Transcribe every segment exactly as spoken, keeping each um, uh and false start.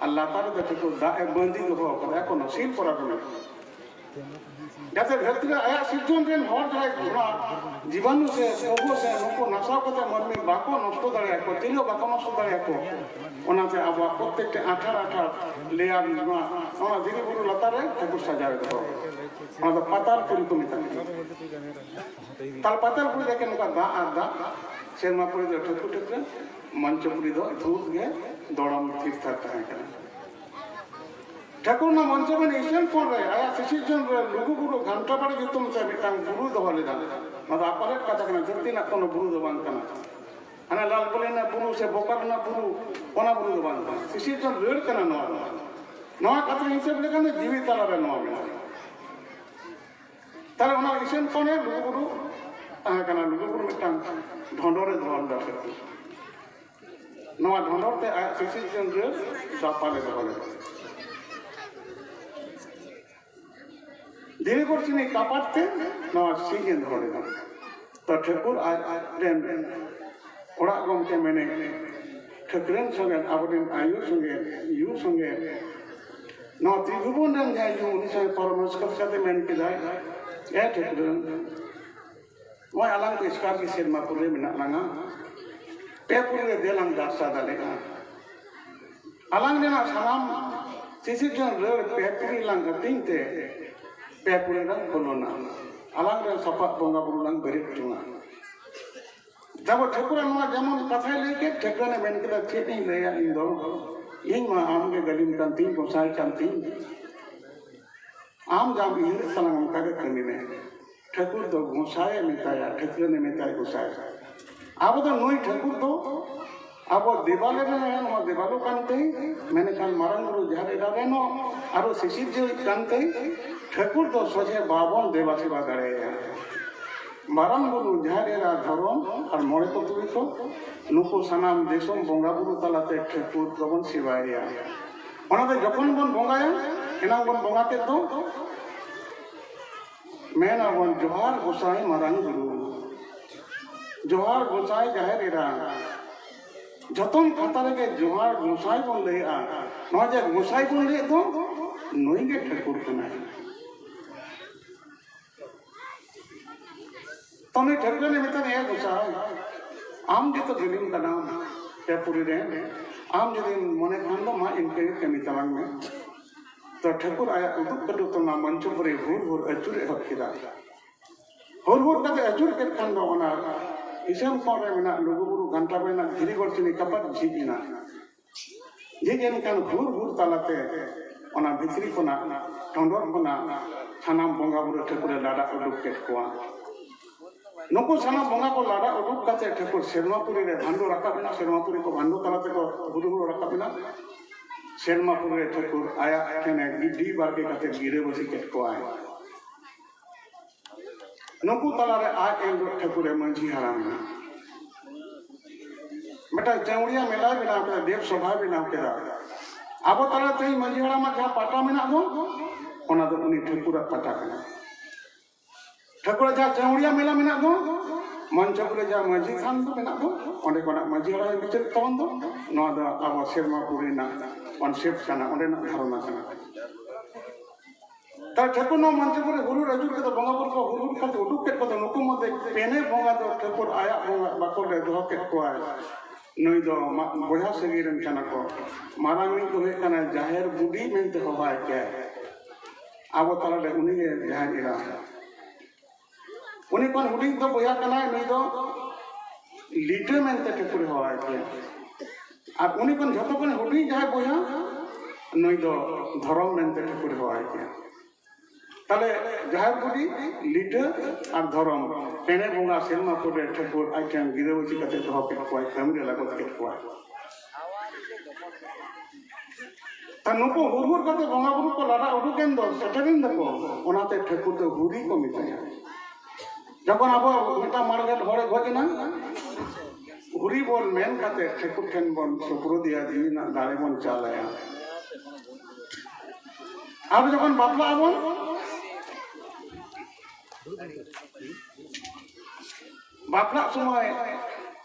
ᱟᱨ ᱞᱟᱛᱟᱨ ᱨᱮᱫᱚ ᱴᱷᱟᱹᱠᱩᱨ ᱫᱟᱜ ᱮ ᱵᱟᱸᱫᱤ ᱫᱚᱦᱚ ᱠᱟᱫᱟ, ᱮᱠᱷᱚᱱᱳ ᱥᱤᱞ ᱯᱚᱨᱟ ᱠᱚ ᱢᱮᱱᱟᱜᱼᱟ᱾ ᱡᱟᱛᱮ ᱫᱷᱟᱹᱨᱛᱤ ᱨᱮ ᱟᱭᱟᱜ ᱥᱤᱨᱡᱚᱱ ᱨᱮᱱ ᱦᱚᱲ ᱡᱟᱦᱟᱸᱭ ᱚᱱᱟ ᱡᱤᱵᱟᱱᱩ ᱥᱮ ᱠᱚᱵᱚ ᱥᱮ ᱱᱩᱠᱩ ᱱᱟᱥᱟᱣ ᱠᱟᱛᱮ ᱢᱟᱹᱱᱢᱤ ᱵᱟᱠᱚ ᱱᱚᱥᱴᱚ ᱫᱟᱲᱮᱭᱟᱠᱚ, ᱪᱤᱞᱤ ᱦᱚᱸ ᱵᱟᱠᱚ ᱱᱚᱥᱴᱚ ᱫᱟᱲᱮᱭᱟᱠᱚ, ᱚᱱᱟᱛᱮ ᱟᱵᱚᱣᱟᱜ ᱯᱨᱚᱛᱛᱮᱠᱴᱤ ᱟᱴᱷᱟᱨ ᱟᱴᱷᱟᱨ ᱞᱮᱭᱟᱨ ᱱᱚᱣᱟ, ᱱᱚᱣᱟ ᱫᱷᱤᱨᱤ ᱵᱩᱨᱩ ᱞᱟᱛᱟᱨ ᱨᱮ ᱴᱷᱟᱹᱠᱩᱨ ᱥᱟᱡᱟᱣ ᱮ ᱫᱚᱦᱚ ᱠᱟᱫᱟ᱾ ᱚᱱᱟ ᱫᱚ ᱯᱟᱛᱟᱞ ᱯᱩᱨᱤ ᱠᱚ ᱢᱮᱛᱟᱜ ᱠᱟᱱᱟ᱾ ᱛᱟᱦᱞᱮ ᱯᱟᱛᱟᱞ ᱯᱩᱨᱤ ᱨᱮ ᱮᱠᱮᱱ ᱱᱚᱝᱠᱟ ᱫᱟᱜ ᱟᱨ ᱫᱟᱜ, ᱥᱮᱨᱢᱟ ᱯᱩᱨᱤ ᱫᱚ ᱴᱷᱟᱹᱠᱩᱨ ᱴᱷᱟᱹᱠᱩᱨ, ᱢᱚᱧᱪᱚ ᱯᱩᱨᱤ ᱫᱚ ᱫᱷᱩᱯ ᱜᱮ ᱫᱚᱲᱚᱢ ᱛᱷᱤᱨ ᱛᱷᱟᱨ ᱛᱟᱦᱮᱸ ᱠᱟᱱᱟ᱾ ᱴᱷᱟᱹᱠᱩᱨ ᱚᱱᱟ ᱢᱚᱧᱪᱚ ᱵᱮᱱ ᱤᱥᱤᱱ ᱯᱚᱨ ᱨᱮ ᱟᱭᱟᱜ ᱥᱤᱥᱤᱨ ᱡᱚᱱ ᱨᱮ ᱞᱩᱜᱩ ᱵᱩᱨᱩ ᱜᱷᱟᱱᱴᱟ ᱵᱟᱲᱤ ᱧᱩᱛᱩᱢ ᱛᱮ ᱢᱤᱫᱴᱟᱝ ᱵᱩᱨᱩ ᱫᱚᱦᱚ ᱞᱮᱫᱟ᱾ ᱚᱱᱟ ᱫᱚ ᱟᱯᱟᱞᱮᱫ ᱠᱟᱛᱷᱟ ᱠᱟᱱᱟ, ᱫᱷᱟᱹᱨᱛᱤ ᱨᱮᱱᱟᱜ ᱠᱳᱱᱳ ᱵᱩᱨᱩ ᱫᱚ ᱵᱟᱝ ᱠᱟᱱᱟ᱾ ᱦᱟᱱᱟ ᱞᱟᱞ ᱵᱚᱞᱤ ᱨᱮᱱᱟᱜ ᱵᱩᱨᱩ ᱥᱮ ᱵᱳᱠᱟᱨ ᱨᱮᱱᱟᱜ ᱵᱩᱨᱩ, ᱚᱱᱟ ᱵᱩᱨᱩ ᱫᱚ ᱵᱟᱝ ᱠᱟᱱᱟ᱾ ᱥᱤᱥᱤᱨ ᱡᱚᱱ ᱨᱟᱹᱲ ᱠᱟᱱᱟ ᱱᱚᱣᱟ ᱫᱚ᱾ ᱱᱚᱣᱟ ᱠᱟᱛᱷᱟ ᱦᱤᱥᱟᱹᱵ ᱞᱮᱠᱷᱟᱱ ᱫᱚ ᱡᱤᱣᱤ ᱛᱟᱞᱟᱨᱮ ᱱᱚᱣᱟ ᱢᱮᱱᱟᱜᱼᱟ᱾ ᱛᱟᱦᱞᱮ ᱚᱱᱟ ᱤᱥᱤᱱ ᱠᱷᱚᱱᱮ ᱞᱩᱜᱩᱵᱩᱨᱩ ᱛᱟᱦᱮᱸ ᱠᱟᱱᱟ, ᱞᱩᱜᱩᱵᱩᱨᱩ ᱢᱤᱫᱴᱟᱝ ᱰᱷᱚᱸᱰᱚᱨᱮ ᱫᱚᱦᱚ ᱞᱮᱫᱟ ᱴᱷᱟᱹᱠᱩᱨ᱾ ᱱᱚᱣᱟ ᱰᱷᱚᱸᱰᱚᱨ ᱛᱮ ᱟᱭᱟᱜ ᱥᱤᱥᱤᱨ ᱡᱚᱱ ᱨᱟᱹᱲ ᱫᱟᱯᱟᱞᱮ ᱫᱚᱦᱚ ᱞᱮᱫᱟ᱾ ᱫᱷᱤᱨᱤ ᱠᱚᱨᱥᱤᱱᱤ ᱠᱟᱯᱟᱴ ᱛᱮ ᱱᱚᱣᱟ ᱥᱤᱧ ᱮ ᱫᱚᱦᱚ ᱞᱮᱫᱟ᱾ ᱛᱚ ᱴᱷᱟᱹᱠᱩᱨ ᱟᱡ ᱨᱮᱱ ᱚᱲᱟᱜ ᱜᱚᱢᱠᱮ ᱢᱮᱱᱮ, ᱴᱷᱟᱹᱠᱨᱟᱹᱱ ᱥᱚᱸᱜᱮ, ᱟᱵᱚᱨᱮᱱ ᱟᱭᱳ ᱥᱚᱸᱜᱮ, ᱭᱩ ᱥᱚᱸᱜᱮ, ᱱᱚᱣᱟ ᱛᱨᱤᱵᱷᱩᱵᱚᱱ ᱨᱮᱱ ᱡᱟᱦᱟᱸᱭ ᱭᱩ, ᱩᱱᱤ ᱥᱚᱸᱜᱮ ᱯᱚᱨᱟᱢᱚᱨᱥᱚ ᱠᱟᱛᱮ ᱢᱮᱱ ᱠᱮᱫᱟᱭ, ᱮ ᱴᱷᱟᱹᱠᱨᱟᱹᱱ, ᱱᱚᱜᱼᱚᱭ ᱟᱞᱟᱝ ᱫᱚ ᱮᱥᱠᱟᱨ ᱜᱮ ᱥᱮᱨᱢᱟ ᱯᱩᱨᱤ ᱨᱮ ᱢᱮᱱᱟᱜ ᱞᱟᱝᱟ, ᱯᱮ ᱯᱩᱨᱤ ᱨᱮ ᱫᱮᱞᱟᱝ ᱫᱟᱨᱥᱟ ᱫᱟᱲᱮᱭᱟᱜᱼᱟ᱾ ᱟᱞᱟᱝ ᱨᱮᱱᱟᱜ ᱥᱟᱱᱟᱢ ᱥᱤᱥᱤᱨ ᱡᱚᱱ ᱨᱟᱹᱲ ᱯᱮ ᱯᱩᱨᱤ ᱞᱟᱝ ᱦᱟᱹᱴᱤᱧ ᱛᱮ ᱯᱮ ᱯᱩᱨᱤ ᱞᱟᱝ ᱯᱷᱚᱞᱚᱱᱟ᱾ ᱟᱞᱟᱝ ᱨᱮᱱ ᱥᱟᱯᱟᱵ ᱵᱚᱸᱜᱟ ᱵᱩᱨᱩ ᱞᱟᱝ ᱵᱮᱨᱮᱫ ᱡᱚᱝᱟ᱾ ᱛᱟᱵᱚ ᱴᱷᱟᱹᱠᱩᱨᱟᱜ ᱱᱚᱣᱟ ᱡᱮᱢᱚᱱ ᱠᱟᱛᱷᱟᱭ ᱞᱟᱹᱭ ᱠᱮᱫ, ᱴᱷᱟᱹᱠᱨᱟᱹᱱᱮ ᱢᱮᱱ ᱠᱮᱫᱟ, ᱪᱮᱫ ᱤᱧ ᱞᱟᱹᱭᱟ, ᱤᱧ ᱫᱚ, ᱤᱧ ᱢᱟ ᱟᱢ ᱜᱮ ᱜᱟᱹᱞᱤᱢ ᱠᱟᱱ ᱛᱤᱧ, ᱜᱚᱸᱥᱟᱭ ᱠᱟᱱ ᱛᱤᱧ, ᱟᱢ ᱡᱟᱢ ᱩᱭᱦᱟᱹᱨᱮᱫ ᱛᱟᱞᱟᱝ ᱚᱱᱠᱟ ᱜᱮ ᱠᱟᱹᱢᱤ ᱢᱮ᱾ ᱴᱷᱟᱹᱠᱩᱨ ᱫᱚ ᱜᱚᱸᱥᱟᱭᱮ ᱢᱮᱛᱟᱭᱟ, ᱴᱷᱟᱹᱠᱨᱟᱹᱱᱮ ᱢᱮᱛᱟᱭ ᱜᱚᱸᱥᱟᱭ᱾ ᱟᱵᱚ ᱫᱚ ᱱᱩᱭ ᱴᱷᱟᱹᱠᱩᱨ ᱫᱚ ᱟᱵᱚ ᱫᱮᱵᱟᱞᱮ ᱨᱮᱱ ᱦᱚᱸ ᱫᱮᱵᱟᱞᱚ ᱠᱟᱱ ᱛᱮ, ᱢᱮᱱᱠᱷᱟᱱ ᱢᱟᱨᱟᱝ ᱵᱩᱨᱩ ᱡᱟᱦᱮᱨ ᱮᱨᱟ ᱨᱮᱱ ᱦᱚᱸ ᱟᱨᱚ ᱥᱤᱥᱤᱨ ᱡᱤᱣᱤ ᱠᱟᱱ ᱛᱮ, ᱴᱷᱟᱹᱠᱩᱨ ᱫᱚ ᱥᱚᱡᱷᱮ ᱵᱟᱵᱚᱱ ᱫᱮᱵᱟ ᱥᱮᱵᱟ ᱫᱟᱲᱮᱭᱟᱭᱟ᱾ ᱢᱟᱨᱟᱝ ᱵᱩᱨᱩ ᱡᱟᱦᱮᱨ ᱮᱨᱟ ᱫᱷᱚᱨᱚᱢ ᱟᱨ ᱢᱚᱬᱮ ᱠᱚ ᱛᱩᱨᱩᱭ ᱠᱚ, ᱱᱩᱠᱩ ᱥᱟᱱᱟᱢ ᱫᱤᱥᱚᱢ ᱵᱚᱸᱜᱟ ᱵᱩᱨᱩ ᱛᱟᱞᱟᱛᱮ ᱴᱷᱟᱹᱠᱩᱨ ᱫᱚᱵᱚᱱ ᱥᱮᱵᱟᱭᱮᱭᱟ᱾ ᱚᱱᱟᱛᱮ ᱡᱚᱠᱷᱚᱱ ᱵᱚᱱ ᱵᱚᱸᱜᱟᱭᱟ, ᱮᱱᱟᱝ ᱵᱚᱱ ᱵᱚᱸᱜᱟ ᱠᱮᱫ ᱫᱚ, ᱢᱮᱱ ᱟᱵᱚᱱ, ᱡᱚᱦᱟᱨ ᱜᱚᱸᱥᱟᱭ ᱢᱟᱨᱟᱝ ᱵᱩᱨᱩ, ᱡᱚᱦᱟᱨ ᱜᱚᱸᱥᱟᱭ ᱡᱟᱦᱮᱨ ᱮᱨᱟ, ᱡᱚᱛᱚᱢ ᱠᱟᱛᱷᱟ ᱨᱮᱜᱮ ᱡᱚᱦᱟᱨ ᱜᱚᱸᱥᱟᱭ ᱵᱚᱱ ᱞᱟᱹᱭᱮᱜᱼᱟ᱾ ᱱᱚᱣᱟ ᱡᱮ ᱜᱚᱸᱥᱟᱭ ᱵᱚᱱ ᱞᱟᱹᱭᱮᱫ ᱫᱚ, ᱱᱩᱭ ᱜᱮ ᱴᱷᱟᱹᱠᱩᱨ ᱠᱟᱱᱟᱭ᱾ ᱛᱚ ᱱᱩᱭ ᱴᱷᱟᱹᱠᱩᱨ ᱮ ᱢᱮᱛᱟᱫᱮᱭᱟ, ᱜᱚᱸᱥᱟᱭ, ᱟᱢ ᱜᱮᱛᱚ ᱜᱟᱹᱞᱤᱢ ᱠᱟᱱᱟᱢ ᱯᱮ ᱯᱩᱨᱤ ᱨᱮ, ᱟᱢ ᱡᱩᱫᱤᱢ ᱢᱚᱱᱮ ᱠᱷᱟᱱ ᱫᱚ ᱢᱟ ᱤᱱᱠᱟᱹ ᱜᱮ ᱠᱟᱹᱢᱤ ᱛᱟᱞᱟᱝ ᱢᱮ᱾ ᱛᱚ ᱴᱷᱟᱹᱠᱩᱨ ᱟᱭᱟᱜ ᱩᱫᱩᱜ ᱠᱟᱹᱴᱩᱵ ᱛᱮ ᱚᱱᱟ ᱢᱚᱧᱪᱚᱯᱩᱨᱤ ᱦᱩᱨ ᱦᱩᱨ ᱟᱹᱪᱩᱨ ᱮᱦᱚᱵ ᱠᱮᱫᱟ᱾ ᱦᱩᱨ ᱦᱩᱨ ᱠᱟᱛᱮ ᱟᱹᱪᱩᱨ ᱠᱮᱫ ᱠᱷᱟᱱ ᱫᱚ ᱚᱱᱟ ᱤᱥᱟᱹᱢ ᱠᱚᱬ ᱨᱮ ᱢᱮᱱᱟᱜ ᱞᱩᱜᱩᱵᱩᱨᱩ ᱜᱷᱟᱱᱴᱟ ᱵᱟᱲᱮ ᱨᱮᱱᱟᱜ ᱫᱷᱤᱨᱤ ᱜᱚᱲ ᱪᱤᱱᱤ ᱠᱟᱯᱟᱫ ᱡᱷᱤᱡ ᱮᱱᱟ᱾ ᱡᱷᱤᱡ ᱮᱱ ᱠᱷᱟᱱ ᱦᱩᱨ ᱦᱩᱨ ᱛᱟᱞᱟᱛᱮ ᱚᱱᱟ ᱵᱷᱤᱛᱨᱤ ᱠᱷᱚᱱᱟᱜ, ᱴᱚᱸᱰᱚᱨ ᱠᱷᱚᱱᱟᱜ ᱥᱟᱱᱟᱢ ᱵᱚᱸᱜᱟ ᱵᱩᱨᱩ ᱴᱷᱟᱹᱠᱩᱨᱮ ᱞᱟᱰᱟ ᱩᱰᱩᱠ ᱠᱮᱫ ᱠᱚᱣᱟ᱾ ᱱᱩᱠᱩ ᱥᱟᱱᱟᱢ ᱵᱚᱸᱜᱟ ᱠᱚ ᱞᱟᱰᱟ ᱩᱰᱩᱠ ᱠᱟᱛᱮ ᱴᱷᱟᱹᱠᱩᱨ ᱥᱮᱨᱢᱟᱯᱩᱨᱤ ᱨᱮ ᱵᱷᱟᱱᱰᱚ ᱨᱟᱠᱟᱵ ᱮᱱᱟ᱾ ᱥᱮᱨᱢᱟᱯᱩᱨᱤ ᱠᱚ ᱵᱷᱟᱱᱰᱚ ᱛᱟᱞᱟ ᱛᱮᱠᱚ ᱦᱩᱨ ᱦᱩᱨ ᱨᱟᱠᱟᱵ ᱮᱱᱟ᱾ ᱥᱮᱨᱢᱟᱯᱩᱨᱤ ᱨᱮ ᱴᱷᱟᱹᱠᱩᱨ ᱟᱭᱟᱜ ᱴᱷᱮᱱᱮ ᱜᱤᱰᱤ ᱵᱟᱲᱜᱮ ᱠᱟᱛᱮ ᱜᱤᱨᱟᱹᱵᱟᱹᱥᱤ ᱠᱮᱫ ᱠᱚᱣᱟᱭ᱾ ᱱᱩᱠᱩ ᱛᱟᱞᱟᱨᱮ ᱟᱡ ᱮᱱ ᱴᱷᱟᱹᱠᱩᱨᱮ ᱢᱟᱹᱡᱷᱤ ᱦᱟᱲᱟᱢ ᱮᱱᱟ᱾ ᱢᱤᱫᱴᱟᱝ ᱪᱟᱹᱣᱲᱤᱭᱟ ᱢᱮᱞᱟᱭ ᱵᱮᱱᱟᱣ ᱠᱮᱫᱟ, ᱫᱮᱵᱽ ᱥᱚᱵᱷᱟᱭ ᱵᱮᱱᱟᱣ ᱠᱮᱫᱟ᱾ ᱟᱵᱚ ᱛᱟᱞᱟ ᱛᱮᱦᱮᱧ ᱢᱟᱹᱡᱷᱤ ᱦᱟᱲᱟᱢᱟᱜ ᱡᱟᱦᱟᱸ ᱯᱟᱴᱟ ᱢᱮᱱᱟᱜ ᱫᱚ, ᱚᱱᱟ ᱫᱚ ᱩᱱᱤ ᱴᱷᱟᱹᱠᱩᱨᱟᱜ ᱯᱟᱴᱟ ᱠᱟᱱᱟ᱾ ᱴᱷᱟᱹᱠᱩᱨᱟᱜ ᱡᱟᱦᱟᱸ ᱪᱟᱹᱣᱲᱤᱭᱟ ᱢᱮᱞᱟ ᱢᱮᱱᱟᱜ ᱫᱚ, ᱢᱚᱧᱪᱚᱯᱩᱨ ᱨᱮ ᱡᱟᱦᱟᱸ ᱢᱟᱹᱡᱷᱤ ᱛᱷᱟᱱ ᱫᱚ ᱢᱮᱱᱟᱜ ᱫᱚ, ᱚᱸᱰᱮ ᱠᱷᱚᱱᱟᱜ ᱢᱟᱹᱡᱷᱤ ᱦᱟᱲᱟᱢ ᱵᱤᱪᱟᱹᱨ ᱛᱟᱵᱚᱱ ᱫᱚ, ᱱᱚᱣᱟ ᱫᱚ ᱟᱵᱚ ᱥᱮᱨᱢᱟᱯᱩᱨᱤ ᱨᱮᱱᱟᱜ concept ᱠᱟᱱᱟ, ᱚᱸᱰᱮᱱᱟᱜ ᱫᱷᱟᱨᱚᱱᱟ ᱠᱟᱱᱟ᱾ ᱛᱟᱦᱞᱮ ᱴᱷᱟᱹᱠᱩᱨ ᱱᱚᱣᱟ ᱢᱚᱧᱪᱚᱯᱩᱨᱤ ᱦᱩᱨ ᱦᱩᱨ ᱟᱹᱪᱩᱨ ᱠᱟᱛᱮ ᱵᱚᱸᱜᱟ ᱵᱩᱨᱩ ᱠᱚ ᱦᱩᱨ ᱦᱩᱨ ᱠᱟᱛᱮ ᱩᱰᱩᱠ ᱠᱮᱫ ᱠᱚᱫᱚ, ᱱᱩᱠᱩ ᱢᱚᱫᱽᱫᱷᱮ ᱯᱮᱱᱮ ᱵᱚᱸᱜᱟ ᱫᱚ ᱴᱷᱟᱹᱠᱩᱨ ᱟᱭᱟᱜ ᱵᱚᱸᱜᱟ ᱵᱟᱠᱷᱳᱞ ᱨᱮ ᱫᱚᱦᱚ ᱠᱮᱫ ᱠᱚᱣᱟᱭ᱾ ᱱᱩᱭ ᱫᱚ ᱢᱟ-, ᱵᱚᱭᱦᱟ ᱥᱟᱹᱜᱟᱹᱭ ᱨᱮᱱ ᱠᱟᱱᱟ ᱠᱚ᱾ ᱢᱟᱨᱟᱝ ᱢᱤᱫ ᱫᱚ ᱦᱩᱭᱩᱜ ᱠᱟᱱᱟ ᱡᱟᱦᱮᱨ ᱵᱩᱰᱷᱤ ᱢᱮᱱᱛᱮ ᱦᱚᱦᱚᱣᱟᱭ ᱠᱮᱭᱟᱭ᱾ ᱟᱵᱚ ᱛᱟᱞᱟᱨᱮ ᱩᱱᱤᱜᱮ ᱡᱟᱦᱮᱨ ᱮᱨᱟ᱾ ᱩᱱᱤ ᱠᱷᱚᱱ ᱦᱩᱰᱤᱧ ᱫᱚ ᱵᱚᱭᱦᱟ ᱠᱟᱱᱟᱭ, ᱱᱩᱭ ᱫᱚ ᱞᱤᱴᱟᱹ ᱢᱮᱱᱛᱮ ᱴᱷᱟᱹᱠᱩᱨᱮ ᱦᱚᱦᱚᱣᱟᱭ ᱠᱮᱭᱟ᱾ ᱟᱨ ᱩᱱᱤ ᱠᱷᱚᱱ ᱡᱷᱚᱛᱚ ᱠᱷᱚᱱ ᱦᱩᱰᱤᱧ ᱡᱟᱦᱟᱸᱭ ᱵᱚᱭᱦᱟ, ᱱᱩᱭ ᱫᱚ ᱫᱷᱚᱨᱚᱢ ᱢᱮᱱᱛᱮ ᱴᱷᱟᱹᱠᱩᱨᱮ ᱦᱚᱦᱚᱣᱟᱭ ᱠᱮᱭᱟ᱾ ᱛᱟᱦᱞᱮ ᱡᱟᱦᱮᱨ ᱵᱩᱰᱷᱤ, ᱞᱤᱴᱟᱹ ᱟᱨ ᱫᱷᱚᱨᱚᱢ, ᱯᱮᱱᱮ ᱵᱚᱸᱜᱟ ᱥᱮᱨᱢᱟᱯᱩᱨ ᱨᱮ ᱴᱷᱟᱹᱠᱩᱨ ᱟᱡ ᱴᱷᱮᱱ ᱜᱤᱨᱟᱹᱵᱟᱹᱥᱤ ᱠᱟᱛᱮ ᱫᱚᱦᱚ ᱠᱮᱫ ᱠᱚᱣᱟᱭ, ᱠᱟᱹᱢᱤ ᱨᱮ ᱞᱟᱜᱚᱛ ᱠᱮᱫ ᱠᱚᱣᱟᱭ᱾ ᱛᱟ ᱱᱩᱠᱩ ᱦᱩᱨ ᱦᱩᱨ ᱠᱟᱛᱮ ᱵᱚᱸᱜᱟ ᱵᱩᱨᱩ ᱠᱚ ᱞᱟᱰᱟ ᱩᱰᱩᱠ ᱮᱱ ᱫᱚ, ᱥᱮᱴᱮᱨᱮᱱ ᱫᱚᱠᱚ, ᱚᱱᱟᱛᱮ ᱴᱷᱟᱹᱠᱩᱨ ᱫᱚ ᱦᱩᱨᱤ ᱠᱚ ᱢᱮᱛᱟᱭᱟ᱾ ᱡᱚᱠᱷᱚᱱ ᱟᱵᱚ ᱢᱤᱫᱴᱟᱝ ᱢᱟᱲᱜᱷᱟᱴ ᱦᱚᱲᱮ ᱜᱚᱡ ᱮᱱᱟ, ᱦᱩᱨᱤ ᱵᱚᱱ ᱢᱮᱱ ᱠᱟᱛᱮ ᱴᱷᱟᱹᱠᱩᱨ ᱴᱷᱮᱱ ᱵᱚᱱ ᱥᱩᱯᱨᱩᱫ ᱮᱭᱟ, ᱡᱤᱣᱤ ᱨᱮᱱᱟᱜ ᱫᱟᱲᱮ ᱵᱚᱱ ᱪᱟᱞ ᱟᱭᱟ᱾ ᱟᱵᱚ ᱡᱚᱠᱷᱚᱱ ᱵᱟᱯᱞᱟᱜ ᱟᱵᱚᱱ, ᱵᱟᱯᱞᱟᱜ ᱥᱚᱢᱚᱭ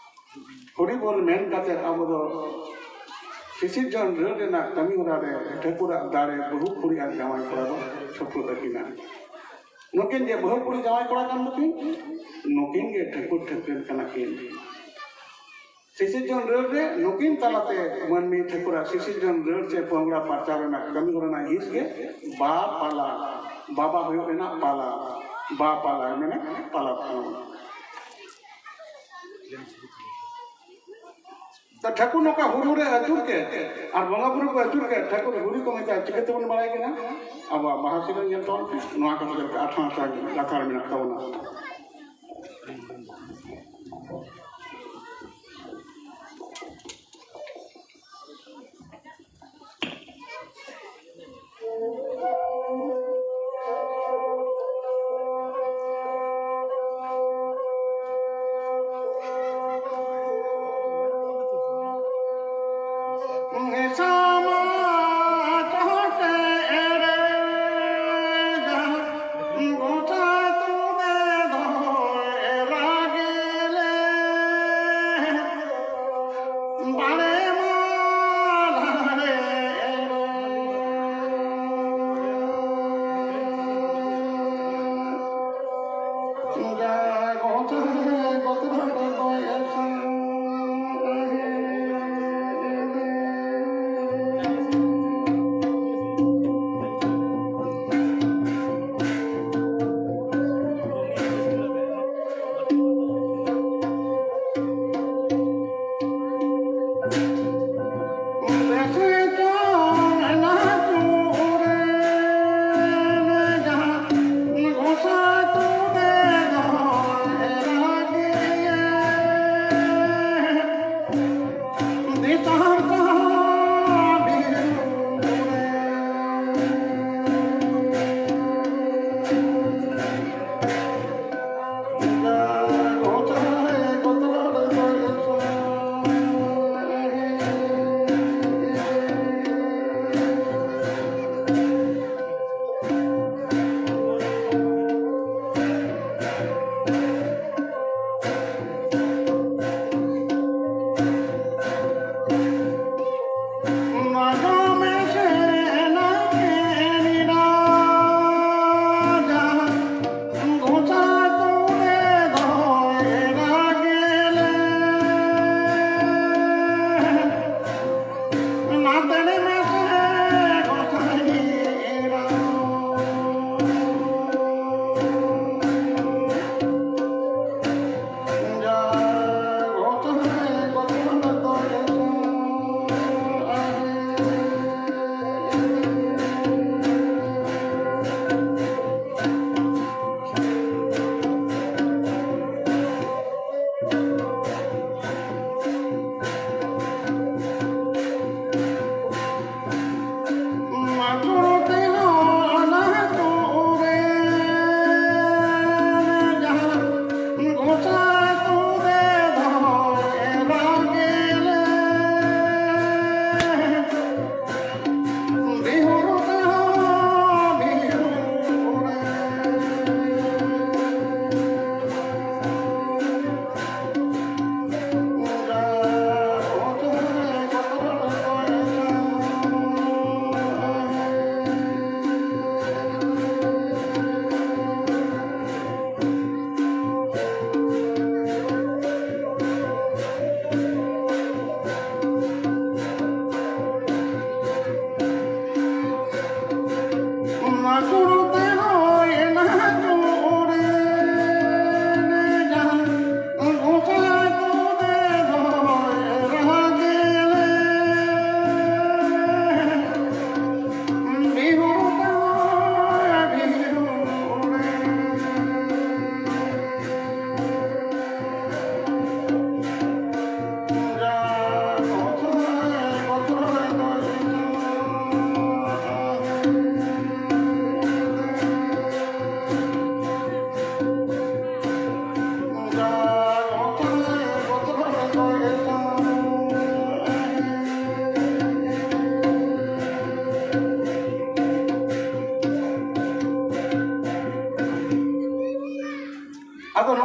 ᱦᱚᱨᱤᱵᱚᱞ ᱢᱮᱱ ᱠᱟᱛᱮ ᱟᱵᱚ ᱫᱚ ᱥᱤᱥᱤᱨᱡᱚᱱ ᱨᱟᱹᱲ ᱨᱮᱱᱟᱜ ᱠᱟᱹᱢᱤ ᱦᱚᱨᱟ ᱨᱮ ᱴᱷᱟᱹᱠᱩᱨᱟᱜ ᱫᱟᱲᱮ ᱵᱟᱹᱦᱩ ᱠᱩᱲᱤ ᱟᱨ ᱡᱟᱶᱟᱭ ᱠᱚᱲᱟ ᱫᱚ ᱥᱟᱹᱯᱲᱟᱹ ᱟᱹᱠᱤᱱᱟ᱾ ᱱᱩᱠᱤᱱ ᱡᱮ ᱵᱟᱹᱦᱩ ᱠᱩᱲᱤ ᱡᱟᱶᱟᱭ ᱠᱚᱲᱟ ᱠᱟᱱ ᱫᱚᱠᱤᱱ, ᱱᱩᱠᱤᱱ ᱜᱮ ᱴᱷᱟᱹᱠᱩᱨ ᱴᱷᱟᱹᱠᱨᱟᱹᱱ ᱠᱟᱱᱟ ᱠᱤᱱ᱾ ᱥᱤᱥᱤᱨᱡᱚᱱ ᱨᱟᱹᱲ ᱨᱮ ᱱᱩᱠᱤᱱ ᱛᱟᱞᱟᱛᱮ ᱢᱟᱹᱱᱢᱤ ᱴᱷᱟᱹᱠᱩᱨᱟᱜ ᱥᱤᱥᱤᱨᱡᱚᱱ ᱨᱟᱹᱲ ᱪᱮ ᱯᱚᱝᱲᱟ ᱯᱟᱨᱪᱟᱣ ᱨᱮᱱᱟᱜ ᱠᱟᱹᱢᱤ ᱦᱚᱨᱟ ᱨᱮᱱᱟᱜ ᱦᱤᱸᱥ ᱜᱮ ᱵᱟ ᱯᱟᱞᱟ, ᱵᱟᱵᱟ ᱦᱩᱭᱩᱜ ᱨᱮᱱᱟᱜ ᱯᱟᱞᱟ, ᱵᱟ ᱯᱟᱞᱟ ᱢᱟᱱᱮ ᱯᱟᱞᱟ ᱛᱟᱵᱚᱱ᱾ ᱛᱚ ᱴᱷᱟᱹᱠᱩᱨ ᱱᱚᱝᱠᱟ ᱦᱩᱨᱩ ᱨᱮ ᱟᱹᱪᱩᱨ ᱠᱮᱫ ᱟᱨ ᱵᱚᱸᱜᱟ ᱵᱩᱨᱩ ᱠᱚ ᱟᱹᱪᱩᱨ ᱠᱮᱫ, ᱴᱷᱟᱹᱠᱩᱨ ᱦᱩᱨᱩ ᱠᱚ ᱢᱮᱛᱟᱜᱼᱟ, ᱪᱤᱠᱟᱹ ᱛᱮᱵᱚᱱ ᱵᱟᱲᱟᱭ ᱠᱟᱱᱟ? ᱟᱵᱚᱣᱟᱜ ᱵᱟᱦᱟ ᱥᱮᱨᱮᱧ ᱧᱮᱞ ᱛᱟᱵᱚᱱ ᱯᱮ, ᱱᱚᱣᱟ ᱠᱟᱛᱷᱟ ᱞᱮᱠᱟ ᱟᱴᱷᱟᱬᱟ ᱞᱟᱛᱟᱨ ᱢᱮᱱᱟᱜ ᱛᱟᱵᱚᱱᱟ᱾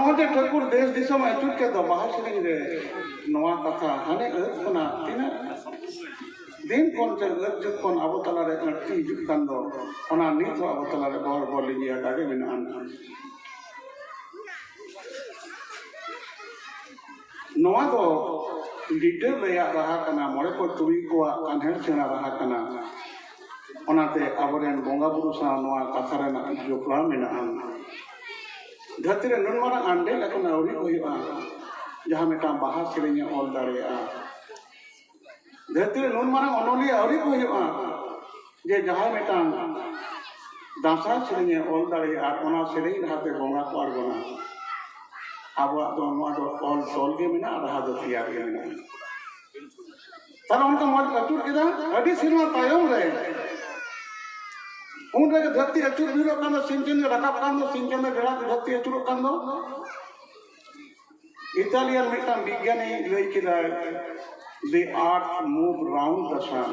ᱱᱚᱜᱼᱚᱭ ᱡᱮ ᱴᱷᱟᱹᱠᱩᱨ ᱫᱮᱥ ᱫᱤᱥᱚᱢ ᱟᱹᱪᱩᱨ ᱠᱮᱫ ᱫᱚ ᱵᱟᱦᱟ ᱥᱮᱨᱮᱧ ᱨᱮ, ᱱᱚᱣᱟ ᱠᱟᱛᱷᱟ ᱦᱟᱱᱮ ᱟᱹᱫ ᱠᱷᱚᱱᱟᱜ ᱛᱤᱱᱟᱹᱜ ᱫᱤᱱ ᱠᱷᱚᱱ ᱪᱚ ᱟᱹᱫ ᱡᱩᱜᱽ ᱠᱷᱚᱱ ᱟᱵᱚ ᱛᱟᱞᱟᱨᱮ ᱟᱹᱲᱛᱤ ᱦᱤᱡᱩᱜ ᱠᱟᱱ ᱫᱚ, ᱚᱱᱟ ᱱᱤᱛ ᱦᱚᱸ ᱟᱵᱚ ᱛᱟᱞᱟᱨᱮ ᱵᱚᱦᱚᱲ ᱵᱚᱦᱚᱲ ᱞᱤᱸᱡᱤ ᱟᱠᱟ ᱜᱮ ᱢᱮᱱᱟᱜᱼᱟ᱾ ᱱᱚᱣᱟ ᱫᱚ ᱞᱤᱴᱟᱹ ᱨᱮᱭᱟᱜ ᱨᱟᱦᱟ ᱠᱟᱱᱟ, ᱢᱚᱬᱮ ᱠᱚ ᱛᱩᱨᱩᱭ ᱠᱚᱣᱟᱜ ᱠᱟᱱᱦᱮᱲ ᱪᱮᱬᱟ ᱨᱟᱦᱟ ᱠᱟᱱᱟ᱾ ᱚᱱᱟᱛᱮ ᱟᱵᱚᱨᱮᱱ ᱵᱚᱸᱜᱟ ᱵᱩᱨᱩ ᱥᱟᱶ ᱱᱚᱣᱟ ᱠᱟᱛᱷᱟ ᱨᱮᱱᱟᱜ ᱡᱚᱯᱲᱟᱣ ᱢᱮᱱᱟᱜᱼᱟ᱾ ᱫᱷᱟᱹᱨᱛᱤ ᱨᱮ ᱱᱩᱱ ᱢᱟᱨᱟᱝ ᱟᱱᱰᱮᱞ ᱮᱠᱷᱚᱱ ᱟᱹᱣᱨᱤ ᱠᱚ ᱦᱩᱭᱩᱜᱼᱟ, ᱡᱟᱦᱟᱸ ᱢᱤᱫᱴᱟᱝ ᱵᱟᱦᱟ ᱥᱮᱨᱮᱧ ᱮ ᱚᱞ ᱫᱟᱲᱮᱭᱟᱜᱼᱟ᱾ ᱫᱷᱟᱹᱨᱛᱤ ᱨᱮ ᱱᱩᱱ ᱢᱟᱨᱟᱝ ᱚᱱᱚᱞᱤᱭᱟᱹ ᱟᱹᱣᱨᱤ ᱠᱚ ᱦᱩᱭᱩᱜᱼᱟ, ᱡᱮ ᱡᱟᱦᱟᱸᱭ ᱢᱤᱫᱴᱟᱝ ᱫᱟᱸᱥᱟᱭ ᱥᱮᱨᱮᱧ ᱮ ᱚᱞ ᱫᱟᱲᱮᱭᱟᱜᱼᱟ ᱟᱨ ᱚᱱᱟ ᱥᱮᱨᱮᱧ ᱨᱟᱦᱟᱛᱮ ᱵᱚᱸᱜᱟ ᱠᱚ ᱟᱬᱜᱚᱱᱟ᱾ ᱟᱵᱚᱣᱟᱜ ᱫᱚ ᱱᱚᱣᱟ ᱫᱚ ᱚᱞ ᱛᱚᱞ ᱜᱮ ᱢᱮᱱᱟᱜᱼᱟ, ᱨᱟᱦᱟ ᱫᱚ ᱛᱮᱭᱟᱨ ᱜᱮ ᱢᱮᱱᱟᱜᱼᱟ᱾ ᱛᱟᱦᱞᱮ ᱚᱱᱠᱟ ᱢᱚᱡᱽ ᱟᱹᱪᱩᱨ ᱠᱮᱫᱟ, ᱟᱹᱰᱤ ᱥᱮᱨᱢᱟ ᱛᱟᱭᱚᱢ ᱨᱮ ᱩᱱ ᱨᱮᱜᱮ ᱫᱷᱟᱹᱨᱛᱤ ᱟᱹᱪᱩᱨ ᱵᱤᱦᱩᱨᱚᱜ ᱠᱟᱱ ᱫᱚ, ᱥᱤᱧ ᱪᱟᱸᱫᱚ ᱨᱟᱠᱟᱵ ᱠᱟᱱ ᱫᱚ, ᱥᱤᱧ ᱪᱟᱸᱫᱚ ᱵᱮᱲᱟ ᱫᱷᱟᱹᱨᱛᱤ ᱟᱹᱪᱩᱨᱚᱜ ᱠᱟᱱ ᱫᱚ᱾ ᱤᱛᱟᱞᱤᱭᱟᱱ ᱢᱤᱫᱴᱟᱝ ᱵᱤᱜᱽᱜᱟᱱᱤ ᱞᱟᱹᱭ ᱠᱮᱫᱟᱭ, "The earth move round the sun."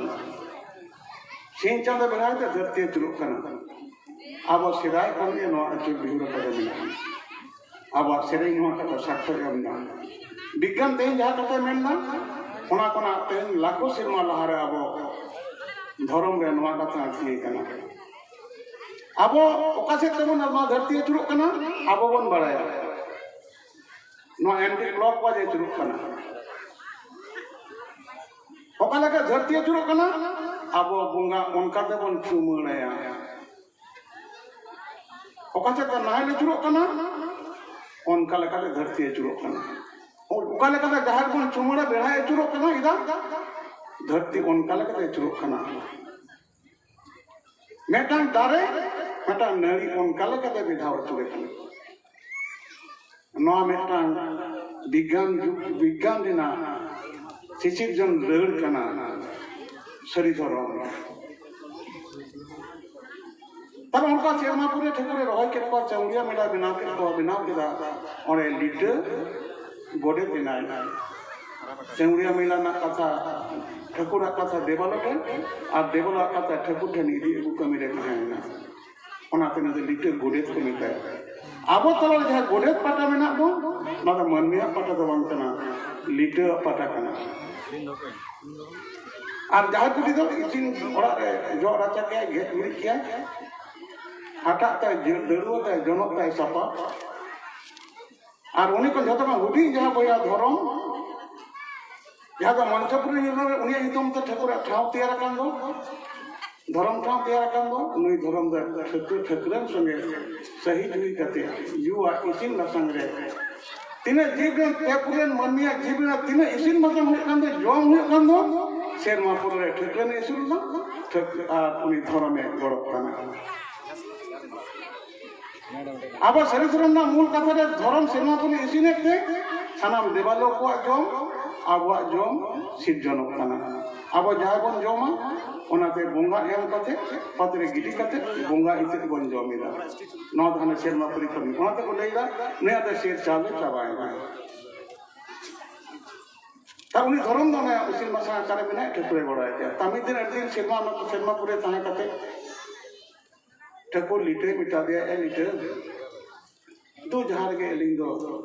ᱥᱤᱧ ᱪᱟᱸᱫᱚ ᱵᱮᱲᱦᱟᱭ ᱛᱮ ᱫᱷᱟᱹᱨᱛᱤ ᱟᱹᱪᱩᱨᱚᱜ ᱠᱟᱱᱟ᱾ ᱟᱵᱚ ᱥᱮᱫᱟᱭ ᱠᱷᱚᱱ ᱜᱮ ᱱᱚᱣᱟ ᱟᱹᱪᱩᱨ ᱵᱤᱦᱩᱨ ᱟᱠᱟᱫᱟ ᱢᱮᱱᱟᱜᱼᱟ᱾ ᱟᱵᱚᱣᱟᱜ ᱥᱮᱨᱮᱧ ᱱᱚᱣᱟ ᱠᱟᱛᱷᱟ ᱥᱟᱠᱷᱭᱚ ᱮᱢ ᱮᱫᱟ᱾ ᱵᱤᱜᱽᱜᱟᱱ ᱛᱮᱦᱮᱧ ᱡᱟᱦᱟᱸ ᱠᱟᱛᱷᱟᱭ ᱢᱮᱱᱫᱟ, ᱚᱱᱟ ᱠᱷᱚᱱᱟᱜ ᱛᱮᱦᱮᱧ ᱞᱟᱠᱷᱚ ᱥᱮᱨᱢᱟ ᱞᱟᱦᱟᱨᱮ ᱟᱵᱚ ᱫᱷᱚᱨᱚᱢ ᱨᱮ ᱱᱚᱣᱟ ᱠᱟᱛᱷᱟ ᱟᱹᱠᱷᱤᱞ ᱠᱟᱱᱟ᱾ ᱟᱵᱚ ᱚᱠᱟ ᱥᱮᱫ ᱛᱮᱵᱚᱱ ᱱᱚᱣᱟ ᱫᱷᱟᱹᱨᱛᱤ ᱟᱹᱪᱩᱨᱚᱜ ᱠᱟᱱᱟ, ᱟᱵᱚ ᱵᱚᱱ ᱵᱟᱲᱟᱭᱟ᱾ ᱱᱚᱣᱟ anti clockwise ᱟᱹᱪᱩᱨᱚᱜ ᱠᱟᱱᱟ᱾ ᱚᱠᱟ ᱞᱮᱠᱟ ᱫᱷᱟᱹᱨᱛᱤ ᱟᱹᱪᱩᱨᱚᱜ ᱠᱟᱱᱟ, ᱟᱵᱚ ᱵᱚᱸᱜᱟ ᱚᱱᱠᱟ ᱛᱮᱵᱚᱱ ᱪᱩᱢᱟᱹᱲᱟᱭᱟ᱾ ᱚᱠᱟ ᱥᱮᱫ ᱛᱮ ᱱᱟᱦᱮᱞ ᱟᱹᱪᱩᱨᱚᱜ ᱠᱟᱱᱟ, ᱚᱱᱠᱟ ᱞᱮᱠᱟᱛᱮ ᱫᱷᱟᱹᱨᱛᱤ ᱟᱹᱪᱩᱨᱚᱜ ᱠᱟᱱᱟ᱾ ᱚᱠᱟ ᱞᱮᱠᱟᱛᱮ ᱡᱟᱦᱮᱨ ᱵᱚᱱ ᱪᱩᱢᱟᱹᱲᱟ, ᱵᱮᱲᱦᱟᱭ ᱟᱹᱪᱩᱨᱚᱜ ᱠᱟᱱᱟ, ᱤᱫᱟ ᱫᱷᱟᱹᱨᱛᱤ ᱚᱱᱠᱟ ᱞᱮᱠᱟᱛᱮ ᱟᱹᱪᱩᱨᱚᱜ ᱠᱟᱱᱟ᱾ ᱢᱤᱫᱴᱟᱝ ᱫᱟᱨᱮ, ᱢᱤᱫᱴᱟᱝ ᱱᱟᱹᱲᱤ ᱚᱱᱠᱟ ᱞᱮᱠᱟᱛᱮ ᱵᱮᱫᱷᱟᱣ ᱟᱹᱪᱩᱨᱮ ᱠᱟᱱᱟ᱾ ᱱᱚᱣᱟ ᱢᱤᱫᱴᱟᱝ ᱵᱤᱜᱽᱜᱟᱱ ᱡᱩᱜᱽ, ᱵᱤᱜᱽᱜᱟᱱ ᱨᱮᱱᱟᱜ ᱥᱤᱥᱤᱨᱡᱚᱱ ᱨᱟᱹᱲ ᱠᱟᱱᱟ, ᱥᱟᱹᱨᱤ ᱫᱷᱚᱨᱚᱢ᱾ ᱛᱟᱦᱞᱮ ᱚᱱᱠᱟ ᱥᱮᱨᱢᱟ ᱯᱩᱨᱤ ᱴᱷᱟᱹᱠᱩᱨᱮ ᱨᱚᱦᱚᱭ ᱠᱮᱫ ᱠᱚᱣᱟ, ᱪᱟᱹᱣᱲᱤᱭᱟ ᱢᱮᱞᱟ ᱵᱮᱱᱟᱣ ᱠᱮᱫ ᱠᱚᱣᱟ, ᱵᱮᱱᱟᱣ ᱠᱮᱫᱟ᱾ ᱚᱸᱰᱮ ᱞᱤᱴᱟᱹ ᱜᱚᱰᱮᱛ ᱵᱮᱱᱟᱣ ᱮᱱᱟ᱾ ᱪᱟᱹᱣᱲᱤᱭᱟ ᱢᱮᱞᱟ ᱨᱮᱱᱟᱜ ᱠᱟᱛᱷᱟ ᱴᱷᱟᱹᱠᱩᱨᱟᱜ ᱠᱟᱛᱷᱟ ᱫᱮᱵᱟᱞᱚ ᱴᱷᱮᱱ, ᱟᱨ ᱫᱮᱵᱟᱞᱚᱣᱟᱜ ᱠᱟᱛᱷᱟ ᱴᱷᱟᱹᱠᱩᱨ ᱴᱷᱮᱱ ᱤᱫᱤ ᱟᱹᱜᱩ ᱠᱟᱹᱢᱤ ᱨᱮ ᱛᱟᱦᱮᱸ ᱮᱱᱟ᱾ ᱚᱱᱟᱛᱮ ᱱᱩᱭ ᱫᱚ ᱞᱤᱴᱟᱹ ᱜᱚᱰᱮᱛ ᱠᱚ ᱢᱮᱛᱟᱭᱟ᱾ ᱟᱵᱚ ᱛᱟᱞᱟᱨᱮ ᱡᱟᱦᱟᱸ ᱜᱚᱰᱮᱛ ᱯᱟᱴᱟ ᱢᱮᱱᱟᱜ ᱫᱚ, ᱱᱚᱣᱟ ᱫᱚ ᱢᱟᱹᱱᱢᱤᱭᱟᱜ ᱯᱟᱴᱟ ᱫᱚ ᱵᱟᱝ ᱠᱟᱱᱟ, ᱞᱤᱴᱟᱹᱣᱟᱜ ᱯᱟᱴᱟ ᱠᱟᱱᱟ᱾ ᱟᱨ ᱡᱟᱦᱟᱸᱭ ᱠᱩᱲᱤ ᱫᱚ ᱤᱥᱤᱱ ᱚᱲᱟᱜ ᱨᱮ ᱡᱚᱜ ᱨᱟᱪᱟ ᱠᱮᱜᱼᱟᱭ, ᱜᱮᱡ ᱜᱩᱨᱤᱡ ᱠᱮᱜᱼᱟᱭ, ᱦᱟᱴᱟᱜ ᱛᱟᱭ, ᱫᱟᱹᱲᱩᱣᱟᱹ ᱛᱟᱭ, ᱡᱚᱱᱚᱜ ᱛᱟᱭ ᱥᱟᱯᱟ, ᱟᱨ ᱩᱱᱤ ᱠᱷᱚᱱ ᱡᱷᱚᱛᱚ ᱠᱷᱚᱱ ᱦᱩᱰᱤᱧ ᱡᱟᱦᱟᱸ ᱵᱚᱭᱦᱟ ᱫᱷᱚᱨᱚᱢ, ᱡᱟᱦᱟᱸ ᱫᱚ ᱢᱚᱧᱪᱚᱯᱩᱨᱤ ᱧᱩᱛᱩᱢ ᱨᱮ ᱩᱱᱤᱭᱟᱜ ᱧᱩᱛᱩᱢ ᱛᱮ ᱴᱷᱟᱹᱠᱩᱨᱟᱜ ᱴᱷᱟᱶ ᱛᱮᱭᱟᱨ ᱟᱠᱟᱱ ᱫᱚ, ᱫᱷᱚᱨᱚᱢ ᱴᱷᱟᱶ ᱛᱮᱭᱟᱨ ᱟᱠᱟᱱ ᱫᱚ, ᱱᱩᱭ ᱫᱷᱚᱨᱚᱢ ᱫᱚ ᱴᱷᱟᱹᱠᱩᱨ, ᱴᱷᱟᱹᱠᱨᱟᱹᱱ ᱥᱚᱸᱜᱮ ᱥᱟᱹᱦᱤ ᱡᱩᱦᱤ ᱠᱟᱛᱮ ᱭᱩᱣᱟᱜ ᱤᱥᱤᱱ ᱵᱟᱥᱟᱝ ᱨᱮ ᱛᱤᱱᱟᱹᱜ ᱡᱤᱵᱽ ᱨᱮᱱ, ᱯᱮ ᱯᱩᱨᱤ ᱨᱮᱱ ᱢᱟᱹᱱᱢᱤᱭᱟᱜ ᱡᱤᱵᱽ ᱨᱮᱱᱟᱜ ᱛᱤᱱᱟᱹᱜ ᱤᱥᱤᱱ ᱵᱟᱥᱟᱝ ᱦᱩᱭᱩᱜ ᱠᱟᱱ ᱫᱚ, ᱡᱚᱢ ᱦᱩᱭᱩᱜ ᱠᱟᱱ ᱫᱚ, ᱥᱮᱨᱢᱟ ᱯᱩᱨᱤ ᱨᱮ ᱴᱷᱟᱹᱠᱨᱟᱹᱱ ᱤᱥᱤᱱ ᱫᱚ, ᱴᱷᱟᱹᱠ-, ᱟᱨ ᱩᱱᱤ ᱫᱷᱚᱨᱚᱢᱮ ᱜᱚᱲᱚᱜ ᱠᱟᱱᱟ᱾ ᱟᱵᱚ ᱥᱟᱹᱨᱤ ᱫᱷᱚᱨᱚᱢ ᱨᱮᱱᱟᱜ ᱢᱩᱞ ᱠᱟᱛᱷᱟ ᱨᱮ ᱫᱷᱚᱨᱚᱢ ᱥᱮᱨᱢᱟ ᱯᱩᱨᱤ ᱤᱥᱤᱱᱮᱫ ᱛᱮ ᱥᱟᱱᱟᱢ ᱫᱮᱵᱟᱞᱳᱠ ᱠᱚᱣᱟᱜ ᱡᱚᱢ, ᱟᱵᱚᱣᱟᱜ ᱡᱚᱢ ᱥᱤᱨᱡᱚᱱᱚᱜ ᱠᱟᱱᱟ᱾ ᱟᱵᱚ ᱡᱟᱦᱟᱸ ᱵᱚᱱ ᱡᱚᱢᱟ, ᱚᱱᱟᱛᱮ ᱵᱚᱸᱜᱟ ᱮᱢ ᱠᱟᱛᱮ, ᱯᱟᱛᱨᱮ ᱜᱤᱰᱤ ᱠᱟᱛᱮ ᱵᱚᱸᱜᱟ ᱤᱛᱟᱹ ᱵᱚᱱ ᱡᱚᱢ ᱮᱫᱟ᱾ ᱱᱚᱣᱟ ᱫᱚ ᱦᱟᱱᱮ ᱥᱮᱨᱢᱟ ᱯᱩᱨᱤ ᱠᱷᱚᱱ᱾ ᱚᱱᱟᱛᱮ ᱠᱚ ᱞᱟᱹᱭ ᱮᱫᱟ, ᱱᱩᱭᱟᱜ ᱫᱚ ᱥᱮᱨ ᱪᱟᱣᱞᱮ ᱪᱟᱵᱟᱭᱮᱱᱟ᱾ ᱛᱟ ᱩᱱᱤ ᱫᱷᱚᱨᱚᱢ ᱫᱚ ᱚᱱᱮ ᱤᱥᱤᱱ ᱵᱟᱥᱟᱝ ᱟᱠᱟᱨᱮ ᱢᱮᱱᱟᱭ, ᱴᱷᱟᱹᱠᱩᱨᱮ ᱜᱚᱲᱚᱭ ᱠᱮᱭᱟ᱾ ᱛᱟ ᱢᱤᱫ ᱫᱤᱱ ᱟᱹᱰᱤ ᱫᱤᱱ ᱥᱮᱨᱢᱟ, ᱚᱱᱟ ᱠᱚ ᱥᱮᱨᱢᱟ ᱯᱩᱨᱤ ᱛᱟᱦᱮᱸ ᱠᱟᱛᱮ ᱴᱷᱟᱹᱠᱩᱨ ᱞᱤᱴᱟᱹᱭ ᱢᱮᱛᱟ ᱫᱮᱭᱟ, "ᱮ ᱞᱤᱴᱟᱹ, ᱫᱩ ᱡᱟᱦᱟᱸ ᱨᱮᱜᱮ ᱟᱹᱞᱤᱧ ᱫᱚ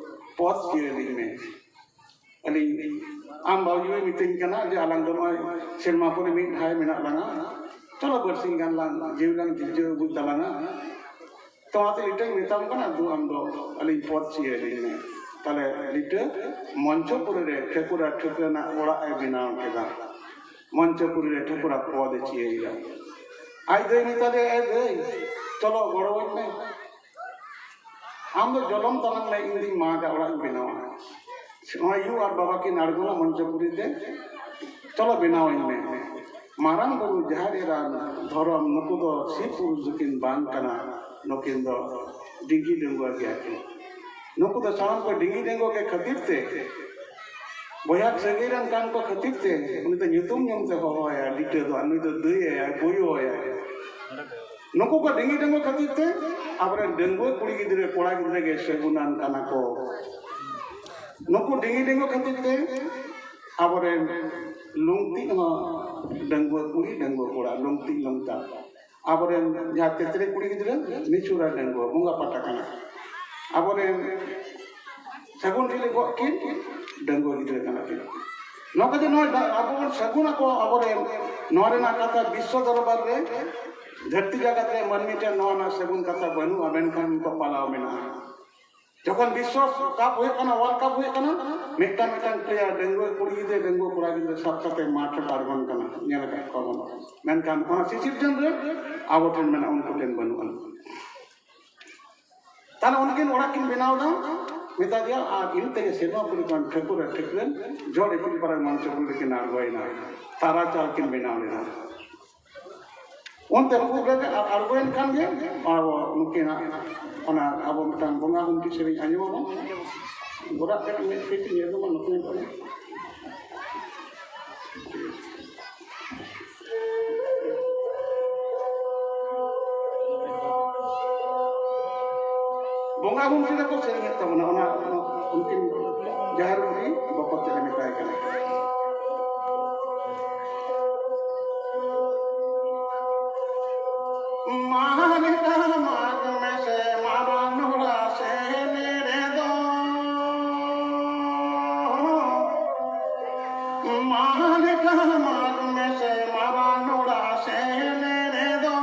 ᱯᱚᱫᱽ ᱪᱤᱨ ᱟᱹᱞᱤᱧ ᱢᱮ᱾ ᱟᱹᱞᱤᱧ, ᱟᱢ ᱵᱟᱹᱦᱩ ᱡᱩᱨᱤ ᱢᱤᱛᱟᱹᱧ ᱠᱟᱱᱟ ᱡᱮ ᱟᱞᱟᱝ ᱫᱚ ᱱᱚᱜᱼᱚᱭ ᱥᱮᱨᱢᱟ ᱯᱩᱨᱤ ᱢᱤᱫ ᱫᱷᱟᱣ ᱢᱮᱱᱟᱜ ᱞᱟᱝᱟ, ᱪᱚᱞᱚ ᱵᱟᱹᱨᱥᱤᱧ ᱜᱟᱱ ᱞᱟᱝ ᱡᱤᱣᱤ ᱞᱟᱝ ᱡᱤᱨᱟᱹᱣ ᱟᱹᱜᱩᱭ ᱛᱟᱞᱟᱝᱟ᱾ ᱛᱚ ᱚᱱᱟᱛᱮ ᱞᱤᱴᱟᱹᱧ ᱢᱮᱛᱟᱢ ᱠᱟᱱᱟ, ᱫᱩ ᱟᱢ ᱫᱚ ᱟᱹᱞᱤᱧ ᱯᱚᱫᱽ ᱪᱤᱨ ᱟᱹᱞᱤᱧ ᱢᱮ᱾" ᱛᱟᱦᱞᱮ ᱞᱤᱴᱟᱹ ᱢᱚᱧᱪᱚᱯᱩᱨᱤ ᱨᱮ ᱴᱷᱟᱹᱠᱩᱨ ᱟᱨ ᱴᱷᱟᱹᱠᱨᱟᱹᱱᱟᱜ ᱚᱲᱟᱜ ᱮ ᱵᱮᱱᱟᱣ ᱠᱮᱫᱟ᱾ ᱢᱚᱧᱪᱚᱯᱩᱨᱤ ᱨᱮ ᱴᱷᱟᱹᱠᱩᱨᱟᱜ ᱯᱚᱫᱽ ᱮ ᱪᱤᱭᱟᱹᱭᱮᱫᱟ᱾ ᱟᱡ ᱫᱟᱹᱭ ᱢᱮᱛᱟ ᱫᱮᱭᱟ, "ᱮ ᱫᱟᱹᱭ, ᱪᱚᱞᱚ ᱜᱚᱲᱚᱣᱟᱹᱧ ᱢᱮ᱾ ᱟᱢ ᱫᱚ ᱡᱚᱞᱚᱢ ᱛᱟᱞᱟᱝ ᱢᱮ, ᱤᱧ ᱫᱩᱧ ᱢᱟᱜᱟ, ᱚᱲᱟᱜ ᱤᱧ ᱵᱮᱱᱟᱣᱟ᱾" ᱱᱚᱜᱼᱚᱭ ᱭᱩ ᱟᱨ ᱵᱟᱵᱟ ᱠᱤᱱ ᱟᱬᱜᱚᱱᱟ ᱢᱚᱧᱪᱚᱯᱩᱨᱤ ᱛᱮ, "ᱪᱚᱞᱚ ᱵᱮᱱᱟᱣᱟᱹᱧ ᱢᱮ᱾" ᱢᱟᱨᱟᱝ ᱵᱩᱨᱩ, ᱡᱟᱦᱮᱨ ᱮᱨᱟ, ᱫᱷᱚᱨᱚᱢ, ᱱᱩᱠᱩ ᱫᱚ ᱥᱤᱵ ᱯᱩᱨᱩᱥ ᱫᱚᱠᱤᱱ ᱵᱟᱝ ᱠᱟᱱᱟ, ᱱᱩᱠᱤᱱ ᱫᱚ ᱰᱤᱝᱜᱤ ᱰᱟᱺᱜᱩᱣᱟᱹ ᱜᱮᱭᱟ ᱠᱤᱱ᱾ ᱱᱩᱠᱩ ᱫᱚ ᱥᱟᱱᱟᱢ ᱠᱚ ᱰᱤᱝᱜᱤ ᱰᱟᱺᱜᱩᱣᱟᱹ ᱜᱮ ᱠᱷᱟᱹᱛᱤᱨ ᱛᱮ, ᱵᱚᱭᱦᱟ ᱥᱟᱹᱜᱟᱹᱭ ᱨᱮᱱ ᱠᱟᱱ ᱠᱚ ᱠᱷᱟᱹᱛᱤᱨ ᱛᱮ, ᱩᱱᱤ ᱫᱚ ᱧᱩᱛᱩᱢ ᱧᱩᱛᱩᱢ ᱛᱮ ᱦᱚᱦᱚᱣᱟᱭᱟ, ᱞᱤᱴᱟᱹ ᱫᱚ, ᱟᱨ ᱱᱩᱭ ᱫᱚ ᱫᱟᱹᱭ ᱟᱭᱟᱭ, ᱵᱚᱭᱚ ᱟᱭᱟᱭ᱾ ᱱᱩᱠᱩ ᱠᱚ ᱰᱤᱝᱜᱤ ᱰᱟᱺᱜᱩᱣᱟᱹ ᱠᱷᱟᱹᱛᱤᱨ ᱛᱮ ᱟᱵᱚᱨᱮᱱ ᱰᱟᱺᱜᱩᱣᱟᱹ ᱠᱩᱲᱤ ᱜᱤᱫᱽᱨᱟᱹ, ᱠᱚᱲᱟ ᱜᱤᱫᱽᱨᱟᱹ ᱜᱮ ᱥᱟᱹᱜᱩᱱᱟᱱ ᱠᱟᱱᱟ ᱠᱚ᱾ ᱱᱩᱠᱩ ᱰᱤᱝᱜᱤ ᱰᱟᱺᱜᱩᱣᱟᱹ ᱠᱷᱟᱹᱛᱤᱨ ᱛᱮ ᱟᱵᱚᱨᱮᱱ ᱞᱩᱝᱛᱤᱡ ᱦᱚᱸ ᱰᱟᱺᱜᱩᱣᱟᱹ ᱠᱩᱲᱤ, ᱰᱟᱺᱜᱩᱣᱟᱹ ᱠᱚᱲᱟ, ᱞᱩᱝᱛᱤᱡ ᱞᱩᱝᱛᱟ᱾ ᱟᱵᱚᱨᱮᱱ ᱡᱟᱦᱟᱸ ᱛᱮᱛᱨᱮ ᱠᱩᱲᱤ ᱜᱤᱫᱽᱨᱟᱹ, ᱢᱤᱪᱷᱩᱨᱟ ᱰᱟᱺᱜᱩᱣᱟᱹ, ᱵᱚᱸᱜᱟ ᱯᱟᱴᱟ ᱠᱟᱱᱟ᱾ ᱟᱵᱚᱨᱮᱱ ᱥᱟᱹᱜᱩᱱ ᱴᱷᱤᱞᱤ ᱜᱚᱜ ᱠᱤᱱ ᱰᱟᱺᱜᱩᱣᱟᱹ ᱜᱤᱫᱽᱨᱟᱹ ᱠᱟᱱᱟ ᱠᱤᱱ᱾ ᱱᱚᱣᱟ ᱠᱚ ᱡᱮ ᱱᱚᱣᱟ ᱟᱵᱚ ᱵᱚᱱ ᱥᱟᱹᱜᱩᱱ ᱟᱠᱚ ᱟᱵᱚᱨᱮᱱ, ᱱᱚᱣᱟ ᱨᱮᱱᱟᱜ ᱠᱟᱛᱷᱟ ᱵᱤᱥᱥᱚ ᱫᱚᱨᱵᱟᱨ ᱨᱮ, ᱫᱷᱟᱹᱨᱛᱤ ᱡᱟᱠᱟᱛ ᱨᱮ ᱢᱟᱹᱱᱢᱤ ᱴᱷᱮᱱ ᱱᱚᱣᱟ ᱨᱮᱱᱟᱜ ᱥᱟᱹᱜᱩᱱ ᱠᱟᱛᱷᱟ ᱵᱟᱹᱱᱩᱜᱼᱟ, ᱢᱮᱱᱠᱷᱟᱱ ᱱᱤᱛᱚᱜ ᱯᱟᱞᱟᱣ ᱢᱮᱱᱟᱜᱼᱟ᱾ ᱡᱚᱠᱷᱚᱱ ᱵᱤᱥᱥᱚ ᱠᱟᱯ ᱦᱩᱭᱩᱜ ᱠᱟᱱᱟ, ᱣᱟᱨᱞᱰ ᱠᱟᱯ ᱦᱩᱭᱩᱜ ᱠᱟᱱᱟ, ᱢᱤᱫᱴᱟᱝ ᱢᱤᱫᱴᱟᱝ ᱯᱞᱮᱭᱟᱨ, ᱰᱟᱺᱜᱩᱣᱟᱹ ᱠᱩᱲᱤ ᱜᱤᱫᱽᱨᱟᱹ, ᱰᱟᱺᱜᱩᱣᱟᱹ ᱠᱚᱲᱟ ᱜᱤᱫᱽᱨᱟᱹ ᱥᱟᱵ ᱠᱟᱛᱮ ᱢᱟᱴᱷ ᱨᱮᱠᱚ ᱟᱬᱜᱚᱱ ᱠᱟᱱᱟ, ᱧᱮᱞ ᱟᱠᱟᱫ ᱠᱚᱣᱟ ᱵᱚᱱ᱾ ᱢᱮᱱᱠᱷᱟᱱ ᱚᱱᱟ ᱥᱤᱥᱤᱨᱡᱚᱱ ᱨᱮ ᱟᱵᱚ ᱴᱷᱮᱱ ᱢᱮᱱᱟᱜᱼᱟ, ᱩᱱᱠᱩ ᱴᱷᱮᱱ ᱵᱟᱹᱱᱩᱜᱼᱟ᱾ ᱛᱟᱦᱞᱮ ᱩᱱᱠᱤᱱ ᱚᱲᱟᱜ ᱠᱤᱱ ᱵᱮᱱᱟᱣ ᱮᱫᱟ, ᱢᱮᱛᱟ ᱫᱮᱭᱟ, ᱟᱨ ᱤᱱ ᱛᱮᱜᱮ ᱥᱮᱨᱢᱟ ᱯᱩᱨᱤ ᱠᱷᱚᱱ ᱴᱷᱟᱹᱠᱩᱨ ᱟᱨ ᱴᱷᱟᱹᱠᱨᱟᱹᱱ ᱡᱚᱲ ᱤᱯᱤᱞ ᱯᱟᱨᱟ ᱢᱚᱧᱪᱚᱯᱩᱨᱤ ᱨᱮᱠᱤᱱ ᱟᱬᱜᱚᱭᱮᱱᱟ, ᱛᱟᱨᱟ ᱪᱟᱞ ᱠᱤᱱ ᱵᱮᱱᱟᱣ ᱞᱮᱫᱟ᱾ ᱚᱱᱛᱮ ᱨᱩᱢ ᱨᱮᱜᱮ ᱟᱨ ᱟᱬᱜᱚᱭᱮᱱ ᱠᱷᱟᱱ ᱜᱮ ᱟᱵᱚ ᱱᱩᱠᱤᱱᱟᱜ ᱚᱱᱟ ᱟᱵᱚ ᱢᱤᱫᱴᱟᱝ ᱵᱚᱸᱜᱟ ᱜᱩᱱᱴᱤ ᱥᱮᱨᱮᱧ ᱟᱸᱡᱚᱢ ᱟᱵᱚᱱ᱾ ᱜᱚᱨᱟᱜ ᱠᱟᱹᱴᱤᱡ ᱢᱤᱫ ᱠᱟᱹᱴᱤᱡ ᱧᱮᱞ ᱫᱚ ᱵᱟᱝ ᱱᱩᱠᱤᱱ ᱫᱚ᱾ ᱵᱚᱸᱜᱟ ᱜᱩᱱᱴᱤ ᱫᱚᱠᱚ ᱥᱮᱨᱮᱧᱮᱫ ᱛᱟᱵᱚᱱᱟ, ᱚᱱᱟ ᱩᱱᱠᱤᱱ ᱡᱟᱦᱮᱨ ᱵᱩᱰᱷᱤ ᱵᱚᱠᱚᱛ ᱛᱮᱫ ᱮ ᱢᱮᱛᱟᱭ ᱠᱟᱱᱟ᱾ ᱢᱟᱱ ᱛᱟᱢᱟᱠ ᱢᱮᱥᱮ ᱢᱟᱨᱟᱝ ᱱᱚᱲᱟ ᱥᱮᱱ ᱨᱮᱫᱚ᱾ ᱢᱟᱱ ᱛᱟᱢᱟᱠ ᱢᱮᱥᱮ ᱢᱟᱨᱟᱝ ᱱᱚᱲᱟ ᱥᱮᱱ ᱨᱮᱫᱚ᱾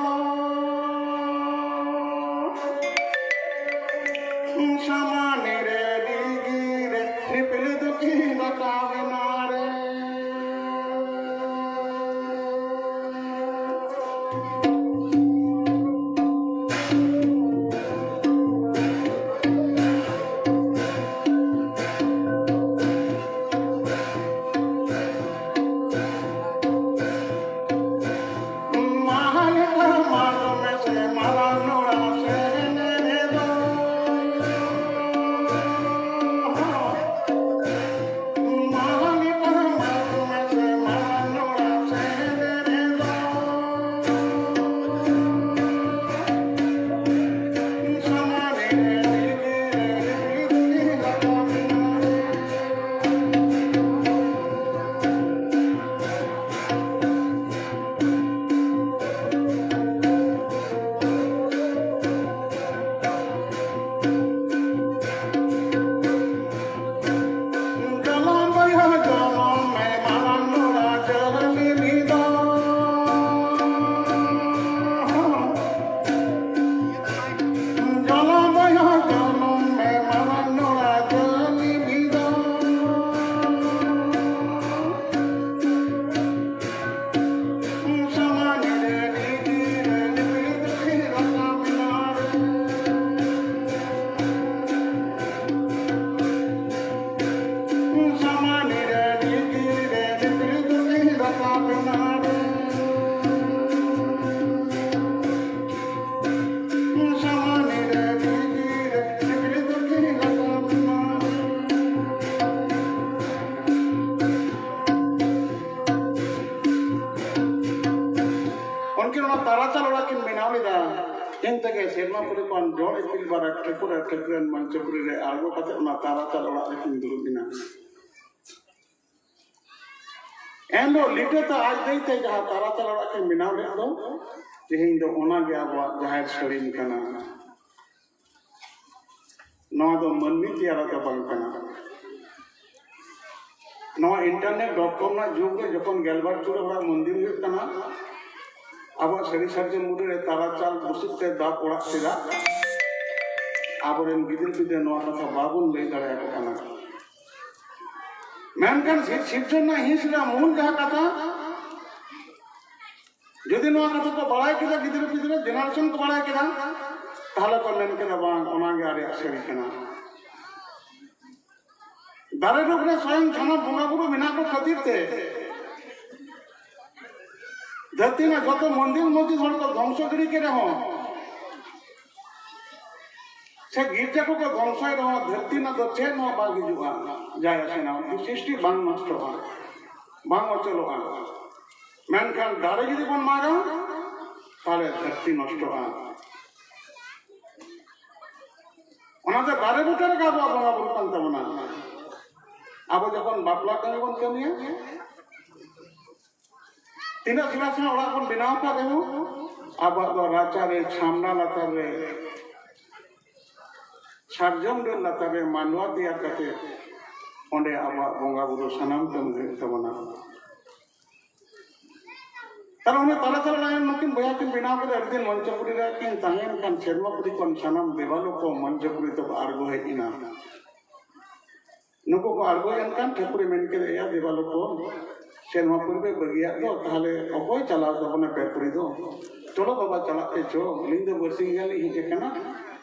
ᱥᱟᱢᱟᱱ ᱨᱮ ᱰᱤᱜᱤ ᱨᱮ ᱱᱤᱯᱤᱞ ᱫᱚᱠᱤᱱ ᱨᱟᱠᱟᱵ ᱮᱱᱟ ᱨᱮ᱾ ᱡᱚᱲ ᱤᱯᱤᱞ ᱵᱟᱨᱟ ᱴᱷᱟᱹᱠᱩᱨ ᱟᱨ ᱴᱷᱟᱹᱠᱨᱟᱹᱱ ᱢᱟᱹᱱ ᱪᱟᱹᱯᱨᱤ ᱨᱮ ᱟᱬᱜᱚ ᱠᱟᱛᱮ ᱚᱱᱟ ᱛᱟᱨᱟᱪᱟᱞ ᱚᱲᱟᱜ ᱨᱮᱠᱤᱱ ᱫᱩᱲᱩᱵ ᱮᱱᱟ᱾ ᱮᱱᱦᱤᱞᱳᱜ ᱞᱤᱴᱟᱹ ᱛᱮ ᱟᱡ ᱫᱟᱹᱭ ᱛᱮ ᱡᱟᱦᱟᱸ ᱛᱟᱨᱟᱪᱟᱞ ᱚᱲᱟᱜ ᱠᱤᱱ ᱵᱮᱱᱟᱣ ᱞᱮᱫ ᱫᱚ, ᱛᱮᱦᱮᱧ ᱫᱚ ᱚᱱᱟᱜᱮ ᱟᱵᱚᱣᱟᱜ ᱡᱟᱦᱮᱨ ᱥᱟᱹᱲᱤᱢ ᱠᱟᱱᱟ᱾ ᱱᱚᱣᱟ ᱫᱚ ᱢᱟᱹᱱᱢᱤ ᱛᱮᱭᱟᱨᱟᱜ ᱫᱚ ᱵᱟᱝ ᱠᱟᱱᱟ᱾ ᱱᱚᱣᱟ internet dot com ᱨᱮᱱᱟᱜ ᱡᱩᱜᱽ ᱨᱮ ᱡᱚᱠᱷᱚᱱ ᱜᱮᱞᱵᱟᱨ ᱪᱩᱲᱟᱹ ᱚᱲᱟᱜ ᱢᱚᱱᱫᱤᱨ ᱦᱩᱭᱩᱜ ᱠᱟᱱᱟ, ᱟᱵᱚᱣᱟᱜ ᱥᱟᱹᱨᱤ ᱥᱟᱨᱡᱚᱢ ᱵᱩᱴᱟᱹ ᱨᱮ ᱛᱟᱨᱟᱪᱟᱞ ᱵᱩᱥᱩᱵ ᱛᱮ ᱫᱟᱵ ᱚᱲᱟᱜ ᱪᱮᱫᱟᱜ? ᱟᱵᱚᱨᱮᱱ ᱜᱤᱫᱽᱨᱟᱹ ᱯᱤᱫᱽᱨᱟᱹ ᱱᱚᱣᱟ ᱠᱟᱛᱷᱟ ᱵᱟᱵᱚᱱ ᱞᱟᱹᱭ ᱫᱟᱲᱮᱭᱟᱠᱚ ᱠᱟᱱᱟ᱾ ᱢᱮᱱᱠᱷᱟᱱ ᱥᱤᱨ-, ᱥᱤᱨᱡᱚᱱ ᱨᱮᱱᱟᱜ ᱦᱤᱸᱥ ᱨᱮᱱᱟᱜ ᱢᱩᱞ ᱡᱟᱦᱟᱸ ᱠᱟᱛᱷᱟ, ᱡᱩᱫᱤ ᱱᱚᱣᱟ ᱠᱟᱛᱷᱟ ᱠᱚ ᱵᱟᱲᱟᱭ ᱠᱮᱫᱟ, ᱜᱤᱫᱽᱨᱟᱹ ᱯᱤᱫᱽᱨᱟᱹ generation ᱠᱚ ᱵᱟᱲᱟᱭ ᱠᱮᱫᱟ, ᱛᱟᱦᱞᱮ ᱠᱚ ᱢᱮᱱ ᱠᱮᱫᱟ, "ᱵᱟᱝ, ᱚᱱᱟᱜᱮ ᱟᱞᱮᱭᱟᱜ ᱥᱟᱹᱨᱤ ᱠᱟᱱᱟ᱾" ᱫᱟᱨᱮ ᱰᱩᱵ ᱨᱮ ᱥᱚᱭᱚᱝ ᱥᱟᱱᱟᱢ ᱵᱚᱸᱜᱟ ᱵᱩᱨᱩ ᱢᱮᱱᱟᱜ ᱠᱚ ᱠᱷᱟᱹᱛᱤᱨ ᱛᱮ ᱫᱷᱟᱹᱨᱛᱤ ᱨᱮᱱᱟᱜ ᱡᱚᱛᱚ ᱢᱚᱱᱫᱤᱨ ᱢᱚᱥᱡᱤᱫ ᱦᱚᱲ ᱠᱚ ᱫᱷᱚᱝᱥᱚ ᱜᱤᱰᱤ ᱠᱮᱫ ᱨᱮᱦᱚᱸ, ᱥᱮ ᱜᱤᱨᱡᱟᱹ ᱠᱚᱠᱚ ᱫᱷᱚᱝᱥᱚᱭ ᱨᱮᱦᱚᱸ, ᱫᱷᱟᱹᱨᱛᱤ ᱨᱮᱱᱟᱜ ᱫᱚ ᱪᱮᱫ ᱦᱚᱸ ᱵᱟᱝ ᱦᱤᱡᱩᱜᱼᱟ, ᱡᱟᱭ ᱟᱥᱮᱱᱟ, ᱥᱨᱤᱥᱴᱤ ᱵᱟᱝ ᱱᱚᱥᱴᱚᱜᱼᱟ, ᱵᱟᱝ ᱚᱪᱚᱞᱚᱜᱼᱟ᱾ ᱢᱮᱱᱠᱷᱟᱱ ᱫᱟᱨᱮ ᱡᱩᱫᱤ ᱵᱚᱱ ᱢᱟᱜᱟ, ᱛᱟᱦᱞᱮ ᱫᱷᱟᱹᱨᱛᱤ ᱱᱚᱥᱴᱚᱜᱼᱟ᱾ ᱚᱱᱟᱛᱮ ᱫᱟᱨᱮ ᱵᱩᱴᱟᱹ ᱨᱮᱜᱮ ᱟᱵᱚᱣᱟᱜ ᱵᱚᱸᱜᱟ ᱵᱩᱨᱩ ᱠᱟᱱ ᱛᱟᱵᱚᱱᱟ᱾ ᱟᱵᱚ ᱡᱚᱠᱷᱚᱱ ᱵᱟᱯᱞᱟ ᱠᱟᱹᱢᱤ ᱵᱚᱱ ᱠᱟᱹᱢᱤᱭᱟ, ᱛᱤᱱᱟᱹᱜ ᱥᱮᱬᱟ ᱥᱮᱬᱟ ᱚᱲᱟᱜ ᱵᱚᱱ ᱵᱮᱱᱟᱣ ᱟᱠᱟᱫ ᱨᱮᱦᱚᱸ, ᱟᱵᱚᱣᱟᱜ ᱫᱚ ᱨᱟᱪᱟ ᱨᱮ, ᱪᱷᱟᱢᱰᱟ ᱞᱟᱛᱟᱨ ᱨᱮ ᱥᱟᱨᱡᱚᱢ ᱰᱟᱹᱨ ᱞᱟᱛᱟᱨ ᱨᱮ ᱢᱟᱰᱣᱟ ᱛᱮᱭᱟᱨ ᱠᱟᱛᱮ ᱚᱸᱰᱮ ᱟᱵᱚᱣᱟᱜ ᱵᱚᱸᱜᱟ ᱵᱩᱨᱩ ᱥᱟᱱᱟᱢ ᱠᱟᱹᱢᱤ ᱦᱩᱭᱩᱜ ᱛᱟᱵᱚᱱᱟ᱾ ᱛᱟᱦᱞᱮ ᱚᱱᱟ ᱛᱟᱞᱟ ᱛᱟᱞᱟ ᱨᱮ ᱱᱩᱠᱤᱱ ᱵᱚᱭᱦᱟ ᱠᱤᱱ ᱵᱮᱱᱟᱣ ᱠᱮᱫᱟ, ᱟᱹᱰᱤ ᱫᱤᱱ ᱢᱚᱧᱪᱚᱯᱩᱨᱤ ᱨᱮ ᱠᱤᱱ ᱛᱟᱦᱮᱸᱭᱮᱱ ᱠᱷᱟᱱ ᱥᱮᱨᱢᱟᱯᱩᱨᱤ ᱠᱷᱚᱱ ᱥᱟᱱᱟᱢ ᱫᱮᱵᱟᱞᱳᱠ ᱠᱚ ᱢᱚᱧᱪᱚᱯᱩᱨᱤ ᱛᱮᱠᱚ ᱟᱬᱜᱚ ᱦᱮᱡ ᱮᱱᱟ᱾ ᱱᱩᱠᱩ ᱠᱚ ᱟᱬᱜᱚᱭᱮᱱ ᱠᱷᱟᱱ ᱴᱷᱟᱹᱠᱩᱨᱮ ᱢᱮᱱ ᱠᱮᱫᱟ, "ᱮᱭᱟ ᱫᱮᱵᱟᱞᱳᱠ ᱠᱚ, ᱥᱮᱨᱢᱟᱯᱩᱨᱤ ᱯᱮ ᱵᱟᱹᱜᱤᱭᱟᱜ ᱫᱚ, ᱛᱟᱦᱞᱮ ᱚᱠᱚᱭ ᱪᱟᱞᱟᱣ ᱛᱟᱵᱚᱱᱟ ᱯᱮ ᱯᱩᱨᱤ ᱫᱚ? ᱪᱚᱞᱚ ᱵᱟᱵᱟ ᱪᱟᱞᱟᱜ ᱯᱮ ᱪᱚ, ᱟᱹᱞᱤᱧ ᱫᱚ ᱵᱟᱨᱥᱤᱧ ᱜᱟᱱ ᱞᱤᱧ ᱦᱮᱡ ᱟᱠᱟᱱᱟ,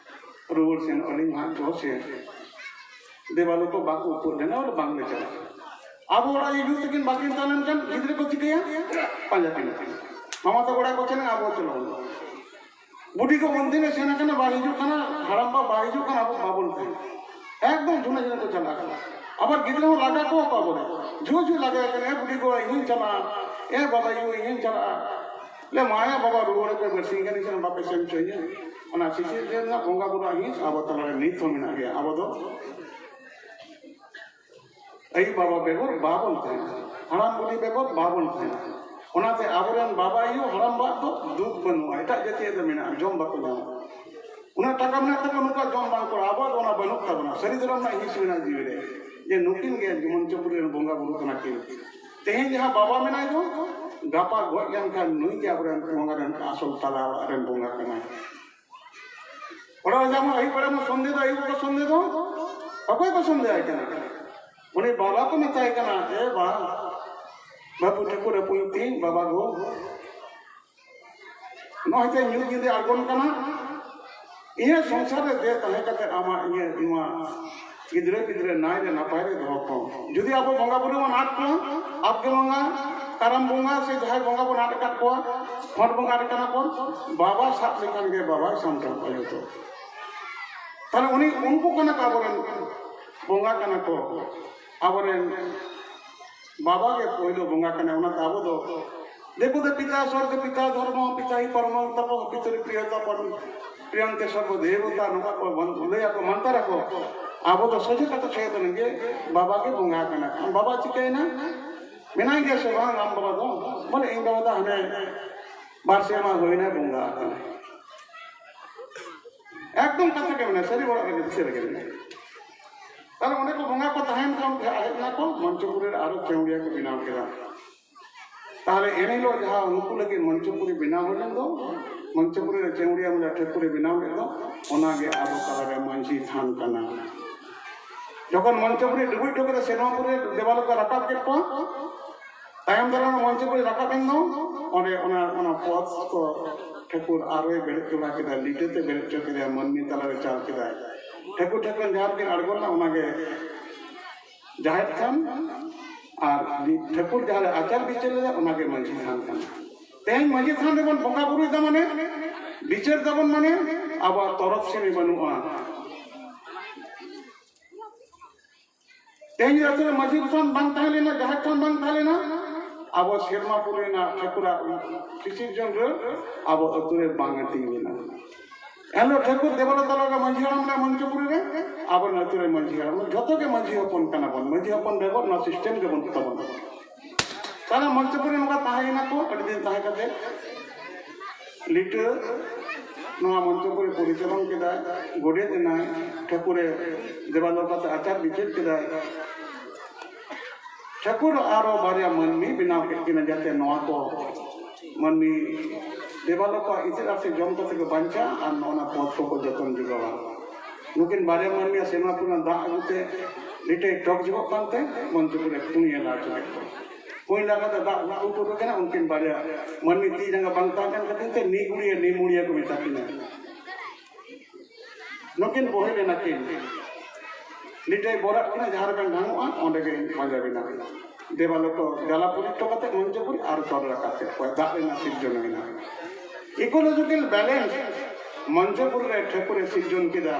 ᱨᱩᱣᱟᱹᱲ ᱥᱮᱱᱚᱜ ᱟᱹᱞᱤᱧ ᱦᱟᱸᱜ ᱪᱚ ᱥᱮ᱾" ᱫᱮᱵᱟᱞᱳᱠ ᱠᱚ ᱵᱟᱠᱚ ᱩᱯᱟᱹᱫ ᱞᱮᱱᱟ, ᱵᱚᱞᱮ ᱵᱟᱝᱞᱮ ᱪᱟᱞᱟᱜᱼᱟ᱾ ᱟᱵᱚ ᱚᱲᱟᱜ ᱟᱭᱳ ᱛᱟᱹᱠᱤᱱ ᱵᱟᱹᱠᱤᱱ ᱛᱟᱦᱮᱸ ᱞᱮᱱᱠᱷᱟᱱ ᱜᱤᱫᱽᱨᱟᱹ ᱠᱚ ᱪᱤᱠᱟᱹᱭᱟ? ᱯᱟᱸᱡᱟ ᱠᱤᱱᱟ ᱠᱤᱱ᱾ ᱢᱟᱢᱟ ᱛᱟᱠᱚ ᱚᱲᱟᱜ ᱠᱚ ᱪᱟᱞᱟᱜᱼᱟ, ᱟᱵᱚ ᱪᱟᱞᱟᱜ ᱦᱩᱭᱩᱜᱼᱟ᱾ ᱵᱩᱰᱷᱤ ᱠᱚ ᱩᱱᱫᱤᱱᱮ ᱥᱮᱱ ᱟᱠᱟᱱᱟ, ᱵᱟᱭ ᱦᱤᱡᱩᱜ ᱠᱟᱱᱟ, ᱦᱟᱲᱟᱢ ᱵᱟ ᱵᱟᱭ ᱦᱤᱡᱩᱜ ᱠᱟᱱᱟ, ᱟᱵᱚ ᱵᱟᱵᱚᱱ ᱛᱟᱦᱮᱸ᱾ ᱮᱠᱫᱚᱢ ᱡᱷᱩᱱᱟᱹ ᱡᱷᱩᱱᱟᱹ ᱠᱚ ᱪᱟᱞᱟᱜ ᱠᱟᱱᱟ᱾ ᱟᱵᱟᱨ ᱜᱤᱫᱽᱨᱟᱹ ᱦᱚᱸ ᱞᱟᱜᱟ ᱠᱚᱣᱟ ᱠᱚ ᱟᱵᱚᱨᱮ᱾ ᱡᱷᱩ ᱡᱷᱩ ᱞᱟᱜᱟ ᱠᱟᱱᱟ, "ᱮ ᱵᱩᱰᱷᱤ ᱜᱚ, ᱤᱧ ᱦᱚᱸᱧ ᱪᱟᱞᱟᱜᱼᱟ, ᱮ ᱵᱟᱵᱟ ᱭᱳ, ᱤᱧ ᱦᱚᱸᱧ ᱪᱟᱞᱟᱜᱼᱟ᱾" ᱞᱮ, "ᱢᱟᱭᱟ ᱵᱟᱵᱟ, ᱨᱩᱣᱟᱹᱲ ᱯᱮ, ᱵᱟᱨᱥᱤᱧ ᱜᱟᱱ ᱤᱧ ᱪᱟᱞᱟᱜᱼᱟ, ᱵᱟᱯᱮ ᱥᱮᱱ ᱦᱚᱪᱚᱧᱟ?" ᱚᱱᱟ ᱥᱤᱥᱤᱨ ᱡᱟᱹᱱᱩᱢ ᱨᱮᱱᱟᱜ ᱵᱚᱸᱜᱟ ᱵᱩᱨᱩᱣᱟᱜ ᱦᱤᱸᱥ ᱟᱵᱚ ᱛᱟᱞᱟᱨᱮ ᱱᱤᱛ ᱦᱚᱸ ᱢᱮᱱᱟᱜ ᱜᱮᱭᱟ᱾ ᱟᱵᱚ ᱫᱚ ᱟᱭᱳ ᱵᱟᱵᱟ ᱵᱮᱜᱚᱨ ᱵᱟᱵᱚᱱ ᱛᱟᱦᱮᱱᱟ, ᱦᱟᱲᱟᱢ ᱵᱩᱰᱷᱤ ᱵᱮᱜᱚᱨ ᱵᱟᱵᱚᱱ ᱛᱟᱦᱮᱱᱟ᱾ ᱚᱱᱟᱛᱮ ᱟᱵᱚᱨᱮᱱ ᱵᱟᱵᱟ ᱟᱭᱳ ᱦᱟᱲᱟᱢ ᱵᱟᱣᱟᱜ ᱫᱚ ᱫᱩᱠ ᱵᱟᱹᱱᱩᱜᱼᱟ, ᱮᱴᱟᱜ ᱡᱟᱹᱛᱤᱭᱟᱜ ᱫᱚ ᱢᱮᱱᱟᱜᱼᱟ, ᱡᱚᱢ ᱵᱟᱠᱚ ᱧᱟᱢᱟ᱾ ᱩᱱᱟᱹᱜ ᱴᱟᱠᱟ ᱢᱮᱱᱟᱜ ᱛᱟᱠᱚᱣᱟ, ᱱᱩᱠᱩᱣᱟᱜ ᱡᱚᱢ ᱵᱟᱝ ᱠᱚ, ᱟᱵᱚᱣᱟᱜ ᱫᱚ ᱚᱱᱟ ᱵᱟᱹᱱᱩᱜ ᱛᱟᱵᱚᱱᱟ᱾ ᱥᱟᱹᱨᱤ ᱫᱷᱚᱨᱚᱢ ᱨᱮᱱᱟᱜ ᱦᱤᱸᱥ ᱢᱮᱱᱟᱜᱼᱟ ᱡᱤᱣᱤ ᱨᱮ, ᱡᱮ ᱱᱩᱠᱤᱱ ᱜᱮ ᱢᱚᱧᱪᱚᱯᱩᱨᱤ ᱨᱮᱱ ᱵᱚᱸᱜᱟ ᱵᱩᱨᱩ ᱠᱟᱱᱟ ᱠᱤᱱ᱾ ᱛᱮᱦᱮᱧ ᱡᱟᱦᱟᱸ ᱵᱟᱵᱟ ᱢᱮᱱᱟᱭ ᱫᱚ, ᱜᱟᱯᱟ ᱜᱚᱡ ᱞᱮᱱᱠᱷᱟᱱ ᱱᱩᱭ ᱜᱮ ᱟᱵᱚᱨᱮᱱ ᱵᱚᱸᱜᱟ ᱨᱮᱱ ᱟᱥᱚᱞ ᱛᱟᱞᱟ ᱚᱲᱟᱜ ᱨᱮᱱ ᱵᱚᱸᱜᱟ ᱠᱟᱱᱟᱭ᱾ ᱚᱲᱟᱜ ᱨᱮ ᱡᱮᱢᱚᱱ ᱟᱹᱭᱩᱵ ᱵᱮᱲᱟ ᱵᱚᱱ ᱥᱚᱱᱫᱷᱮ ᱫᱚ, ᱟᱹᱭᱩᱵ ᱵᱚᱱ ᱥᱚᱱᱫᱷᱮ ᱫᱚ, ᱚᱠᱚᱭ ᱠᱚ ᱥᱚᱱᱫᱷᱮ ᱟᱭ ᱠᱟᱱᱟ? ᱩᱱᱤ ᱵᱟᱵᱟ ᱠᱚ ᱢᱮᱛᱟᱭ ᱠᱟᱱᱟ, "ᱮ ᱵᱟ, ᱵᱟᱹᱵᱩ ᱴᱷᱟᱹᱠᱩᱨ ᱮ ᱯᱩᱭ ᱛᱤᱧ ᱵᱟᱵᱟ ᱜᱳ, ᱱᱚᱜᱼᱚᱭ ᱛᱮ ᱧᱩᱛ ᱧᱤᱫᱟᱹ ᱟᱬᱜᱚᱱ ᱠᱟᱱᱟ, ᱤᱧᱟᱹᱜ ᱥᱚᱝᱥᱟᱨ ᱨᱮ ᱫᱮ ᱛᱟᱦᱮᱸ ᱠᱟᱛᱮ ᱟᱢᱟᱜ ᱤᱧᱟᱹᱜ ᱱᱚᱣᱟ ᱜᱤᱫᱽᱨᱟᱹ ᱯᱤᱫᱽᱨᱟᱹ ᱱᱟᱭ ᱨᱮ ᱱᱟᱯᱟᱭ ᱨᱮ ᱫᱚᱦᱚ ᱠᱚᱢ᱾ ᱡᱩᱫᱤ ᱟᱵᱚ ᱵᱚᱸᱜᱟ ᱵᱩᱨᱩ ᱵᱚᱱ ᱟᱫ ᱠᱚᱣᱟ, ᱟᱵᱜᱮ ᱵᱚᱸᱜᱟ, ᱠᱟᱨᱟᱢ ᱵᱚᱸᱜᱟ ᱥᱮ ᱡᱟᱦᱟᱸᱭ ᱵᱚᱸᱜᱟ ᱵᱚᱱ ᱟᱫ ᱟᱠᱟᱫ ᱠᱚᱣᱟ, ᱠᱷᱚᱸᱰ ᱵᱚᱸᱜᱟ ᱟᱫ ᱠᱟᱱᱟ ᱠᱚ, ᱵᱟᱵᱟ ᱥᱟᱵ ᱞᱮᱠᱷᱟᱱ ᱜᱮ ᱵᱟᱵᱟᱭ ᱥᱟᱢᱴᱟᱣ ᱠᱚᱣᱟ ᱡᱚᱛᱚ᱾ ᱛᱟᱦᱞᱮ ᱩᱱᱤ, ᱩᱱᱠᱩ ᱠᱟᱱᱟ ᱠᱚ ᱟᱵᱚᱨᱮᱱ ᱵᱚᱸᱜᱟ ᱠᱟᱱᱟ ᱠᱚ, ᱟᱵᱚᱨᱮᱱ ᱵᱟᱵᱟ ᱜᱮ ᱯᱳᱭᱞᱳ ᱵᱚᱸᱜᱟ ᱠᱟᱱᱟᱭ᱾ ᱚᱱᱟᱛᱮ ᱟᱵᱚ ᱫᱚ ᱫᱮᱵᱚ ᱫᱮ ᱯᱤᱛᱟ, ᱥᱚᱨᱜᱚ ᱯᱤᱛᱟ, ᱫᱷᱚᱨᱢᱚ ᱯᱤᱛᱟ ᱦᱤ ᱯᱚᱨᱢᱚ ᱛᱟᱯᱚ, ᱯᱤᱛᱨᱤ ᱯᱨᱤᱭᱚ ᱛᱟᱯᱚ, ᱯᱨᱤᱭᱚᱱᱛᱮ ᱥᱚᱨᱵᱚ ᱫᱮᱵᱚᱛᱟ, ᱱᱚᱝᱠᱟ ᱠᱚ ᱵᱚᱱ ᱞᱟᱹᱭ ᱟᱠᱚ, ᱢᱟᱱᱛᱟᱨ ᱟᱠᱚ᱾ ᱟᱵᱚ ᱫᱚ ᱥᱚᱡᱷᱮ ᱠᱟᱛᱷᱟ ᱥᱚᱡᱷᱮ ᱫᱚ ᱱᱤᱭᱟᱹ ᱜᱮ, ᱵᱟᱵᱟ ᱜᱮ ᱵᱚᱸᱜᱟ ᱠᱟᱱᱟ᱾ ᱟᱢ ᱵᱟᱵᱟ ᱪᱤᱠᱟᱹᱭᱮᱱᱟ? ᱢᱮᱱᱟᱭ ᱜᱮᱭᱟ ᱥᱮ ᱵᱟᱝ ᱟᱢ ᱵᱟᱵᱟ ᱫᱚ? ᱵᱚᱞᱮ, ᱤᱧ ᱵᱟᱵᱟ ᱫᱚ ᱦᱟᱱᱮ ᱵᱟᱨ ᱥᱮᱨᱢᱟ ᱦᱩᱭᱱᱟ ᱵᱚᱸᱜᱟ ᱟᱠᱟᱱᱟ᱾ ᱮᱠᱫᱚᱢ ᱠᱟᱛᱷᱟ ᱜᱮ ᱢᱮᱱᱟᱭᱟ, ᱥᱟᱹᱨᱤ ᱚᱲᱟᱜ ᱨᱮᱜᱮ, ᱫᱤᱥᱟᱹ ᱨᱮᱜᱮ ᱢᱮᱱᱟᱭᱟ᱾ ᱛᱟᱦᱞᱮ ᱚᱸᱰᱮ ᱠᱚ ᱵᱚᱸᱜᱟ ᱠᱚ ᱛᱟᱦᱮᱱ ᱠᱷᱟᱱ ᱦᱮᱡ ᱮᱱᱟ ᱠᱚ, ᱢᱚᱧᱪᱚᱯᱩᱨᱤ ᱨᱮ ᱟᱨᱚ ᱪᱟᱹᱣᱲᱤᱭᱟᱹ ᱠᱚ ᱵᱮᱱᱟᱣ ᱠᱮᱫᱟ᱾ ᱛᱟᱦᱞᱮ ᱮᱱ ᱦᱤᱞᱳᱜ ᱡᱟᱦᱟᱸ ᱩᱱᱠᱩ ᱞᱟᱹᱜᱤᱫ ᱢᱚᱧᱪᱚᱯᱩᱨᱤ ᱵᱮᱱᱟᱣ ᱦᱩᱭ ᱞᱮᱱ ᱫᱚ, ᱢᱚᱧᱪᱚᱯᱩᱨᱤ ᱨᱮ ᱪᱟᱹᱣᱲᱤᱭᱟᱹ ᱢᱟᱹᱡᱷᱤ ᱴᱷᱟᱹᱠᱩᱨᱤ ᱵᱮᱱᱟᱣ ᱞᱮᱫ ᱫᱚ, ᱚᱱᱟᱜᱮ ᱟᱵᱚ ᱛᱟᱞᱟᱨᱮ ᱢᱟᱹᱡᱷᱤ ᱛᱷᱟᱱ ᱠᱟᱱᱟ᱾ ᱡᱚᱠᱷᱚᱱ ᱢᱚᱧᱪᱚᱯᱩᱨᱤ ᱰᱩᱵᱩᱡ ᱦᱚᱴᱚ ᱠᱟᱛᱮ ᱥᱮᱨᱢᱟ ᱯᱩᱨᱤ ᱫᱮᱣᱟᱞ ᱠᱚ ᱨᱟᱠᱟᱵ ᱠᱮᱫ ᱠᱚᱣᱟ, ᱛᱟᱭᱚᱢ ᱫᱟᱨᱟᱢ ᱢᱚᱧᱪᱚᱯᱩᱨᱤ ᱨᱟᱠᱟᱵ ᱮᱱ ᱫᱚ, ᱚᱸᱰᱮ ᱚᱱᱟ, ᱚᱱᱟ ᱯᱚᱫᱽ ᱠᱚ ᱴᱷᱟᱹᱠᱩᱨ ᱟᱨᱚᱭ ᱵᱮᱨᱮᱫ ᱦᱚᱴᱚ ᱠᱮᱫᱟ, ᱞᱤᱴᱟᱹ ᱛᱮ ᱵᱮᱨᱮᱫ ᱦᱚᱪᱚ ᱠᱮᱫᱟᱭ, ᱢᱟᱹᱱᱢᱤ ᱛᱟᱞᱟᱨᱮ ᱪᱟᱞ ᱠᱮᱫᱟᱭ᱾ ᱴᱷᱟᱹᱠᱩᱨ ᱴᱷᱟᱹᱠᱩᱨ ᱡᱟᱦᱟᱸ ᱨᱮᱠᱤᱱ ᱟᱬᱜᱚ ᱞᱮᱱᱟ, ᱚᱱᱟᱜᱮ ᱡᱟᱦᱮᱨ ᱛᱷᱟᱱ, ᱟᱨ ᱴᱷᱟᱹᱠᱩᱨ ᱡᱟᱦᱟᱸ ᱨᱮ ᱟᱪᱟᱨ ᱵᱤᱪᱟᱹᱨ ᱞᱮᱫᱟ, ᱚᱱᱟᱜᱮ ᱢᱟᱹᱡᱷᱤ ᱛᱷᱟᱱ ᱠᱟᱱᱟ᱾ ᱛᱮᱦᱮᱧ ᱢᱟᱹᱡᱷᱤ ᱛᱷᱟᱱ ᱨᱮᱵᱚᱱ ᱵᱚᱸᱜᱟ ᱵᱩᱨᱩᱭᱮᱫᱟ ᱢᱟᱱᱮ, ᱵᱤᱪᱟᱹᱨ ᱫᱟᱵᱚᱱ ᱢᱟᱱᱮ, ᱟᱵᱚᱣᱟᱜ ᱛᱚᱨᱚᱯ ᱥᱤᱢᱤ ᱵᱟᱹᱱᱩᱜᱼᱟ᱾ ᱛᱮᱦᱮᱧ ᱟᱹᱛᱩ ᱨᱮ ᱢᱟᱹᱡᱷᱤ ᱛᱷᱟᱱ ᱵᱟᱝ ᱛᱟᱦᱮᱸ ᱞᱮᱱᱟ, ᱡᱟᱦᱮᱨ ᱛᱷᱟᱱ ᱵᱟᱝ ᱛᱟᱦᱮᱸ ᱞᱮᱱᱟ, ᱟᱵᱚ ᱥᱮᱨᱢᱟ ᱯᱩᱨᱤ ᱨᱮᱱᱟᱜ ᱴᱷᱟᱹᱠᱩᱨᱟᱜ ᱥᱤᱥᱤᱨ ᱡᱚᱱ ᱨᱮ ᱟᱵᱚ ᱟᱹᱛᱩ ᱨᱮ ᱵᱟᱝ ᱦᱟᱹᱴᱤᱧ ᱞᱮᱱᱟ᱾ ᱮᱱᱦᱤᱞᱳᱜ ᱴᱷᱟᱹᱠᱩᱨ ᱫᱮᱵᱟᱞᱳᱠ ᱛᱟᱞᱟ ᱨᱮ ᱢᱟᱹᱡᱷᱤ ᱦᱟᱲᱟᱢ ᱢᱮᱱᱟᱭᱟ ᱢᱚᱧᱪᱚᱯᱩᱨᱤ ᱨᱮ, ᱟᱵᱚᱨᱮᱱ ᱟᱹᱛᱩ ᱨᱮ ᱢᱟᱹᱡᱷᱤ ᱦᱟᱲᱟᱢ, ᱡᱷᱚᱛᱚ ᱜᱮ ᱢᱟᱹᱡᱷᱤ ᱦᱚᱯᱚᱱ ᱠᱟᱱᱟ ᱵᱚᱱ, ᱢᱟᱹᱡᱷᱤ ᱦᱚᱯᱚᱱ ᱵᱮᱜᱚᱨ ᱱᱚᱣᱟ system ᱜᱮ ᱵᱟᱹᱱᱩᱜ ᱛᱟᱵᱚᱱᱟ᱾ ᱛᱟᱦᱞᱮ ᱢᱚᱧᱪᱚᱯᱩᱨᱤ ᱱᱚᱝᱠᱟ ᱛᱟᱦᱮᱸᱭᱮᱱᱟ ᱠᱚ ᱟᱹᱰᱤ ᱫᱤᱱ ᱛᱟᱦᱮᱸ ᱠᱟᱛᱮ, ᱞᱤᱴᱟᱹ ᱱᱚᱣᱟ ᱢᱚᱧᱪᱚᱯᱩᱨᱤ ᱯᱚᱨᱤᱪᱟᱞᱚᱱ ᱠᱮᱫᱟᱭ, ᱜᱚᱰᱮᱛ ᱮᱱᱟᱭ, ᱴᱷᱟᱹᱠᱩᱨᱮ ᱫᱮᱵᱟᱞᱳᱠ ᱠᱟᱛᱮ ᱟᱪᱟᱨ ᱵᱤᱪᱟᱹᱨ ᱠᱮᱫᱟᱭ᱾ ᱴᱷᱟᱹᱠᱩᱨ ᱟᱨᱚ ᱵᱟᱨᱭᱟ ᱢᱟᱹᱱᱢᱤ ᱵᱮᱱᱟᱣ ᱠᱮᱫ ᱠᱤᱱᱟ, ᱡᱟᱛᱮ ᱱᱚᱣᱟ ᱠᱚ ᱢᱟᱹᱱᱢᱤ ᱫᱮᱵᱟᱞᱳᱠ ᱠᱚᱣᱟᱜ ᱤᱛᱟᱹ ᱟᱨ ᱥᱮ ᱡᱚᱢ ᱠᱟᱛᱮ ᱠᱚ ᱵᱟᱧᱪᱟᱜ ᱟᱨ ᱱᱚᱜᱼᱚ ᱱᱟ ᱯᱚᱫ ᱠᱚᱠᱚ ᱡᱚᱛᱚᱱ ᱡᱚᱜᱟᱣᱟ᱾ ᱱᱩᱠᱤᱱ ᱵᱟᱨᱭᱟ ᱢᱟᱹᱱᱢᱤᱭᱟᱜ ᱥᱮᱨᱢᱟ ᱯᱩᱨᱟᱹ ᱫᱟᱜ ᱟᱹᱜᱩᱛᱮ ᱞᱤᱴᱟᱹᱭ ᱴᱚᱠ ᱡᱚᱜᱚᱜ ᱠᱟᱱᱛᱮ ᱢᱚᱧᱪᱚᱯᱩᱨᱤ ᱠᱩᱸᱭ ᱮ ᱞᱟ ᱦᱚᱪᱚ ᱠᱮᱫ ᱠᱚᱣᱟ᱾ ᱠᱩᱸᱭ ᱞᱟ ᱠᱟᱛᱮ ᱫᱟᱜ ᱩᱰᱩᱠ ᱩᱰᱩᱠ ᱮᱱᱟ, ᱩᱱᱠᱤᱱ ᱵᱟᱨᱭᱟ ᱢᱟᱹᱱᱢᱤ ᱛᱤ ᱡᱟᱸᱜᱟ ᱵᱟᱝ ᱛᱟᱦᱮᱸ ᱠᱟᱱ ᱠᱷᱟᱹᱛᱤᱨ ᱛᱮ ᱱᱤᱜᱩᱲᱤᱭᱟᱹ ᱱᱤᱢᱩᱲᱤᱭᱟᱹ ᱠᱚ ᱢᱮᱛᱟ ᱠᱤᱱᱟ᱾ ᱱᱩᱠᱤᱱ ᱵᱚᱦᱮᱞ ᱮᱱᱟ ᱠᱤᱱ᱾ ᱞᱤᱴᱟᱹᱭ ᱵᱚᱨᱟᱫ ᱠᱤᱱᱟ, ᱡᱟᱦᱟᱸ ᱨᱮᱵᱮᱱ ᱰᱷᱟᱝᱚᱜᱼᱟ, ᱚᱸᱰᱮ ᱜᱮ ᱯᱟᱸᱡᱟ ᱵᱮᱱᱟ᱾ ᱫᱮᱵᱟᱞᱳᱠ ᱡᱟᱞᱟᱯᱩᱨᱤ ᱦᱚᱴᱚ ᱠᱟᱛᱮ ᱢᱚᱧᱪᱚᱯᱩᱨᱤ ᱟᱨ ᱪᱚᱨ ᱨᱟᱠᱟᱵ ᱠᱮᱫ ᱠᱚᱣᱟ, ᱫᱟᱜ ᱨᱮᱱᱟᱜ ᱥᱤᱨᱡᱚᱱ ᱦᱩᱭᱱᱟ᱾ Ecological balance ᱢᱚᱧᱪᱚᱯᱩᱨ ᱨᱮ ᱴᱷᱟᱹᱠᱩᱨᱮ ᱥᱤᱨᱡᱚᱱ ᱠᱮᱫᱟ᱾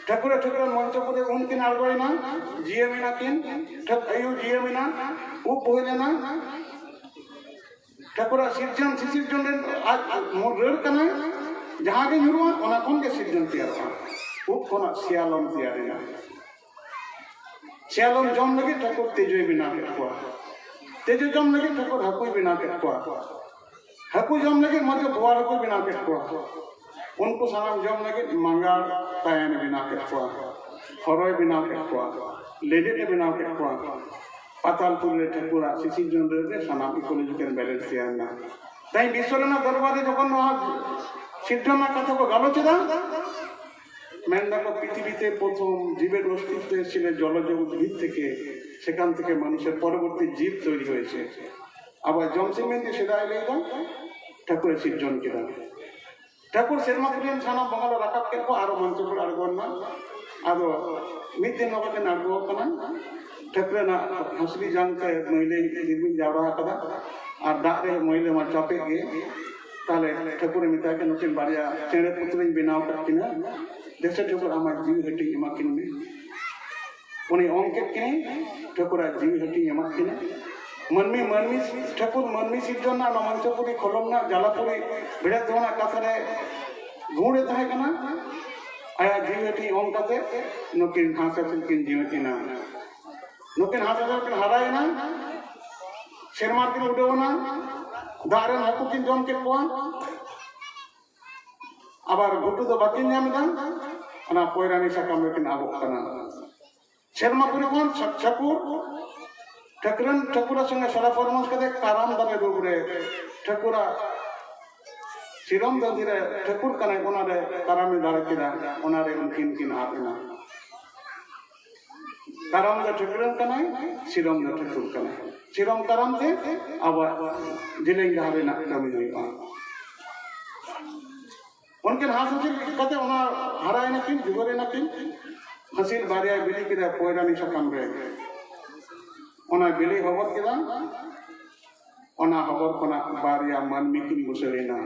ᱴᱷᱟᱹᱠᱩᱨᱮ ᱴᱷᱟᱹᱠᱩᱨᱮ ᱢᱚᱧᱪᱚᱯᱩᱨ ᱨᱮ ᱩᱱᱠᱤᱱ ᱟᱬᱜᱚᱭᱮᱱᱟ, ᱡᱤᱭᱟᱹᱢ ᱮᱱᱟ ᱠᱤᱱ, ᱴᱷᱟᱹᱠ ᱟᱭᱩ ᱡᱤᱭᱟᱹᱢ ᱮᱱᱟ, ᱩᱵ ᱵᱚᱦᱮᱞ ᱮᱱᱟ᱾ ᱴᱷᱟᱹᱠᱩᱨᱟᱜ ᱥᱤᱨᱡᱚᱱ ᱥᱤᱥᱤᱨᱡᱚᱱ ᱨᱮᱱ ᱟᱡ ᱨᱟᱹᱲ ᱠᱟᱱᱟᱭ, ᱡᱟᱦᱟᱸ ᱜᱮ ᱧᱩᱨᱩᱜᱼᱟ ᱚᱱᱟ ᱠᱷᱚᱱ ᱜᱮ ᱥᱤᱨᱡᱚᱱ ᱛᱮᱭᱟᱨᱚᱜᱼᱟ᱾ ᱩᱵ ᱠᱷᱚᱱᱟᱜ ᱥᱮᱭᱟᱞᱚᱢ ᱛᱮᱭᱟᱨ ᱮᱱᱟ᱾ ᱥᱮᱭᱟᱞᱚᱢ ᱡᱚᱢ ᱞᱟᱹᱜᱤᱫ ᱴᱷᱟᱹᱠᱩᱨ ᱛᱮᱡᱳᱭ ᱵᱮᱱᱟᱣ ᱠᱮᱫ ᱠᱚᱣᱟ᱾ ᱛᱮᱡᱳ ᱡᱚᱢ ᱞᱟᱹᱜᱤᱫ ᱴᱷᱟᱹᱠᱩᱨ ᱦᱟᱹᱠᱩᱭ ᱵᱮᱱᱟᱣ ᱠᱮᱫ ᱠᱚᱣᱟ᱾ ᱦᱟᱹᱠᱩ ᱡᱚᱢ ᱞᱟᱹᱜᱤᱫ ᱢᱚᱡᱽ ᱵᱳᱣᱟᱲ ᱦᱟᱹᱠᱩᱭ ᱵᱮᱱᱟᱣ ᱠᱮᱫ ᱠᱚᱣᱟ᱾ ᱩᱱᱠᱩ ᱥᱟᱱᱟᱢ ᱡᱚᱢ ᱞᱟᱹᱜᱤᱫ ᱢᱟᱸᱜᱟᱲ ᱛᱟᱭᱟᱱᱮ ᱵᱮᱱᱟᱣ ᱠᱮᱫ ᱠᱚᱣᱟ, ᱦᱚᱨᱚᱭ ᱵᱮᱱᱟᱣ ᱠᱮᱫ ᱠᱚᱣᱟ, ᱞᱮᱸᱰᱮᱫ ᱮ ᱵᱮᱱᱟᱣ ᱠᱮᱫ ᱠᱚᱣᱟ᱾ ᱯᱟᱛᱟᱞᱯᱩᱨᱤ ᱨᱮ ᱴᱷᱟᱹᱠᱩᱨᱟᱜ ᱥᱤᱥᱤᱨᱡᱚᱱ ᱨᱮ ᱥᱟᱱᱟᱢ ecological balance ᱛᱮᱭᱟᱨ ᱮᱱᱟ᱾ ᱛᱮᱦᱮᱧ ᱵᱤᱥᱥᱚ ᱨᱮᱱᱟᱜ ᱫᱚᱨᱵᱟᱨ ᱨᱮ ᱡᱚᱠᱷᱚᱱ ᱱᱚᱣᱟ ᱥᱤᱨᱡᱚᱱ ᱨᱮᱱᱟᱜ ᱠᱟᱛᱷᱟ ᱠᱚ ᱜᱟᱞᱚᱪ ᱮᱫᱟ, ᱢᱮᱱ ᱫᱟᱠᱚ ᱯᱨᱤᱛᱷᱤᱵᱤᱛᱮ ᱯᱨᱚᱛᱷᱚᱢ ᱡᱤᱵᱮᱨ ᱚᱥᱛᱤᱛᱵ ᱮᱥᱮᱞᱮ ᱡᱚᱞᱚᱡᱚᱜᱚᱛ ᱵᱷᱤᱛ ᱛᱷᱮᱠᱮ, ᱥᱮᱠᱟᱱ ᱛᱷᱮᱠᱮ ᱢᱟᱱᱩᱥᱮᱨ ᱯᱚᱨᱚᱵᱚᱨᱛᱤ ᱡᱤᱵ ᱛᱚᱭᱨᱤ ᱦᱚᱭᱮᱥᱮ᱾ ᱟᱵᱚᱣᱟᱜ ᱡᱚᱢᱥᱤᱢ ᱵᱤᱱᱛᱤ ᱥᱮᱫᱟᱭ ᱞᱟᱹᱭ ᱮᱫᱟ, ᱴᱷᱟᱹᱠᱩᱨᱮ ᱥᱤᱨᱡᱚᱱ ᱠᱮᱫᱟ᱾ ᱴᱷᱟᱹᱠᱩᱨ ᱥᱮᱨᱢᱟ ᱯᱩᱨᱤ ᱨᱮᱱ ᱥᱟᱱᱟᱢ ᱵᱚᱸᱜᱟ ᱞᱮ ᱨᱟᱠᱟᱵ ᱠᱮᱫ ᱠᱚᱣᱟ, ᱟᱨᱚ ᱢᱚᱧᱪᱚᱯᱩᱨ ᱟᱬᱜᱚ ᱮᱱᱟ᱾ ᱟᱫᱚ ᱢᱤᱫ ᱫᱤᱱ ᱱᱚᱝᱠᱟ ᱠᱤᱱ ᱟᱬᱜᱚ ᱟᱠᱟᱱᱟ, ᱴᱷᱟᱹᱠᱩᱨ ᱨᱮᱱᱟᱜ ᱦᱟᱹᱥᱞᱤ ᱡᱟᱝ ᱛᱮ ᱢᱟᱹᱭᱞᱟᱹᱭ ᱫᱤᱱ ᱡᱟᱣᱨᱟ ᱟᱠᱟᱫᱟ, ᱟᱨ ᱫᱟᱜ ᱨᱮ ᱢᱟᱹᱭᱞᱟᱹ ᱢᱟ ᱪᱟᱯᱮᱜ ᱜᱮ᱾ ᱛᱟᱦᱞᱮ ᱴᱷᱟᱹᱠᱩᱨᱮ ᱢᱮᱛᱟᱭ ᱠᱟᱱᱟ, ᱱᱩᱠᱤᱱ ᱵᱟᱨᱭᱟ ᱪᱮᱬᱮ ᱯᱩᱛᱲᱟᱹᱧ ᱵᱮᱱᱟᱣ ᱟᱠᱟᱫ ᱠᱤᱱᱟ, ᱫᱮᱥᱮ ᱴᱷᱟᱹᱠᱩᱨ ᱟᱢᱟᱜ ᱡᱤᱣᱤ ᱦᱟᱹᱴᱤᱧ ᱮᱢᱟ ᱠᱤᱱ ᱢᱮ᱾ ᱩᱱᱤ ᱚᱝ ᱠᱮᱫ ᱠᱤᱱᱟᱹᱭ, ᱴᱷᱟᱹᱠᱩᱨᱟᱜ ᱡᱤᱣᱤ ᱦᱟᱹᱴᱤᱧ ᱮᱢᱟᱫ ᱠᱤᱱᱟ᱾ ᱢᱟᱹᱱᱢᱤ, ᱢᱟᱹᱱᱢᱤ, ᱴᱷᱟᱹᱠᱩᱨ ᱢᱟᱹᱱᱢᱤ ᱥᱤᱨᱡᱚᱱ ᱨᱮᱱᱟᱜ ᱚᱱᱟ ᱢᱚᱧᱪᱚᱯᱩᱨᱤ ᱠᱷᱚᱞᱚᱢ ᱨᱮᱱᱟᱜ ᱡᱟᱞᱟᱯᱩᱨᱤ ᱵᱷᱮᱲᱮᱫ ᱫᱚᱦᱚ ᱨᱮᱱᱟᱜ ᱠᱟᱛᱷᱟ ᱨᱮ ᱜᱩᱬ ᱮ ᱛᱟᱦᱮᱸ ᱠᱟᱱᱟ᱾ ᱟᱭᱟᱜ ᱡᱤᱣᱤ ᱦᱟᱹᱴᱤᱧ ᱚᱝ ᱠᱟᱛᱮ ᱱᱩᱠᱤᱱ ᱦᱟᱸᱥ ᱦᱟᱹᱥᱤᱞ ᱠᱤᱱ ᱡᱤᱣᱤᱫ ᱮᱱᱟ᱾ ᱱᱩᱠᱤᱱ ᱦᱟᱸᱥ ᱦᱟᱹᱥᱤᱞ ᱠᱤᱱ ᱦᱟᱨᱟᱭᱮᱱᱟ, ᱥᱮᱨᱢᱟ ᱠᱤᱱ ᱩᱰᱟᱹᱣ ᱮᱱᱟ, ᱫᱟᱜ ᱨᱮᱱ ᱦᱟᱹᱠᱩ ᱠᱤᱱ ᱡᱚᱢ ᱠᱮᱫ ᱠᱚᱣᱟ᱾ ᱟᱵᱟᱨ ᱜᱷᱩᱴᱩ ᱫᱚ ᱵᱟᱹᱠᱤᱱ ᱧᱟᱢ ᱮᱫᱟ, ᱚᱱᱟ ᱯᱚᱭᱨᱟᱱᱤ ᱥᱟᱠᱟᱢ ᱨᱮᱠᱤᱱ ᱟᱵᱚᱜ ᱠᱟᱱᱟ᱾ ᱥᱮᱨᱢᱟ ᱯᱩᱨᱤ ᱠᱷᱚᱱ ᱴᱷᱟᱹᱠᱩᱨ, ᱴᱷᱟᱹᱠᱨᱟᱹᱱ ᱴᱷᱟᱹᱠᱩᱨᱟᱜ ᱥᱚᱸᱜᱮ ᱥᱚᱞᱟ ᱯᱚᱨᱟᱢᱚᱨᱥ ᱠᱟᱛᱮ ᱠᱟᱨᱟᱢ ᱫᱟᱨᱮ ᱨᱩᱯ ᱨᱮ ᱴᱷᱟᱹᱠᱩᱨᱟᱜ ᱥᱤᱨᱚᱢ ᱫᱟᱹᱱᱫᱤ ᱨᱮ ᱴᱷᱟᱹᱠᱩᱨ ᱠᱟᱱᱟᱭ, ᱚᱱᱟᱨᱮ ᱠᱟᱨᱟᱢᱮ ᱫᱟᱲᱮ ᱠᱮᱫᱟ, ᱚᱱᱟᱨᱮ ᱩᱱᱠᱤᱱ ᱠᱤᱱ ᱟᱫ ᱮᱱᱟ᱾ ᱠᱟᱨᱟᱢ ᱫᱚ ᱴᱷᱟᱹᱠᱨᱟᱹᱱ ᱠᱟᱱᱟᱭ, ᱥᱤᱨᱚᱢ ᱫᱚ ᱴᱷᱟᱹᱠᱩᱨ ᱠᱟᱱᱟᱭ᱾ ᱥᱤᱨᱚᱢ ᱠᱟᱨᱟᱢ ᱛᱮ ᱟᱵᱚᱣᱟᱜ ᱡᱮᱞᱮᱧ ᱰᱟᱦᱟᱨ ᱨᱮᱱᱟᱜ ᱠᱟᱹᱢᱤ ᱦᱩᱭᱩᱜᱼᱟ᱾ ᱩᱱᱠᱤᱱ ᱦᱟᱸᱥ ᱦᱟᱹᱥᱤᱞ ᱠᱟᱛᱮ ᱚᱱᱟ ᱦᱟᱨᱟᱭᱮᱱᱟ ᱠᱤᱱ, ᱡᱩᱣᱟᱹᱨ ᱮᱱᱟ ᱠᱤᱱ᱾ ᱦᱟᱹᱥᱤᱞ ᱵᱟᱨᱭᱟᱭ ᱵᱤᱞᱤ ᱠᱮᱫᱟ ᱯᱚᱭᱨᱟᱱᱤ ᱥᱟᱠᱟᱢ ᱨᱮ᱾ ᱚᱱᱟ ᱵᱤᱞᱤ ᱦᱚᱵᱚᱨ ᱠᱮᱫᱟ, ᱚᱱᱟ ᱦᱚᱵᱚᱨ ᱠᱷᱚᱱᱟᱜ ᱵᱟᱨᱭᱟ ᱢᱟᱹᱱᱢᱤ ᱠᱤᱱ ᱵᱩᱥᱟᱹᱲ ᱮᱱᱟ᱾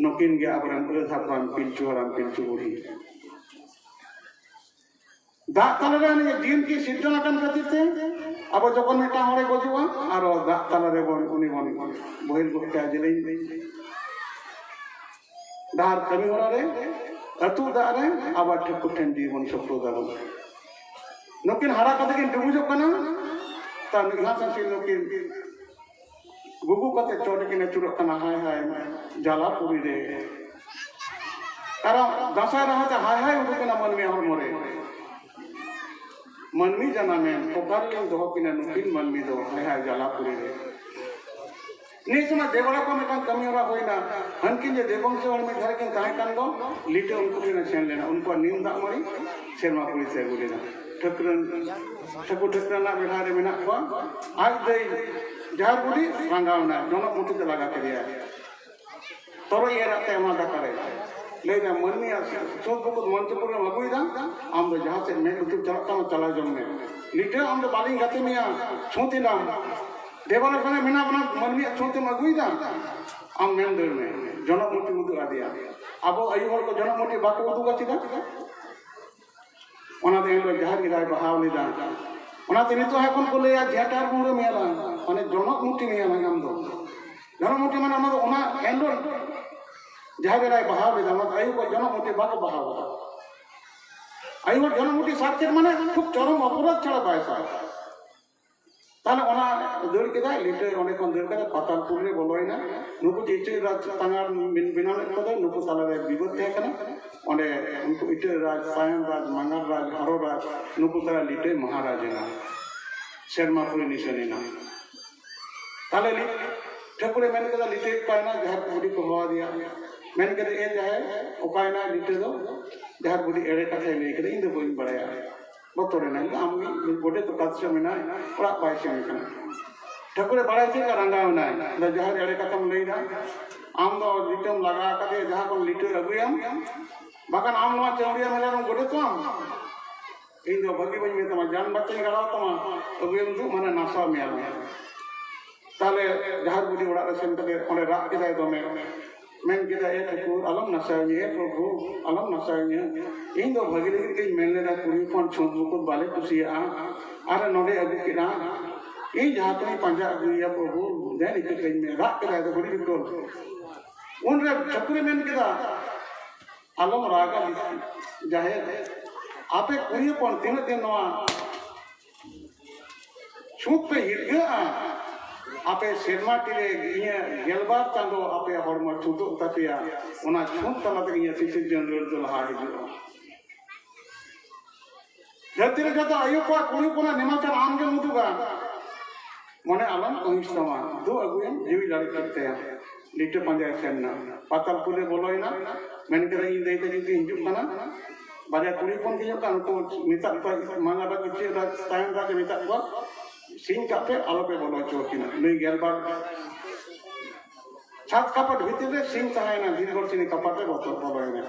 ᱱᱩᱠᱤᱱ ᱜᱮ ᱟᱵᱚᱨᱮᱱ ᱟᱹᱫ ᱦᱟᱯᱲᱟᱢ ᱯᱤᱞᱪᱩ ᱦᱟᱲᱟᱢ ᱯᱤᱞᱪᱩ ᱵᱩᱲᱦᱤ᱾ ᱫᱟᱜ ᱛᱟᱞᱟᱨᱮ ᱩᱱᱤ ᱡᱤᱱ ᱠᱤ ᱥᱤᱨᱡᱚᱱ ᱟᱠᱟᱱ ᱠᱷᱟᱹᱛᱤᱨ ᱛᱮ ᱟᱵᱚ ᱡᱚᱠᱷᱚᱱ ᱢᱤᱫᱴᱟᱝ ᱦᱚᱲᱮ ᱜᱚᱡᱚᱜᱼᱟ, ᱟᱨᱚ ᱫᱟᱜ ᱛᱟᱞᱟᱨᱮ ᱵᱚᱱ ᱩᱱᱤ ᱵᱚᱱ ᱵᱚᱦᱮᱞ ᱜᱚᱫ ᱠᱟᱭᱟ ᱡᱮᱞᱮᱧ ᱰᱟᱦᱟᱨ ᱠᱟᱹᱢᱤ ᱦᱚᱨᱟ ᱨᱮ, ᱟᱹᱛᱩ ᱫᱟᱜ ᱨᱮ ᱟᱵᱟᱨ ᱴᱷᱟᱹᱠᱩᱨ ᱴᱷᱮᱱ ᱡᱤᱣᱤ ᱵᱚᱱ ᱥᱚᱯᱲᱚ ᱫᱟᱵᱚᱱ᱾ ᱱᱩᱠᱤᱱ ᱦᱟᱨᱟ ᱠᱟᱛᱮ ᱠᱤᱱ ᱰᱩᱵᱩᱡᱚᱜ ᱠᱟᱱᱟ, ᱛᱟᱨ ᱢᱤᱫ ᱜᱷᱟᱥ ᱥᱮ ᱱᱩᱠᱤᱱ ᱜᱩᱜᱩ ᱠᱟᱛᱮ ᱪᱚᱴ ᱨᱮᱠᱤᱱ ᱟᱹᱪᱩᱨᱚᱜ ᱠᱟᱱᱟ, ᱦᱟᱭ ᱦᱟᱭ ᱡᱟᱞᱟ ᱯᱩᱨᱤ ᱨᱮ᱾ ᱠᱟᱨᱚᱱ ᱫᱟᱸᱥᱟᱭ ᱨᱟᱦᱟ ᱛᱮ ᱦᱟᱭ ᱦᱟᱭ ᱩᱰᱩᱠ ᱮᱱᱟ ᱢᱟᱹᱱᱢᱤ ᱦᱚᱲᱢᱚ ᱨᱮ᱾ ᱢᱟᱹᱱᱢᱤ ᱡᱟᱱᱟᱢᱮᱱ ᱚᱠᱟ ᱨᱮᱞᱤᱧ ᱫᱚᱦᱚ ᱠᱤᱱᱟ ᱱᱩᱠᱤᱱ ᱢᱟᱹᱱᱢᱤ ᱫᱚ, ᱦᱟᱭ ᱦᱟᱭ ᱡᱟᱞᱟ ᱯᱩᱨᱤ ᱨᱮ᱾ ᱱᱤᱭᱟᱹ ᱥᱚᱢᱚᱭ ᱫᱮᱵᱟᱲᱟ ᱠᱚ ᱢᱤᱫᱴᱟᱝ ᱠᱟᱹᱢᱤ ᱦᱚᱨᱟ ᱦᱩᱭᱱᱟ᱾ ᱦᱟᱹᱱᱠᱤᱱ ᱡᱮ ᱫᱮᱵᱚᱝᱥᱚ ᱦᱚᱲ ᱢᱤᱫ ᱫᱷᱟᱨᱮ ᱠᱤᱱ ᱛᱟᱦᱮᱸ ᱠᱟᱱ ᱫᱚ, ᱞᱤᱴᱟᱹ ᱩᱱᱠᱩ ᱴᱷᱮᱱ ᱮ ᱥᱮᱱ ᱞᱮᱱᱟ, ᱩᱱᱠᱩᱣᱟᱜ ᱱᱤᱢ ᱫᱟᱜ ᱢᱟᱹᱲᱤ ᱥᱮᱨᱢᱟ ᱯᱩᱨᱤ ᱛᱮ ᱟᱹᱜᱩ ᱞᱮᱫᱟ᱾ ᱴᱷᱟᱹᱠᱨᱟᱹᱱ, ᱴᱷᱟᱹᱠᱩᱨ ᱴᱷᱟᱹᱠᱨᱟᱹᱱᱟᱜ ᱵᱮᱲᱦᱟ ᱨᱮ ᱢᱮᱱᱟᱜ ᱠᱚᱣᱟ᱾ ᱟᱡ ᱫᱟᱹᱭ ᱡᱟᱦᱟᱸ ᱵᱩᱰᱷᱤ ᱨᱟᱸᱜᱟᱣ ᱮᱱᱟ, ᱡᱚᱱᱚᱜ ᱢᱩᱴᱷᱤ ᱛᱮ ᱞᱟᱜᱟ ᱠᱮᱫᱮᱭᱟ᱾ ᱛᱚᱨᱚᱡ ᱮᱨᱟᱜ ᱛᱮ ᱚᱱᱟ ᱫᱟᱠᱟ ᱨᱮ ᱞᱟᱹᱭ ᱫᱟ, ᱢᱟᱹᱱᱢᱤᱭᱟᱜ ᱥᱩᱠ ᱵᱩᱠᱩᱫ ᱢᱚᱧᱪᱚᱯᱩᱨ ᱨᱮᱢ ᱟᱹᱜᱩᱭᱮᱫᱟ, ᱟᱢ ᱫᱚ ᱡᱟᱦᱟᱸ ᱥᱮᱫ ᱢᱮᱫ ᱞᱩᱛᱩᱨ ᱪᱟᱞᱟᱜ ᱛᱟᱢᱟ ᱪᱟᱞᱟᱣ ᱡᱚᱝ ᱢᱮ᱾ ᱞᱤᱴᱟᱹ, ᱟᱢ ᱫᱚ ᱵᱟᱹᱞᱤᱧ ᱜᱟᱛᱮ ᱢᱮᱭᱟ, ᱪᱷᱩᱸᱛ ᱮᱱᱟᱢ᱾ ᱫᱮᱵᱟᱞᱳᱠ ᱨᱮ ᱢᱮᱱᱟᱜ ᱵᱚᱱᱟ, ᱢᱟᱹᱱᱢᱤᱭᱟᱜ ᱪᱷᱩᱸᱛ ᱮᱢ ᱟᱹᱜᱩᱭᱮᱫᱟ, ᱟᱢ ᱢᱮᱱ ᱫᱟᱹᱲ ᱢᱮ᱾ ᱡᱚᱱᱚᱜ ᱢᱩᱴᱷᱤ ᱩᱫᱩᱜ ᱟᱫᱮᱭᱟ᱾ ᱟᱵᱚ ᱟᱭᱩ ᱦᱚᱲ ᱠᱚ ᱡᱚᱱᱚᱜ ᱢᱩᱴᱷᱤ ᱵᱟᱠᱚ ᱩᱫᱩᱜᱟ ᱪᱮᱫᱟᱜ? ᱚᱱᱟ ᱫᱚ ᱮᱱᱦᱤᱞᱳᱜ ᱡᱟᱦᱮᱨ ᱮᱨᱟᱭ ᱵᱟᱦᱟᱣ ᱞᱮᱫᱟ᱾ ᱚᱱᱟᱛᱮ ᱱᱤᱛᱚᱜ ᱦᱚᱸ ᱮᱠᱷᱚᱱ ᱠᱚ ᱞᱟᱹᱭᱟ, ᱡᱷᱮᱸᱴᱟᱨ ᱵᱩᱲᱟᱹ ᱢᱮᱞᱟ, ᱢᱟᱱᱮ ᱡᱚᱱᱚᱜ ᱢᱩᱴᱷᱤ ᱢᱮᱞᱟ ᱧᱟᱢ ᱫᱚ᱾ ᱡᱚᱱᱚᱜ ᱢᱩᱴᱷᱤ ᱢᱟᱱᱮ ᱚᱱᱟ ᱫᱚ ᱚᱱᱟ ᱮᱱᱦᱤᱞᱳᱜ ᱡᱟᱦᱟᱸ ᱵᱮᱲᱟᱭ ᱵᱟᱦᱟ ᱞᱮᱫᱟ, ᱚᱱᱟ ᱫᱚ ᱟᱭᱳ ᱦᱚᱲ ᱡᱚᱱᱚᱢ ᱢᱩᱴᱤ ᱵᱟᱠᱚ ᱵᱟᱦᱟ ᱟᱠᱟᱫᱟ᱾ ᱟᱭᱳ ᱦᱚᱲ ᱡᱚᱱᱚᱢ ᱢᱩᱴᱤ ᱥᱟᱵ ᱠᱮᱫ ᱢᱟᱱᱮ ᱠᱷᱩᱵ ᱪᱚᱨᱚᱢ ᱚᱯᱚᱨᱟᱫᱷ ᱪᱷᱟᱲᱟ ᱵᱟᱭ ᱥᱟᱵ᱾ ᱛᱟᱦᱞᱮ ᱚᱱᱟ ᱫᱟᱹᱲ ᱠᱮᱫᱟᱭ, ᱞᱤᱴᱟᱹ ᱚᱸᱰᱮ ᱠᱷᱚᱱ ᱫᱟᱹᱲ ᱠᱟᱛᱮ ᱯᱟᱛᱟᱞᱯᱩᱨ ᱨᱮ ᱵᱚᱞᱚᱭᱮᱱᱟ᱾ ᱱᱩᱠᱩ ᱡᱮ ᱤᱪᱟᱹᱜ ᱨᱟᱡᱽ ᱛᱟᱸᱜᱟᱲ ᱵᱮᱱ-, ᱵᱮᱱᱟᱣ ᱞᱮᱫ ᱠᱚᱫᱚ, ᱱᱩᱠᱩ ᱛᱟᱞᱟᱨᱮ ᱵᱤᱵᱟᱹᱫ ᱛᱟᱦᱮᱸ ᱠᱟᱱᱟ᱾ ᱚᱸᱰᱮ ᱩᱱᱠᱩ ᱤᱴᱟᱹᱜ ᱨᱟᱡᱽ, ᱥᱟᱭᱟᱱ ᱨᱟᱡᱽ, ᱢᱟᱸᱜᱟᱨ ᱨᱟᱡᱽ, ᱦᱟᱨᱚ ᱨᱟᱡᱽ, ᱱᱩᱠᱩ ᱛᱟᱞᱟ ᱞᱤᱴᱟᱹᱭ ᱢᱚᱦᱟᱨᱟᱡᱽ ᱮᱱᱟ, ᱥᱮᱨᱢᱟ ᱯᱩᱨᱤ ᱱᱤᱥᱟᱹᱱ ᱮᱱᱟ᱾ ᱛᱟᱦᱞᱮ ᱞᱤ-, ᱴᱷᱟᱹᱠᱩᱨᱮ ᱢᱮᱱ ᱠᱮᱫᱟ, ᱞᱤᱴᱟᱹᱭ ᱚᱠᱟᱭᱮᱱᱟ? ᱡᱟᱦᱮᱨ ᱵᱩᱰᱷᱤ ᱠᱚ ᱦᱚᱦᱚ ᱟᱫᱮᱭᱟ᱾ ᱢᱮᱱ ᱠᱮᱫᱟ, "ᱮ ᱡᱟᱦᱮᱨ, ᱚᱠᱟᱭᱮᱱᱟ ᱞᱤᱴᱟᱹ ᱫᱚ?" ᱡᱟᱦᱮᱨ ᱵᱩᱰᱷᱤ ᱮᱲᱮ ᱠᱟᱛᱷᱟᱭ ᱞᱟᱹᱭ ᱠᱮᱫᱟ, "ᱤᱧ ᱫᱚ ᱵᱟᱹᱧ ᱵᱟᱲᱟᱭᱟ, ᱵᱚᱛᱚᱨ ᱮᱱᱟᱭ, ᱟᱢ ᱜᱮ ᱜᱚᱰᱮᱛ ᱚᱠᱟ ᱥᱮᱫ ᱢᱮᱱᱟᱭ, ᱚᱲᱟᱜ ᱵᱟᱭ ᱥᱮᱱ ᱠᱟᱱᱟ᱾" ᱴᱷᱟᱹᱠᱩᱨᱮ ᱵᱟᱲᱟᱭ ᱪᱮᱫ ᱞᱮᱠᱟ ᱨᱟᱸᱜᱟᱣ ᱮᱱᱟᱭ, ᱟᱫᱚ, "ᱡᱟᱦᱮᱨ ᱮᱲᱮ ᱠᱟᱛᱷᱟᱢ ᱞᱟᱹᱭᱫᱟ, ᱟᱢ ᱫᱚ ᱞᱤᱴᱟᱹᱢ ᱞᱟᱜᱟ ᱟᱠᱟᱫᱮᱭᱟ, ᱡᱟᱦᱟᱸ ᱠᱷᱚᱱ ᱞᱤᱴᱟᱹ ᱟᱹᱜᱩᱭᱟᱢ, ᱵᱟᱠᱷᱟᱱ ᱟᱢ ᱱᱚᱣᱟ ᱪᱟᱹᱣᱲᱤᱭᱟᱹ ᱢᱮᱞᱟ ᱨᱮᱢ ᱜᱚᱰᱮᱛᱚᱜ ᱟᱢ?" ᱤᱧ ᱫᱚ ᱵᱷᱟᱹᱜᱤ ᱵᱟᱹᱧ ᱢᱮᱛᱟᱢᱟ, ᱡᱟᱱ ᱵᱟᱪᱟᱧ ᱜᱟᱲᱟᱣ ᱛᱟᱢᱟ, ᱟᱹᱜᱩᱭᱮᱢ ᱫᱩ, ᱢᱟᱱᱮ ᱱᱟᱥᱟᱣ ᱢᱮᱭᱟ ᱞᱮ᱾ ᱛᱟᱦᱞᱮ ᱡᱟᱦᱮᱨ ᱵᱩᱰᱷᱤ ᱚᱲᱟᱜ ᱨᱮ ᱥᱮᱱ ᱠᱟᱛᱮ ᱚᱸᱰᱮ ᱨᱟᱜ ᱠᱮᱫᱟᱭ ᱫᱚᱢᱮ᱾ ᱢᱮᱱ ᱠᱮᱫᱟᱭ, "ᱮ ᱴᱷᱟᱹᱠᱩᱨ, ᱟᱞᱚᱢ ᱱᱟᱥᱟᱣᱤᱧᱟ, ᱮ ᱯᱨᱚᱵᱷᱩ, ᱟᱞᱚᱢ ᱱᱟᱥᱟᱣᱤᱧᱟ᱾ ᱤᱧ ᱫᱚ ᱵᱷᱟᱹᱜᱤ ᱞᱟᱹᱜᱤᱫ ᱜᱤᱧ ᱢᱮᱱ ᱞᱮᱫᱟ, ᱠᱩᱲᱤ ᱦᱚᱯᱚᱱ ᱪᱷᱩᱸᱛ ᱢᱩᱠᱩᱛ ᱵᱟᱞᱮ ᱠᱩᱥᱤᱭᱟᱜᱼᱟ, ᱟᱨ ᱱᱚᱰᱮ ᱟᱹᱜᱩ ᱠᱮᱫᱟ᱾ ᱤᱧ ᱡᱟᱦᱟᱸ ᱛᱤᱱᱟᱹᱧ ᱯᱟᱸᱡᱟ ᱟᱹᱜᱩᱭᱮᱭᱟ ᱯᱨᱚᱵᱷᱩ, ᱫᱮᱱ ᱤᱠᱟᱹ ᱠᱟᱹᱧ ᱢᱮ᱾" ᱨᱟᱜ ᱠᱮᱫᱟᱭ ᱫᱚ ᱵᱩᱰᱷᱤ ᱵᱤᱠᱚᱞ᱾ ᱩᱱᱨᱮ ᱴᱷᱟᱹᱠᱩᱨᱮ ᱢᱮᱱ ᱠᱮᱫᱟ, ᱟᱞᱚᱢ ᱨᱟᱜᱟ ᱡᱟᱦᱮᱨ, ᱟᱯᱮ ᱠᱩᱲᱤ ᱦᱚᱯᱚᱱ ᱛᱤᱱᱟᱹᱜ ᱫᱤᱱ ᱱᱚᱣᱟ ᱪᱷᱩᱸᱛ ᱯᱮ ᱦᱤᱨᱜᱟᱹᱜᱼᱟ, ᱟᱯᱮ ᱥᱮᱨᱢᱟ ᱛᱤᱨᱮ ᱤᱧᱟᱹᱜ ᱜᱮᱞᱵᱟᱨ ᱪᱟᱸᱫᱚ ᱟᱯᱮ ᱦᱚᱲᱢᱚ ᱪᱷᱩᱸᱛᱚᱜ ᱛᱟᱯᱮᱭᱟ, ᱚᱱᱟ ᱪᱷᱩᱸᱛ ᱛᱟᱞᱟ ᱛᱮᱜᱮ ᱤᱧᱟᱹᱜ ᱥᱤᱥᱤᱨ ᱡᱚᱱ ᱨᱩᱣᱟᱹᱲ ᱫᱚ ᱞᱟᱦᱟ ᱦᱤᱡᱩᱜᱼᱟ᱾ ᱫᱷᱟᱹᱨᱛᱤ ᱨᱮ ᱡᱚᱛᱚ ᱟᱭᱳ ᱠᱚᱣᱟᱜ ᱠᱩᱲᱤ ᱦᱚᱯᱚᱱᱟᱜ ᱱᱮᱢᱟᱪᱟᱨ ᱟᱢ ᱜᱮᱢ ᱩᱫᱩᱜᱟ᱾ ᱢᱚᱱᱮ ᱟᱞᱚᱢ ᱠᱟᱹᱦᱤᱥ ᱛᱟᱢᱟ, ᱫᱩ ᱟᱹᱜᱩᱭᱮᱢ ᱡᱤᱣᱤ ᱫᱟᱲᱮ ᱠᱮᱫ ᱛᱟᱭᱟ᱾ ᱞᱤᱴᱟᱹ ᱯᱟᱸᱡᱟᱭ ᱥᱮᱱ ᱮᱱᱟ, ᱯᱟᱛᱟᱞᱯᱩᱨ ᱨᱮ ᱵᱚᱞᱚᱭᱮᱱᱟ, ᱢᱮᱱ ᱠᱮᱫᱟ, "ᱤᱧ ᱫᱟᱹᱭ ᱛᱟᱹᱠᱤᱱ ᱠᱤᱱ ᱦᱤᱡᱩᱜ ᱠᱟᱱᱟ, ᱵᱟᱨᱭᱟ ᱠᱩᱲᱤ ᱦᱚᱯᱚᱱ ᱠᱤᱱ ᱦᱤᱡᱩᱜ ᱠᱟᱱᱟ, ᱩᱱᱠᱩ ᱢᱮᱛᱟᱜ ᱠᱚᱣᱟ, ᱢᱟᱸᱜᱟᱨ ᱨᱟᱡᱽ, ᱤᱪᱟᱹᱜ ᱨᱟᱡᱽ, ᱛᱟᱭᱚᱢ ᱨᱟᱡᱽ ᱮ ᱢᱮᱛᱟᱜ ᱠᱚᱣᱟ, ᱥᱤᱧ ᱠᱟᱜ ᱯᱮ, ᱟᱞᱚ ᱯᱮ ᱵᱚᱞᱚ ᱦᱚᱪᱚ ᱟᱹᱠᱤᱱᱟ᱾" ᱱᱩᱭ ᱜᱮᱞᱵᱟᱨ ᱪᱷᱟᱛ ᱠᱟᱯᱟᱴ ᱵᱷᱤᱛᱤᱨ ᱨᱮ ᱥᱤᱧ ᱛᱟᱦᱮᱸᱭᱮᱱᱟ, ᱵᱷᱤᱛ ᱦᱚᱲ ᱥᱤᱧ ᱠᱟᱯᱟᱴ ᱨᱮ ᱵᱚᱛᱚᱨ ᱵᱚᱞᱚᱭᱮᱱᱟ᱾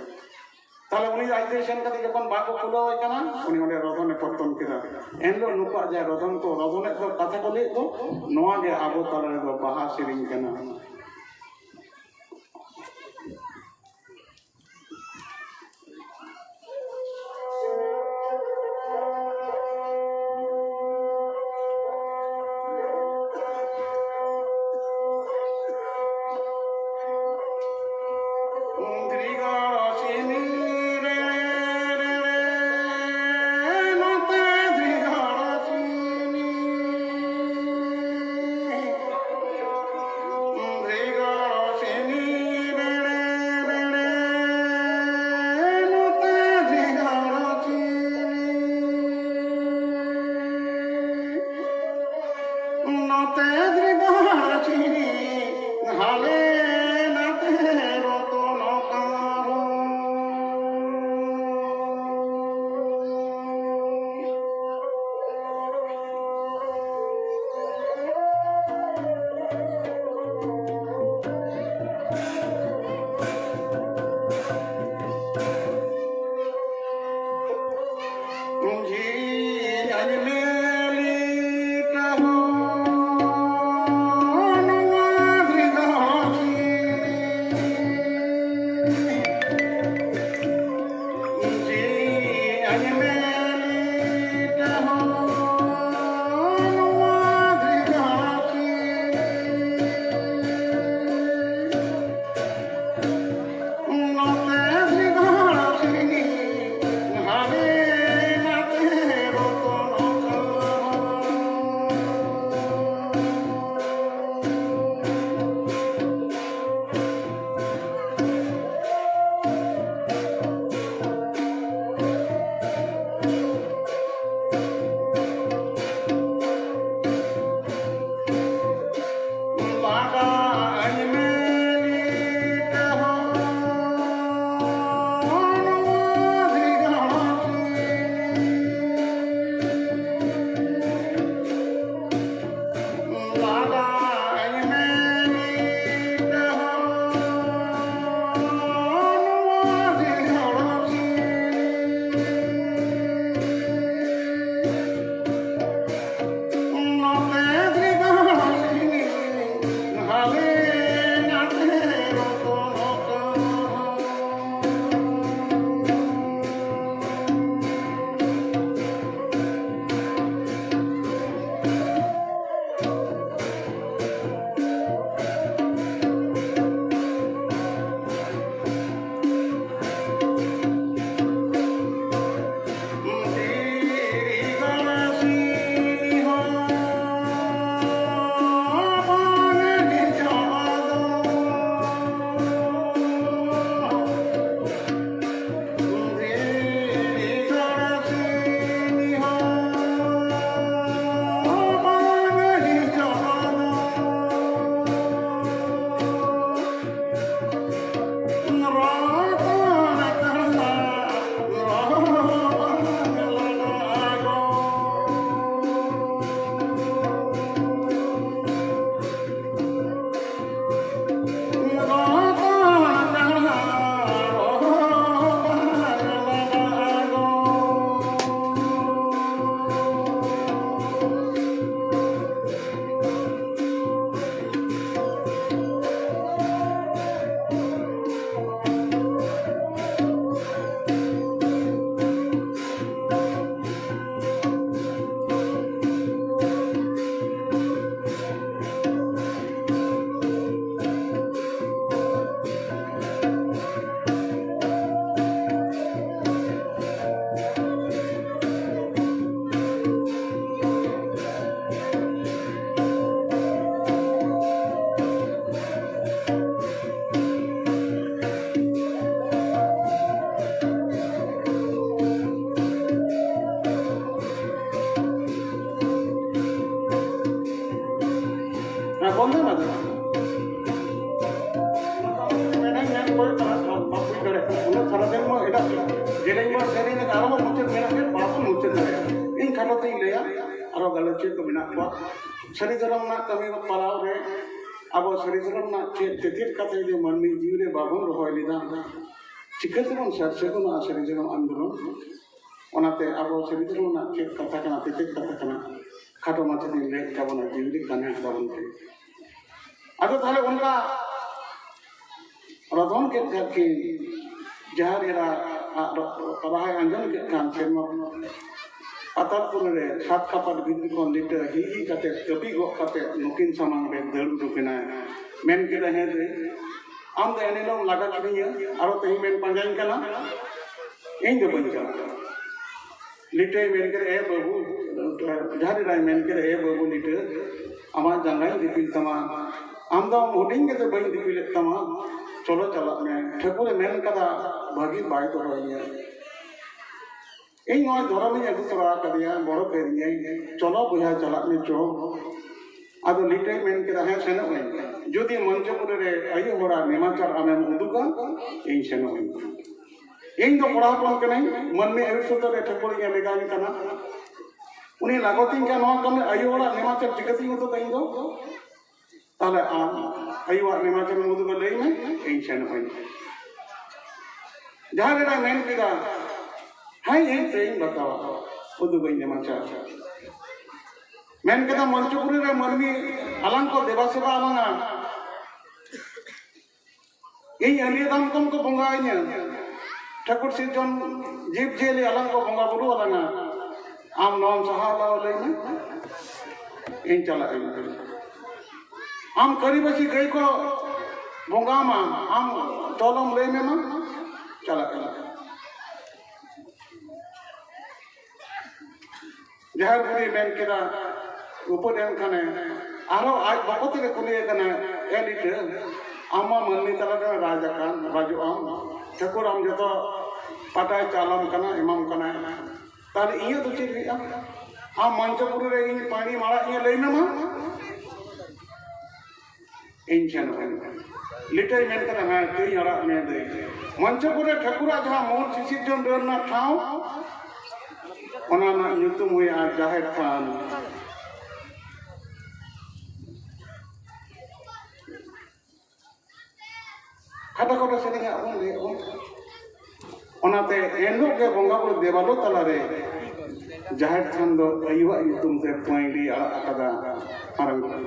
ᱛᱟᱦᱞᱮ ᱩᱱᱤ ᱟᱡ ᱛᱮ ᱥᱮᱱ ᱠᱟᱛᱮ ᱡᱚᱠᱷᱚᱱ ᱵᱟᱠᱚ ᱠᱷᱩᱞᱟᱹᱣ ᱟᱭ ᱠᱟᱱᱟ, ᱩᱱᱤ ᱚᱸᱰᱮ ᱨᱚᱫᱷᱚᱱᱮ ᱯᱚᱛᱚᱱ ᱠᱮᱫᱟ᱾ ᱮᱱᱦᱤᱞᱳᱜ ᱱᱩᱠᱩᱣᱟᱜ ᱡᱟᱦᱟᱸ ᱨᱚᱫᱷᱚᱱ ᱠᱚ ᱨᱚᱫᱷᱚᱱᱮᱫ ᱫᱚ, ᱠᱟᱛᱷᱟ ᱠᱚ ᱞᱟᱹᱭᱮᱫ ᱫᱚ, ᱱᱚᱣᱟ ᱜᱮ ᱟᱵᱚ ᱛᱟᱞᱟ ᱨᱮᱫᱚ ᱵᱟᱦᱟ ᱥᱮᱨᱮᱧ ᱠᱟᱱᱟ᱾ ᱛᱮ ᱫᱨᱤᱵᱟ ᱪᱤᱱᱤ ᱦᱟᱞᱮ ᱱᱟᱛᱮ ᱨᱚᱛᱚᱱ ᱠᱟᱨᱚ᱾ ᱪᱮᱫ ᱠᱚ ᱢᱮᱱᱟᱜ ᱠᱚᱣᱟ᱾ ᱥᱟᱹᱨᱤ ᱫᱷᱚᱨᱚᱢ ᱨᱮᱱᱟᱜ ᱠᱟᱹᱢᱤ ᱯᱟᱞᱟᱣ ᱨᱮ ᱟᱵᱚ ᱥᱟᱹᱨᱤ ᱫᱷᱚᱨᱚᱢ ᱨᱮᱱᱟᱜ ᱪᱮᱫ ᱛᱮᱛᱮᱫ ᱠᱟᱛᱷᱟ ᱡᱩᱫᱤ ᱢᱟᱹᱱᱢᱤ ᱡᱤᱣᱤ ᱨᱮ ᱵᱟᱵᱚᱱ ᱨᱚᱦᱚᱭ ᱞᱮᱫᱟ, ᱪᱤᱠᱟᱹ ᱛᱮᱵᱚᱱ ᱥᱟᱨ ᱥᱟᱹᱜᱩᱱᱚᱜᱼᱟ ᱥᱟᱹᱨᱤ ᱫᱷᱚᱨᱚᱢ ᱟᱱᱫᱳᱞᱚᱱ? ᱚᱱᱟᱛᱮ ᱟᱵᱚ ᱥᱟᱹᱨᱤ ᱫᱷᱚᱨᱚᱢ ᱨᱮᱱᱟᱜ ᱪᱮᱫ ᱠᱟᱛᱷᱟ ᱠᱟᱱᱟ, ᱛᱮᱛᱮᱫ ᱠᱟᱛᱷᱟ ᱠᱟᱱᱟ, ᱠᱷᱟᱴᱚ ᱢᱟᱪᱷᱟ ᱛᱮᱧ ᱞᱟᱹᱭ ᱛᱟᱵᱚᱱᱟ, ᱡᱤᱣᱤ ᱨᱮ ᱠᱟᱱᱮ ᱛᱟᱵᱚᱱ ᱯᱮ᱾ ᱟᱫᱚ ᱛᱟᱦᱞᱮ ᱚᱱᱠᱟ ᱨᱚᱫᱚᱱ ᱠᱮᱫ ᱠᱷᱟᱱ ᱠᱤᱱ ᱡᱟᱦᱮᱨ ᱮᱨᱟ ᱟᱜ ᱨᱟᱦᱟᱭ ᱟᱸᱡᱚᱢ ᱠᱮᱫ ᱠᱷᱟᱱ ᱥᱮᱨᱢᱟ ᱯᱟᱛᱟᱞᱯᱩᱨᱤ ᱨᱮ ᱥᱟᱛ ᱠᱟᱯᱟᱴ ᱵᱷᱤᱛᱨᱤ ᱠᱷᱚᱱ ᱞᱤᱴᱟᱹ ᱦᱤ ᱦᱤ ᱠᱟᱛᱮ ᱠᱟᱹᱯᱤ ᱜᱚᱜ ᱠᱟᱛᱮ ᱱᱩᱠᱤᱱ ᱥᱟᱢᱟᱝ ᱨᱮ ᱫᱟᱹᱲ ᱩᱰᱩᱠ ᱮᱱᱟᱭ᱾ ᱢᱮᱱ ᱠᱮᱫᱟ, "ᱦᱮᱸ ᱫᱟᱹᱭ, ᱟᱢ ᱫᱚ ᱮᱱ ᱦᱤᱞᱳᱜ ᱞᱟᱜᱟ ᱠᱤᱫᱤᱧᱟ, ᱟᱨᱚ ᱛᱮᱦᱮᱧ ᱢᱮᱱ ᱯᱟᱸᱡᱟᱧ ᱠᱟᱱᱟ?" ᱤᱧ ᱫᱚ ᱵᱟᱹᱧ ᱪᱟᱞᱟᱜᱼᱟ᱾ ᱞᱤᱴᱟᱹᱭ ᱢᱮᱱ ᱠᱮᱫᱟ, "ᱮ ᱵᱟᱹᱵᱩ," ᱡᱟᱦᱮᱨ ᱮᱨᱟᱭ ᱢᱮᱱ ᱠᱮᱫᱟ, "ᱮ ᱵᱟᱹᱵᱩ ᱞᱤᱴᱟᱹ, ᱟᱢᱟᱜ ᱡᱟᱸᱜᱟᱧ ᱫᱤᱯᱤᱞ ᱛᱟᱢᱟ, ᱟᱢ ᱫᱚ ᱦᱩᱰᱤᱧ ᱜᱮᱛᱮ ᱵᱟᱹᱧ ᱫᱤᱯᱤᱞᱮᱫ ᱛᱟᱢᱟ, ᱪᱚᱞᱚ ᱪᱟᱞᱟᱜ ᱢᱮ, ᱴᱷᱟᱹᱠᱩᱨᱮ ᱢᱮᱱ ᱠᱟᱫᱟ ᱵᱷᱟᱹᱜᱤ ᱵᱟᱭ ᱫᱚᱦᱚᱭᱤᱧᱟ, ᱤᱧ ᱱᱚᱜᱼᱚᱭ ᱫᱷᱚᱨᱚᱢᱤᱧ ᱟᱹᱜᱩ ᱛᱚᱨᱟ ᱟᱠᱟᱫᱮᱭᱟ, ᱵᱚᱲᱚ ᱠᱟᱹᱨᱤᱧᱟᱹᱭ, ᱪᱚᱞᱚ ᱵᱚᱭᱦᱟ ᱪᱟᱞᱟᱜ ᱢᱮ ᱪᱚ᱾" ᱟᱫᱚ ᱞᱤᱴᱟᱹᱭ ᱢᱮᱱ ᱠᱮᱫᱟ, "ᱦᱮᱸ ᱥᱮᱱᱚᱜ ᱟᱹᱧ, ᱡᱩᱫᱤ ᱢᱚᱧᱪᱚᱯᱩᱨᱤ ᱨᱮ ᱟᱭᱳ ᱦᱚᱲᱟᱜ ᱱᱮᱢᱟᱪᱟᱨ ᱟᱢᱮᱢ ᱩᱫᱩᱜᱟ, ᱤᱧ ᱥᱮᱱᱚᱜ ᱟᱹᱧ᱾ ᱤᱧ ᱫᱚ ᱠᱚᱲᱟ ᱦᱚᱯᱚᱱ ᱠᱟᱹᱱᱟᱹᱧ, ᱢᱟᱹᱱᱢᱤ ᱟᱹᱭᱩᱨ ᱥᱩᱛᱟᱹ ᱨᱮ ᱴᱷᱟᱹᱠᱩᱨᱤᱧ ᱞᱮᱜᱟᱧ ᱠᱟᱱᱟ, ᱩᱱᱤ ᱞᱟᱜᱚᱛᱤᱧ ᱠᱟᱱ ᱱᱚᱣᱟ ᱠᱟᱹᱢᱤ, ᱟᱭᱳ ᱦᱚᱲᱟᱜ ᱱᱮᱢᱟᱪᱟᱨ ᱪᱤᱠᱟᱹᱛᱤᱧ ᱩᱫᱩᱜᱟ ᱤᱧ ᱫᱚ? ᱛᱟᱦᱞᱮ ᱟᱢ ᱟᱭᱳᱣᱟᱜ ᱱᱮᱢᱟᱪᱟᱨ ᱮᱢ ᱩᱫᱩᱜᱟ, ᱞᱟᱹᱭ ᱢᱮ, ᱤᱧ ᱥᱮᱱᱚᱜ ᱟᱹᱧ᱾" ᱡᱟᱦᱟᱸ ᱨᱮᱱᱟᱜ ᱢᱮᱱ ᱠᱮᱫᱟ, "ᱦᱮᱸ, ᱤᱧ ᱛᱮᱧ ᱵᱟᱛᱟᱣᱟ, ᱩᱫᱩᱜᱟᱹᱧ ᱱᱮᱢᱟᱪᱟᱨ᱾" ᱢᱮᱱ ᱠᱮᱫᱟ, "ᱢᱚᱧᱪᱚᱯᱩᱨᱤ ᱨᱮ ᱢᱟᱹᱱᱢᱤ ᱟᱞᱟᱝ ᱠᱚ ᱫᱮᱵᱟ ᱥᱮᱵᱟ ᱟᱞᱟᱝᱟ, ᱤᱧ ᱟᱹᱰᱤ ᱫᱟᱢ ᱠᱚᱢ ᱠᱚ ᱵᱚᱸᱜᱟ ᱟᱹᱧᱟ, ᱴᱷᱟᱹᱠᱩᱨ ᱥᱤᱨᱡᱚᱱ ᱡᱤᱵᱽ ᱡᱤᱭᱟᱹᱞᱤ ᱟᱞᱟᱝ ᱠᱚ ᱵᱚᱸᱜᱟ ᱵᱩᱨᱩ ᱟᱞᱟᱝᱟ, ᱟᱢ ᱱᱚᱣᱟᱢ ᱥᱟᱦᱟᱣ ᱫᱟᱲᱮᱭᱟᱜᱼᱟ, ᱞᱟᱹᱭ ᱢᱮ, ᱤᱧ ᱪᱟᱞᱟᱜ ᱟᱹᱧ᱾ ᱟᱢ ᱠᱟᱹᱨᱤᱵᱟᱹᱪᱤ ᱜᱟᱹᱭ ᱠᱚ ᱵᱚᱸᱜᱟ ᱟᱢᱟ, ᱟᱢ ᱛᱚᱞᱚᱢ ᱞᱟᱹᱭ ᱢᱮ ᱢᱟ, ᱪᱟᱞᱟᱜ ᱟᱹᱧ᱾" ᱡᱟᱦᱮᱨ ᱵᱩᱰᱷᱤ ᱢᱮᱱ ᱠᱮᱫᱟ, ᱩᱯᱟᱹᱫ ᱮᱱ ᱠᱷᱟᱱᱮ, ᱟᱨᱦᱚᱸ ᱟᱡ ᱵᱟᱠᱚ ᱛᱮᱜᱮ ᱠᱩᱞᱤᱭᱮ ᱠᱟᱱᱟ, "ᱮ ᱞᱤᱴᱟᱹ, ᱟᱢ ᱢᱟ ᱢᱟᱹᱱᱢᱤ ᱛᱟᱞᱟ ᱨᱮ ᱨᱟᱡᱽ ᱟᱠᱟᱱ, ᱨᱟᱡᱚᱜ ᱟᱢ, ᱴᱷᱟᱹᱠᱩᱨ ᱟᱢ ᱡᱚᱛᱚ ᱯᱟᱴᱟᱭ ᱪᱟᱞᱟᱢ ᱠᱟᱱᱟ, ᱮᱢᱟᱢ ᱠᱟᱱᱟᱭ, ᱛᱟᱦᱞᱮ ᱤᱧᱟᱹᱜ ᱫᱚ ᱪᱮᱫ ᱦᱩᱭᱩᱜᱼᱟ? ᱟᱢ ᱢᱚᱧᱪᱚᱯᱩᱨᱤ ᱨᱮ ᱤᱧ ᱯᱟᱹᱲᱤᱢ ᱟᱲᱟᱜ ᱤᱧᱟᱹ, ᱞᱟᱹᱭ ᱢᱮ ᱢᱟ, ᱤᱧ ᱥᱮᱱᱚᱜ ᱟᱹᱧ᱾" ᱞᱤᱴᱟᱹᱭ ᱢᱮᱱ ᱠᱮᱫᱟ, "ᱦᱮᱸ, ᱛᱤᱧ ᱟᱲᱟᱜ ᱢᱮ ᱫᱟᱹᱭ᱾ ᱢᱚᱧᱪᱚᱯᱩᱨ ᱨᱮ ᱴᱷᱟᱹᱠᱩᱨᱟᱜ ᱡᱟᱦᱟᱸ ᱢᱩᱞ ᱥᱤᱥᱤᱨᱡᱚᱱ ᱰᱟᱹᱨ ᱨᱮᱱᱟᱜ ᱴᱷᱟᱶ, ᱚᱱᱟ ᱨᱮᱱᱟᱜ ᱧᱩᱛᱩᱢ ᱦᱩᱭᱩᱜᱼᱟ ᱡᱟᱦᱮᱨ ᱛᱷᱟᱱ, ᱠᱷᱟᱴᱟ ᱠᱷᱟᱴᱟ ᱥᱮᱨᱮᱧ ᱟᱵᱚᱱ ᱞᱟᱹᱭ ᱟᱵᱚᱱ᱾ ᱚᱱᱟᱛᱮ ᱮᱱᱦᱤᱞᱳᱜ ᱜᱮ ᱵᱚᱸᱜᱟ ᱵᱩᱨᱩ ᱫᱮᱵᱟᱞᱳ ᱛᱟᱞᱟᱨᱮ ᱡᱟᱦᱮᱨ ᱛᱷᱟᱱ ᱫᱚ ᱟᱭᱳᱣᱟᱜ ᱧᱩᱛᱩᱢ ᱛᱮ ᱯᱟᱹᱭᱲᱤ ᱟᱲᱟᱜ ᱟᱠᱟᱫᱟ ᱢᱟᱨᱟᱝ ᱵᱩᱨᱩ᱾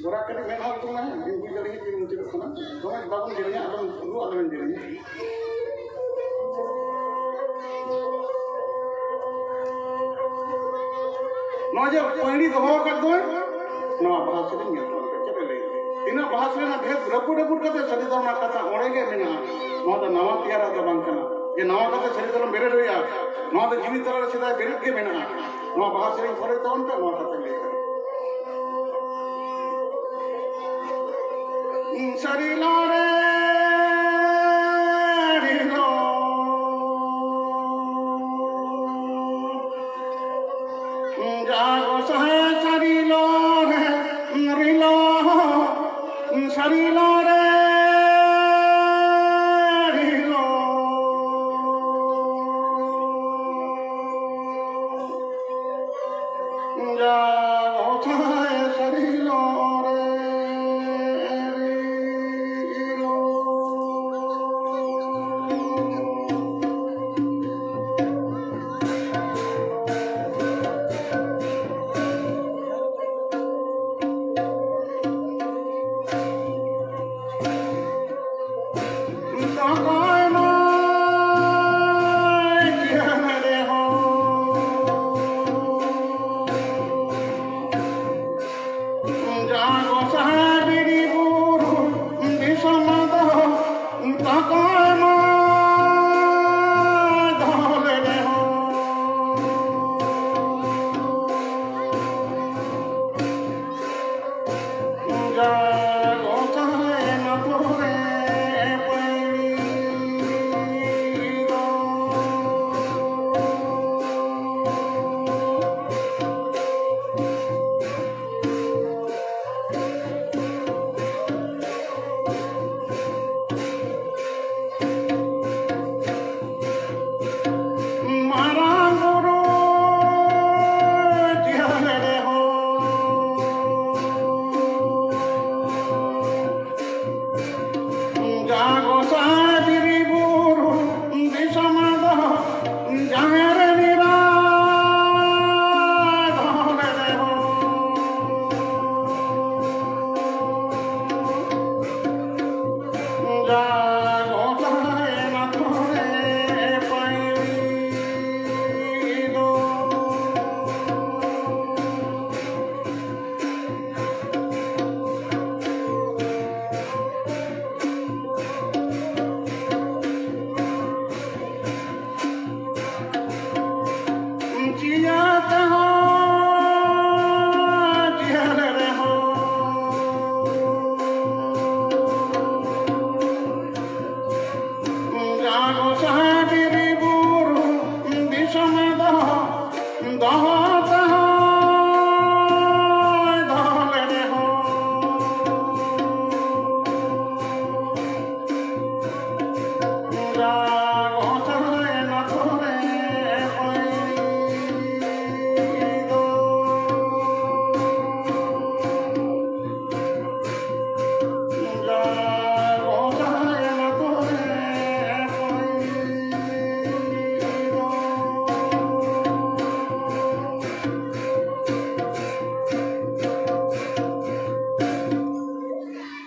ᱜᱚᱨᱟ ᱠᱟᱹᱴᱤᱡ ᱢᱮᱫ ᱦᱚᱸ ᱛᱩᱞ ᱢᱮ, ᱤᱧ ᱵᱩᱡᱽ ᱫᱟᱲᱮᱭᱟᱜ ᱠᱟᱹᱱᱟᱹᱧ ᱢᱩᱪᱟᱹᱫᱚᱜ ᱠᱟᱱᱟ᱾ ᱫᱚᱢᱮ ᱵᱟᱵᱚᱱ ᱡᱮᱞᱮᱧᱟ, ᱟᱞᱚᱢ ᱨᱩ, ᱟᱞᱚᱢ ᱡᱮᱞᱮᱧᱟ᱾ ᱱᱚᱣᱟ ᱡᱮ ᱯᱟᱹᱭᱲᱤ ᱫᱚᱦᱚ ᱟᱠᱟᱫ ᱫᱚᱭ, ᱱᱚᱣᱟ ᱵᱟᱦᱟ ᱥᱮᱨᱮᱧ ᱧᱮᱞ ᱛᱟᱵᱚᱱ ᱯᱮ, ᱪᱮᱫ ᱮ ᱞᱟᱹᱭ ᱫᱟ? ᱛᱤᱱᱟᱹᱜ ᱵᱟᱦᱟ ᱥᱮᱨᱮᱧ ᱨᱮᱱᱟᱜ ᱵᱷᱮᱫ ᱨᱟᱹᱯᱩᱫ ᱨᱟᱹᱯᱩᱫ ᱠᱟᱛᱮ ᱥᱟᱹᱨᱤ ᱫᱷᱚᱨᱚᱢ ᱨᱮᱱᱟᱜ ᱠᱟᱛᱷᱟ ᱚᱸᱰᱮ ᱜᱮ ᱢᱮᱱᱟᱜᱼᱟ᱾ ᱱᱚᱣᱟ ᱫᱚ ᱱᱟᱣᱟ ᱛᱮᱭᱟᱨᱟᱜ ᱫᱚ ᱵᱟᱝ ᱠᱟᱱᱟ ᱡᱮ ᱱᱟᱣᱟ ᱠᱟᱛᱮ ᱥᱟᱹᱨᱤ ᱫᱷᱚᱨᱚᱢ ᱵᱮᱨᱮᱫ ᱦᱩᱭᱩᱜᱼᱟ᱾ ᱱᱚᱣᱟ ᱫᱚ ᱡᱤᱣᱤ ᱛᱟᱞᱟᱨᱮ ᱥᱮᱫᱟᱭ ᱵᱮᱨᱮᱫ ᱜᱮ ᱢᱮᱱᱟᱜᱼᱟ᱾ ᱱᱚᱣᱟ ᱵᱟᱦᱟ ᱥᱮᱨᱮᱧ ᱯᱚᱨᱮ ᱛᱟᱵᱚᱱ ᱯᱮ, ᱱᱚᱣᱟ ᱠᱟᱛᱷᱟ ᱞᱟᱹᱭ ᱠᱟᱱᱟ᱾ ᱥᱟᱹᱨᱤ ᱞᱚᱨᱮ ᱨᱤᱞᱚ᱾ ᱡᱟ ᱜᱚᱸᱥᱟᱭ ᱥᱟᱹᱨᱤ ᱞᱚᱨᱮ ᱨᱤᱞᱚ, ᱥᱟᱹᱨᱤ ᱞᱚᱨᱮ ᱨᱤᱞᱚ᱾ ᱡᱟ ᱜᱚᱸᱥᱟᱭ ᱥᱟᱹᱨᱤ ᱞᱚᱨᱮ ᱨᱤᱞᱚ᱾ ᱛᱟᱦᱟᱸ ᱛᱟᱦᱟᱸ ᱫᱚᱞᱮ ᱨᱮᱦᱚᱸ ᱡᱟ ᱜᱚᱥᱟᱭ ᱱᱟᱛᱷᱚᱨᱮ ᱯᱟᱹᱭ ᱫᱚ᱾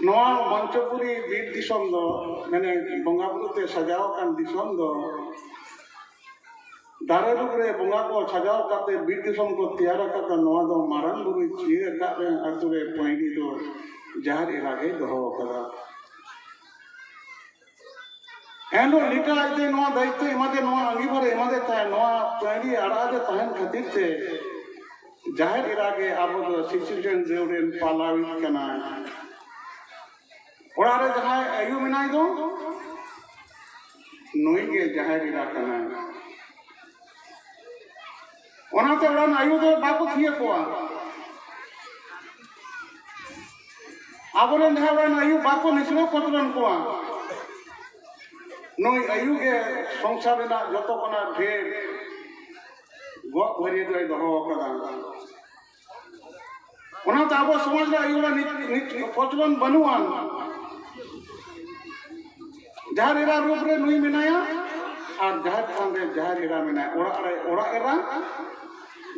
ᱱᱚᱣᱟ ᱢᱚᱧᱪᱚᱯᱩᱨᱤ ᱵᱤᱨ ᱫᱤᱥᱚᱢ ᱫᱚ, ᱢᱟᱱᱮ, ᱵᱚᱸᱜᱟ ᱵᱩᱨᱩ ᱛᱮ ᱥᱟᱡᱟᱣ ᱟᱠᱟᱱ ᱫᱤᱥᱚᱢ ᱫᱚ, ᱫᱟᱨᱮ ᱨᱩᱯ ᱨᱮ ᱵᱚᱸᱜᱟ ᱠᱚ ᱥᱟᱡᱟᱣ ᱠᱟᱛᱮ ᱵᱤᱨ ᱫᱤᱥᱚᱢ ᱠᱚ ᱛᱮᱭᱟᱨ ᱟᱠᱟᱫᱟ᱾ ᱱᱚᱣᱟ ᱫᱚ ᱢᱟᱨᱟᱝ ᱵᱩᱨᱩᱭ ᱪᱤᱭᱟᱹ ᱟᱠᱟᱫ ᱨᱮ ᱟᱛᱳ ᱨᱮ ᱯᱟᱹᱭᱲᱤ ᱫᱚ ᱡᱟᱦᱮᱨ ᱮᱨᱟ ᱜᱮᱭ ᱫᱚᱦᱚ ᱟᱠᱟᱫᱟ᱾ ᱮᱱᱦᱤᱞᱳᱜ ᱞᱤᱴᱟᱹ ᱟᱡ ᱫᱚ ᱱᱚᱣᱟ ᱫᱟᱭᱤᱛᱛᱚ ᱮᱢᱟᱫᱮ, ᱱᱚᱣᱟ ᱟᱸᱜᱤᱵᱷᱟᱨᱮ ᱮᱢᱟᱫᱮ ᱛᱟᱦᱮᱸᱫ, ᱱᱚᱣᱟ ᱯᱟᱹᱭᱲᱤ ᱟᱲᱟᱜ ᱨᱮ ᱛᱟᱦᱮᱱ ᱠᱷᱟᱹᱛᱤᱨ ᱛᱮ ᱡᱟᱦᱮᱨ ᱮᱨᱟ ᱜᱮ ᱟᱵᱚ ᱫᱚ ᱥᱤᱥᱤᱨ ᱨᱮᱱ ᱫᱮᱣ ᱨᱮᱱ ᱯᱟᱞᱟᱣᱤᱡ ᱠᱟᱱᱟᱭ᱾ ᱚᱲᱟᱜ ᱨᱮ ᱡᱟᱦᱟᱸᱭ ᱟᱭᱳ ᱢᱮᱱᱟᱭ ᱫᱚ, ᱱᱩᱭ ᱜᱮ ᱡᱟᱦᱮᱨ ᱮᱨᱟ ᱠᱟᱱᱟᱭ᱾ ᱚᱱᱟᱛᱮ ᱚᱲᱟᱜ ᱨᱮᱱ ᱟᱭᱳ ᱫᱚ ᱵᱟᱠᱚ ᱛᱷᱤᱭᱟᱹ ᱠᱚᱣᱟ᱾ ᱟᱵᱚᱨᱮᱱ ᱡᱟᱦᱟᱸ ᱚᱲᱟᱜ ᱨᱮᱱ ᱟᱭᱳ ᱵᱟᱠᱚ ᱱᱤᱥᱲᱟᱹᱣ ᱠᱚᱛᱨᱚᱱ ᱠᱚᱣᱟ᱾ ᱱᱩᱭ ᱟᱭᱳ ᱜᱮ ᱥᱚᱝᱥᱟᱨ ᱨᱮᱱᱟᱜ ᱡᱚᱛᱚ ᱠᱷᱚᱱᱟᱜ ᱰᱷᱮᱨ ᱜᱚᱜ ᱵᱷᱟᱹᱨᱭᱟᱹ ᱫᱚᱭ ᱫᱚᱦᱚ ᱟᱠᱟᱫᱟ᱾ ᱚᱱᱟᱛᱮ ᱟᱵᱚ ᱥᱚᱢᱟᱡᱽ ᱨᱮ ᱟᱭᱳ ᱦᱚᱲᱟᱜ ᱱᱤᱛ, ᱱᱤᱛ ᱯᱨᱚᱪᱚᱞᱚᱱ ᱵᱟᱹᱱᱩᱜᱼᱟ᱾ ᱡᱟᱦᱮᱨ ᱮᱨᱟ ᱨᱩᱯ ᱨᱮ ᱱᱩᱭ ᱢᱮᱱᱟᱭᱟ, ᱟᱨ ᱡᱟᱦᱮᱨ ᱛᱷᱟᱱ ᱨᱮ ᱡᱟᱦᱮᱨ ᱮᱨᱟ ᱢᱮᱱᱟᱭᱟ, ᱚᱲᱟᱜ ᱨᱮ ᱚᱲᱟᱜ ᱮᱨᱟ,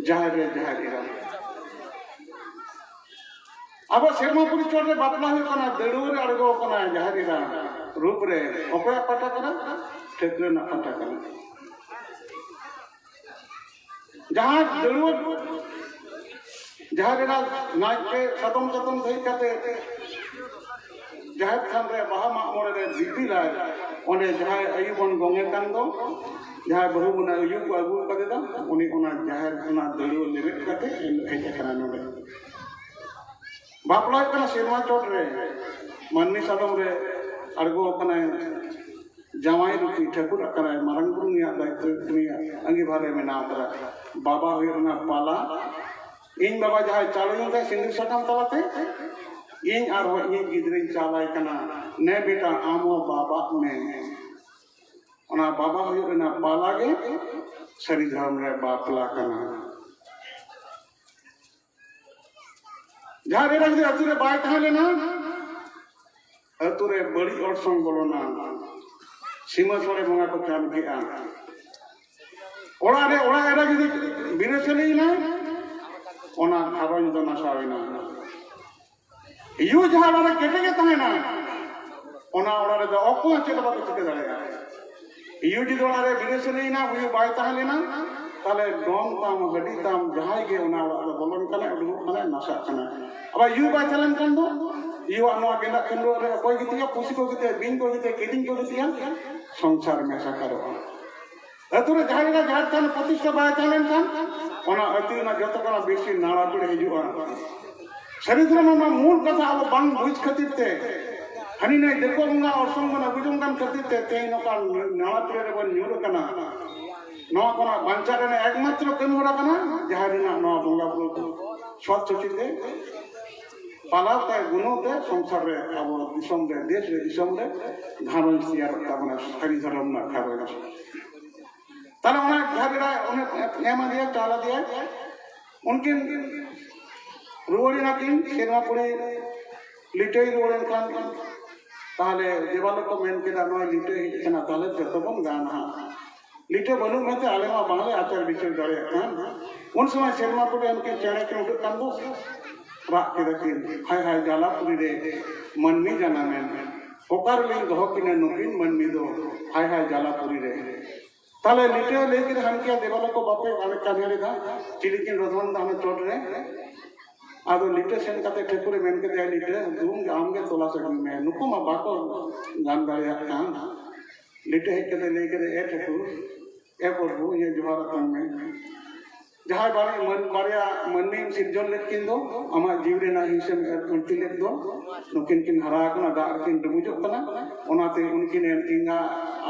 ᱡᱟᱦᱮᱨ ᱨᱮ ᱡᱟᱦᱮᱨ ᱮᱨᱟ᱾ ᱟᱵᱚ ᱥᱮᱨᱢᱟ ᱯᱩᱨᱤ ᱪᱚᱴ ᱨᱮ ᱵᱟᱯᱞᱟ ᱦᱩᱭᱩᱜ ᱠᱟᱱᱟ, ᱫᱟᱹᱲᱩᱣᱟᱹ ᱨᱮ ᱟᱬᱜᱚ ᱟᱠᱟᱱᱟ ᱡᱟᱦᱮᱨ ᱮᱨᱟ ᱨᱩᱯ ᱨᱮ᱾ ᱚᱠᱚᱭᱟᱜ ᱯᱟᱴᱟ ᱠᱟᱱᱟ? ᱴᱷᱟᱹᱠᱨᱟᱹ ᱨᱮᱱᱟᱜ ᱯᱟᱴᱟ ᱠᱟᱱᱟ᱾ ᱡᱟᱦᱟᱸ ᱫᱟᱹᱲᱩᱣᱟᱹ ᱡᱟᱦᱮᱨ ᱮᱨᱟ ᱱᱟᱭᱠᱮ ᱥᱟᱫᱚᱢ ᱪᱟᱛᱚᱢ ᱫᱮᱡ ᱠᱟᱛᱮ ᱡᱟᱦᱮᱨ ᱛᱷᱟᱱ ᱨᱮ ᱵᱟᱦᱟ ᱢᱟᱜ ᱢᱚᱬᱮ ᱨᱮ ᱫᱤᱯᱤᱞᱟᱭ, ᱚᱸᱰᱮ ᱡᱟᱦᱟᱸᱭ ᱟᱭᱩ ᱵᱚᱱ ᱜᱚᱝᱮ ᱠᱟᱱ ᱫᱚ, ᱡᱟᱦᱟᱸᱭ ᱵᱟᱹᱦᱩ ᱵᱚᱱ ᱟᱭᱩ ᱠᱚ ᱟᱹᱜᱩ ᱟᱠᱟᱫᱮ ᱫᱚ, ᱩᱱᱤ ᱚᱱᱟ ᱡᱟᱦᱮᱨ, ᱚᱱᱟ ᱫᱟᱹᱲᱩᱣᱟᱹ ᱞᱮᱵᱮᱫ ᱠᱟᱛᱮ ᱦᱮᱡ ᱟᱠᱟᱱᱟ ᱱᱚᱰᱮ᱾ ᱵᱟᱯᱞᱟ ᱦᱩᱭᱩᱜ ᱠᱟᱱᱟ ᱥᱮᱨᱢᱟ ᱪᱚᱴ ᱨᱮ, ᱢᱟᱹᱱᱢᱤ ᱥᱟᱫᱚᱢ ᱨᱮ ᱟᱬᱜᱚ ᱟᱠᱟᱱᱟᱭ ᱡᱟᱶᱟᱭ ᱨᱩᱯᱤ ᱴᱷᱟᱹᱠᱩᱨ ᱟᱠᱟᱱᱟᱭ, ᱢᱟᱨᱟᱝ ᱵᱩᱨᱩ ᱩᱱᱤᱭᱟᱜ ᱫᱟᱭᱤᱛᱛᱚ, ᱩᱱᱤᱭᱟᱜ ᱟᱸᱜᱤᱵᱷᱟᱨ ᱨᱮ ᱢᱮᱱᱟᱜ ᱟᱠᱟᱫᱟ᱾ ᱵᱟᱵᱟ ᱦᱩᱭᱩᱜ ᱨᱮᱱᱟᱜ ᱯᱟᱞᱟ᱾ ᱤᱧ ᱵᱟᱵᱟ ᱡᱟᱦᱟᱸᱭ ᱪᱟᱞ ᱤᱧ ᱛᱟᱭ ᱥᱤᱸᱫᱩᱨ ᱥᱟᱠᱟᱢ ᱛᱟᱞᱟᱛᱮ, ᱤᱧ ᱟᱨᱦᱚᱸ ᱤᱧᱤᱡ ᱜᱤᱫᱽᱨᱟᱹᱧ ᱪᱟᱞᱟᱭ ᱠᱟᱱᱟ, ᱱᱮ ᱵᱮᱴᱟ ᱟᱢ ᱦᱚᱸ ᱵᱟᱵᱟᱜ ᱢᱮ᱾ ᱚᱱᱟ ᱵᱟᱵᱟ ᱦᱩᱭᱩᱜ ᱨᱮᱱᱟᱜ ᱯᱟᱞᱟ ᱜᱮ ᱥᱟᱹᱨᱤ ᱫᱷᱚᱨᱚᱢ ᱨᱮ ᱵᱟᱯᱞᱟ ᱠᱟᱱᱟ᱾ ᱡᱟᱦᱟᱸ ᱮᱨᱟ ᱡᱩᱫᱤ ᱟᱹᱛᱩ ᱨᱮ ᱵᱟᱭ ᱛᱟᱦᱮᱸ ᱞᱮᱱᱟ, ᱟᱹᱛᱩ ᱨᱮ ᱵᱟᱹᱲᱤᱡ ᱚᱨᱥᱚᱝ ᱵᱚᱞᱚᱱᱟ, ᱥᱤᱢᱟᱹ ᱥᱚᱲᱮ ᱵᱚᱸᱜᱟ ᱠᱚ ᱪᱟᱞ ᱠᱮᱜᱼᱟ᱾ ᱚᱲᱟᱜ ᱨᱮ ᱚᱲᱟᱜ ᱮᱨᱟ ᱡᱩᱫᱤ ᱵᱤᱨᱟᱹᱥᱟᱹᱞᱤ ᱮᱱᱟᱭ, ᱚᱱᱟ ᱜᱷᱟᱨᱚᱸᱡᱽ ᱫᱚ ᱱᱟᱥᱟᱣ ᱮᱱᱟ᱾ ᱭᱩ ᱡᱟᱦᱟᱸ ᱚᱲᱟᱜ ᱨᱮ ᱠᱮᱴᱮᱡ ᱮ ᱛᱟᱦᱮᱱᱟ, ᱚᱱᱟ ᱚᱲᱟᱜ ᱨᱮᱫᱚ ᱚᱠᱚᱭ ᱦᱚᱸ ᱪᱮᱫ ᱦᱚᱸ ᱵᱟᱠᱚ ᱪᱤᱠᱟᱹ ᱫᱟᱲᱮᱭᱟᱜᱼᱟ᱾ ᱭᱩ ᱡᱩᱫᱤ ᱚᱲᱟᱜ ᱨᱮ ᱵᱤᱨᱟᱹᱥᱟᱹᱞᱤ ᱮᱱᱟ, ᱩᱭᱩ ᱵᱟᱭ ᱛᱟᱦᱮᱸ ᱞᱮᱱᱟ, ᱛᱟᱦᱞᱮ ᱰᱚᱢ ᱛᱟᱢ, ᱦᱟᱹᱰᱤ ᱛᱟᱢ, ᱡᱟᱦᱟᱸᱭ ᱜᱮ ᱚᱱᱟ ᱚᱲᱟᱜ ᱨᱮ ᱵᱚᱞᱚᱱ ᱠᱟᱱᱟᱭ, ᱩᱰᱩᱠᱚᱜ ᱠᱟᱱᱟᱭ, ᱱᱟᱥᱟᱜ ᱠᱟᱱᱟᱭ᱾ ᱟᱵᱟᱨ ᱭᱩ ᱵᱟᱭ ᱛᱟᱦᱮᱸ ᱞᱮᱱᱠᱷᱟᱱ ᱫᱚ ᱭᱩᱣᱟᱜ ᱱᱚᱣᱟ ᱜᱮᱸᱫᱟᱜ ᱠᱷᱟᱹᱰᱩᱣᱟᱹᱜ ᱨᱮ ᱚᱠᱚᱭ ᱜᱤᱛᱤᱡᱟ, ᱯᱩᱥᱤ ᱠᱚ ᱜᱤᱛᱤᱡᱟ, ᱵᱤᱧ ᱠᱚ ᱜᱤᱛᱤᱡᱟ, ᱠᱤᱫᱤᱧ ᱠᱚ ᱜᱤᱛᱤᱡᱟ, ᱥᱚᱝᱥᱟᱨ ᱢᱮᱥᱟ ᱠᱟᱨᱚᱜᱼᱟ᱾ ᱟᱹᱛᱩ ᱨᱮ ᱡᱟᱦᱟᱸ ᱞᱮᱠᱟ ᱡᱟᱦᱮᱨ ᱛᱷᱟᱱ ᱯᱨᱚᱛᱤᱥᱴᱷᱟ ᱵᱟᱭ ᱛᱟᱦᱮᱸ ᱞᱮᱱᱠᱷᱟᱱ, ᱚᱱᱟ ᱟᱹᱛᱩ ᱨᱮᱱᱟᱜ ᱡᱚᱛᱚ ᱠᱷᱚᱱᱟᱜ ᱵᱮᱥᱤ ᱱᱟᱲᱟ ᱯᱤᱲ ᱦᱤᱡᱩᱜᱼᱟ᱾ ᱥᱟᱹᱨᱤ ᱫᱷᱚᱨᱚᱢ ᱨᱮᱱᱟᱜ ᱢᱩᱞ ᱠᱟᱛᱷᱟ ᱟᱵᱚ ᱵᱟᱝ ᱵᱩᱡᱽ ᱠᱷᱟᱹᱛᱤᱨ ᱛᱮ, ᱦᱟᱹᱱᱤ ᱱᱟᱹᱭ ᱫᱤᱠᱩ ᱵᱚᱸᱜᱟ ᱚᱨᱥᱚᱝ ᱵᱚᱱ ᱟᱹᱜᱩ ᱡᱚᱝ ᱠᱟᱱ ᱠᱷᱟᱹᱛᱤᱨ ᱛᱮ ᱛᱮᱦᱮᱧ ᱱᱚᱝᱠᱟ ᱱᱟᱲᱟ ᱯᱤᱲ ᱨᱮᱵᱚᱱ ᱧᱩᱨ ᱟᱠᱟᱱᱟ᱾ ᱱᱚᱣᱟ ᱠᱷᱚᱱᱟᱜ ᱵᱟᱧᱪᱟᱣ ᱨᱮᱱᱟᱜ ᱮᱠᱢᱟᱛᱨᱚ ᱠᱟᱹᱢᱤ ᱦᱚᱨᱟ ᱠᱟᱱᱟ ᱡᱟᱦᱮᱨ ᱨᱮᱱᱟᱜ ᱱᱚᱣᱟ ᱵᱚᱸᱜᱟ ᱵᱩᱨᱩ ᱥᱚᱛ ᱥᱚᱪᱤ ᱛᱮ ᱯᱟᱞᱟᱣ ᱛᱮ, ᱜᱩᱱᱟᱹᱣ ᱛᱮ ᱥᱚᱝᱥᱟᱨ ᱨᱮ, ᱟᱵᱚ ᱫᱤᱥᱚᱢ ᱨᱮ, ᱫᱮᱥ ᱨᱮ, ᱫᱤᱥᱚᱢ ᱨᱮ ᱜᱷᱟᱨᱚᱸᱡᱽ ᱛᱮᱭᱟᱨᱚᱜ ᱛᱟᱵᱚᱱᱟ, ᱥᱟᱹᱨᱤ ᱫᱷᱚᱨᱚᱢ ᱨᱮᱱᱟᱜ ᱜᱷᱟᱨᱚᱸᱡᱽ᱾ ᱛᱟᱦᱞᱮ ᱚᱱᱟ ᱡᱟᱦᱟᱸ ᱵᱮᱲᱟ ᱚᱱᱮ ᱮᱢ ᱟᱫᱮᱭᱟ, ᱪᱟᱞ ᱟᱫᱮᱭᱟ, ᱩᱱᱠᱤᱱ ᱨᱩᱣᱟᱹᱲ ᱮᱱᱟᱠᱤᱱ ᱥᱮᱨᱢᱟ ᱯᱩᱨᱤ ᱞᱤᱴᱟᱹᱭ ᱨᱩᱣᱟᱹᱲ ᱮᱱ ᱠᱷᱟᱱ, ᱛᱟᱦᱞᱮ ᱫᱮᱵᱟᱞᱳᱠ ᱠᱚ ᱢᱮᱱ ᱠᱮᱫᱟ, "ᱱᱚᱜᱼᱚᱭ ᱞᱤᱴᱟᱹ ᱦᱮᱡ ᱟᱠᱟᱱᱟ, ᱛᱟᱦᱞᱮ ᱡᱚᱛᱚ ᱵᱚᱱ ᱜᱟᱱ ᱦᱟᱸᱜ᱾ ᱞᱤᱴᱟᱹ ᱵᱟᱹᱱᱩᱜ ᱢᱮᱱᱛᱮ ᱟᱞᱮ ᱢᱟ ᱵᱟᱝᱞᱮ ᱟᱪᱟᱨ ᱵᱤᱪᱟᱹᱨ ᱫᱟᱲᱮᱭᱟᱜ ᱠᱟᱱ᱾" ᱩᱱ ᱥᱚᱢᱚᱭ ᱥᱮᱨᱢᱟ ᱯᱩᱨᱤ ᱩᱱᱠᱤᱱ ᱪᱮᱬᱮ ᱠᱤᱱ ᱩᱰᱟᱹᱜ ᱠᱟᱱ ᱫᱚ, ᱨᱟᱜ ᱠᱮᱫᱟ ᱠᱤᱱ, "ᱦᱟᱭ ᱦᱟᱭ ᱡᱟᱞᱟ ᱯᱩᱨᱤ ᱨᱮ ᱢᱟᱹᱱᱢᱤ ᱡᱟᱱᱟᱢᱮᱱ, ᱚᱠᱟ ᱨᱮᱞᱤᱧ ᱫᱚᱦᱚ ᱠᱤᱱᱟ ᱱᱩᱠᱤᱱ ᱢᱟᱹᱱᱢᱤ ᱫᱚ, ᱦᱟᱭ ᱦᱟᱭ ᱡᱟᱞᱟ ᱯᱩᱨᱤ ᱨᱮ᱾" ᱛᱟᱦᱞᱮ ᱞᱤᱴᱟᱹ ᱞᱟᱹᱭ ᱠᱮᱫᱟ, ᱦᱟᱱᱠᱤᱭᱟ ᱫᱮᱵᱟᱞᱳᱠ ᱠᱚ ᱵᱟᱯᱮ ᱟᱞᱮ ᱠᱟᱹᱢᱤ ᱞᱮᱫᱟ, ᱪᱤᱞᱤ ᱠᱤᱱ ᱨᱚᱫᱷᱚᱱ ᱫᱟ ᱦᱟᱱᱟ ᱪᱚᱴ ᱨᱮ᱾ ᱟᱫᱚ ᱞᱤᱴᱟᱹ ᱥᱮᱱ ᱠᱟᱛᱮ ᱴᱷᱟᱹᱠᱩᱨᱮ ᱢᱮᱱ ᱠᱮᱫᱮᱭᱟ, "ᱞᱤᱴᱟᱹ, ᱫᱩ ᱟᱢ ᱜᱮ ᱛᱚᱞᱟᱥ ᱟᱹᱜᱩᱭ ᱢᱮ, ᱱᱩᱠᱩ ᱢᱟ ᱵᱟᱠᱚ ᱜᱟᱱ ᱫᱟᱲᱮᱭᱟᱜ ᱠᱟᱱ, ᱞᱤᱴᱟᱹ ᱦᱮᱡ ᱠᱟᱛᱮ ᱞᱟᱹᱭ ᱠᱮᱫᱟ, ᱮ ᱴᱷᱟᱹᱠᱩᱨ, ᱮ ᱯᱨᱚᱵᱷᱩ, ᱤᱧᱟᱹᱜ ᱡᱚᱦᱟᱨ ᱟᱛᱟᱝ ᱢᱮ᱾ ᱡᱟᱦᱟᱸᱭ ᱵᱟᱨᱭᱟ ᱢᱟᱹᱱ-, ᱵᱟᱨᱭᱟ ᱢᱟᱹᱱᱢᱤᱢ ᱥᱤᱨᱡᱚᱱ ᱞᱮᱫ ᱠᱤᱱ ᱫᱚ, ᱟᱢᱟᱜ ᱡᱤᱣᱤ ᱨᱮᱱᱟᱜ ᱦᱤᱸᱥᱮᱢ ᱮᱨ ᱠᱷᱩᱱᱴᱤ ᱞᱮᱫ ᱫᱚ, ᱱᱩᱠᱤᱱ ᱠᱤᱱ ᱦᱟᱨᱟ ᱟᱠᱟᱱᱟ, ᱫᱟᱜ ᱨᱮᱠᱤᱱ ᱰᱩᱵᱩᱡᱚᱜ ᱠᱟᱱᱟ, ᱚᱱᱟᱛᱮ ᱩᱱᱠᱤᱱ ᱮᱸᱜᱟ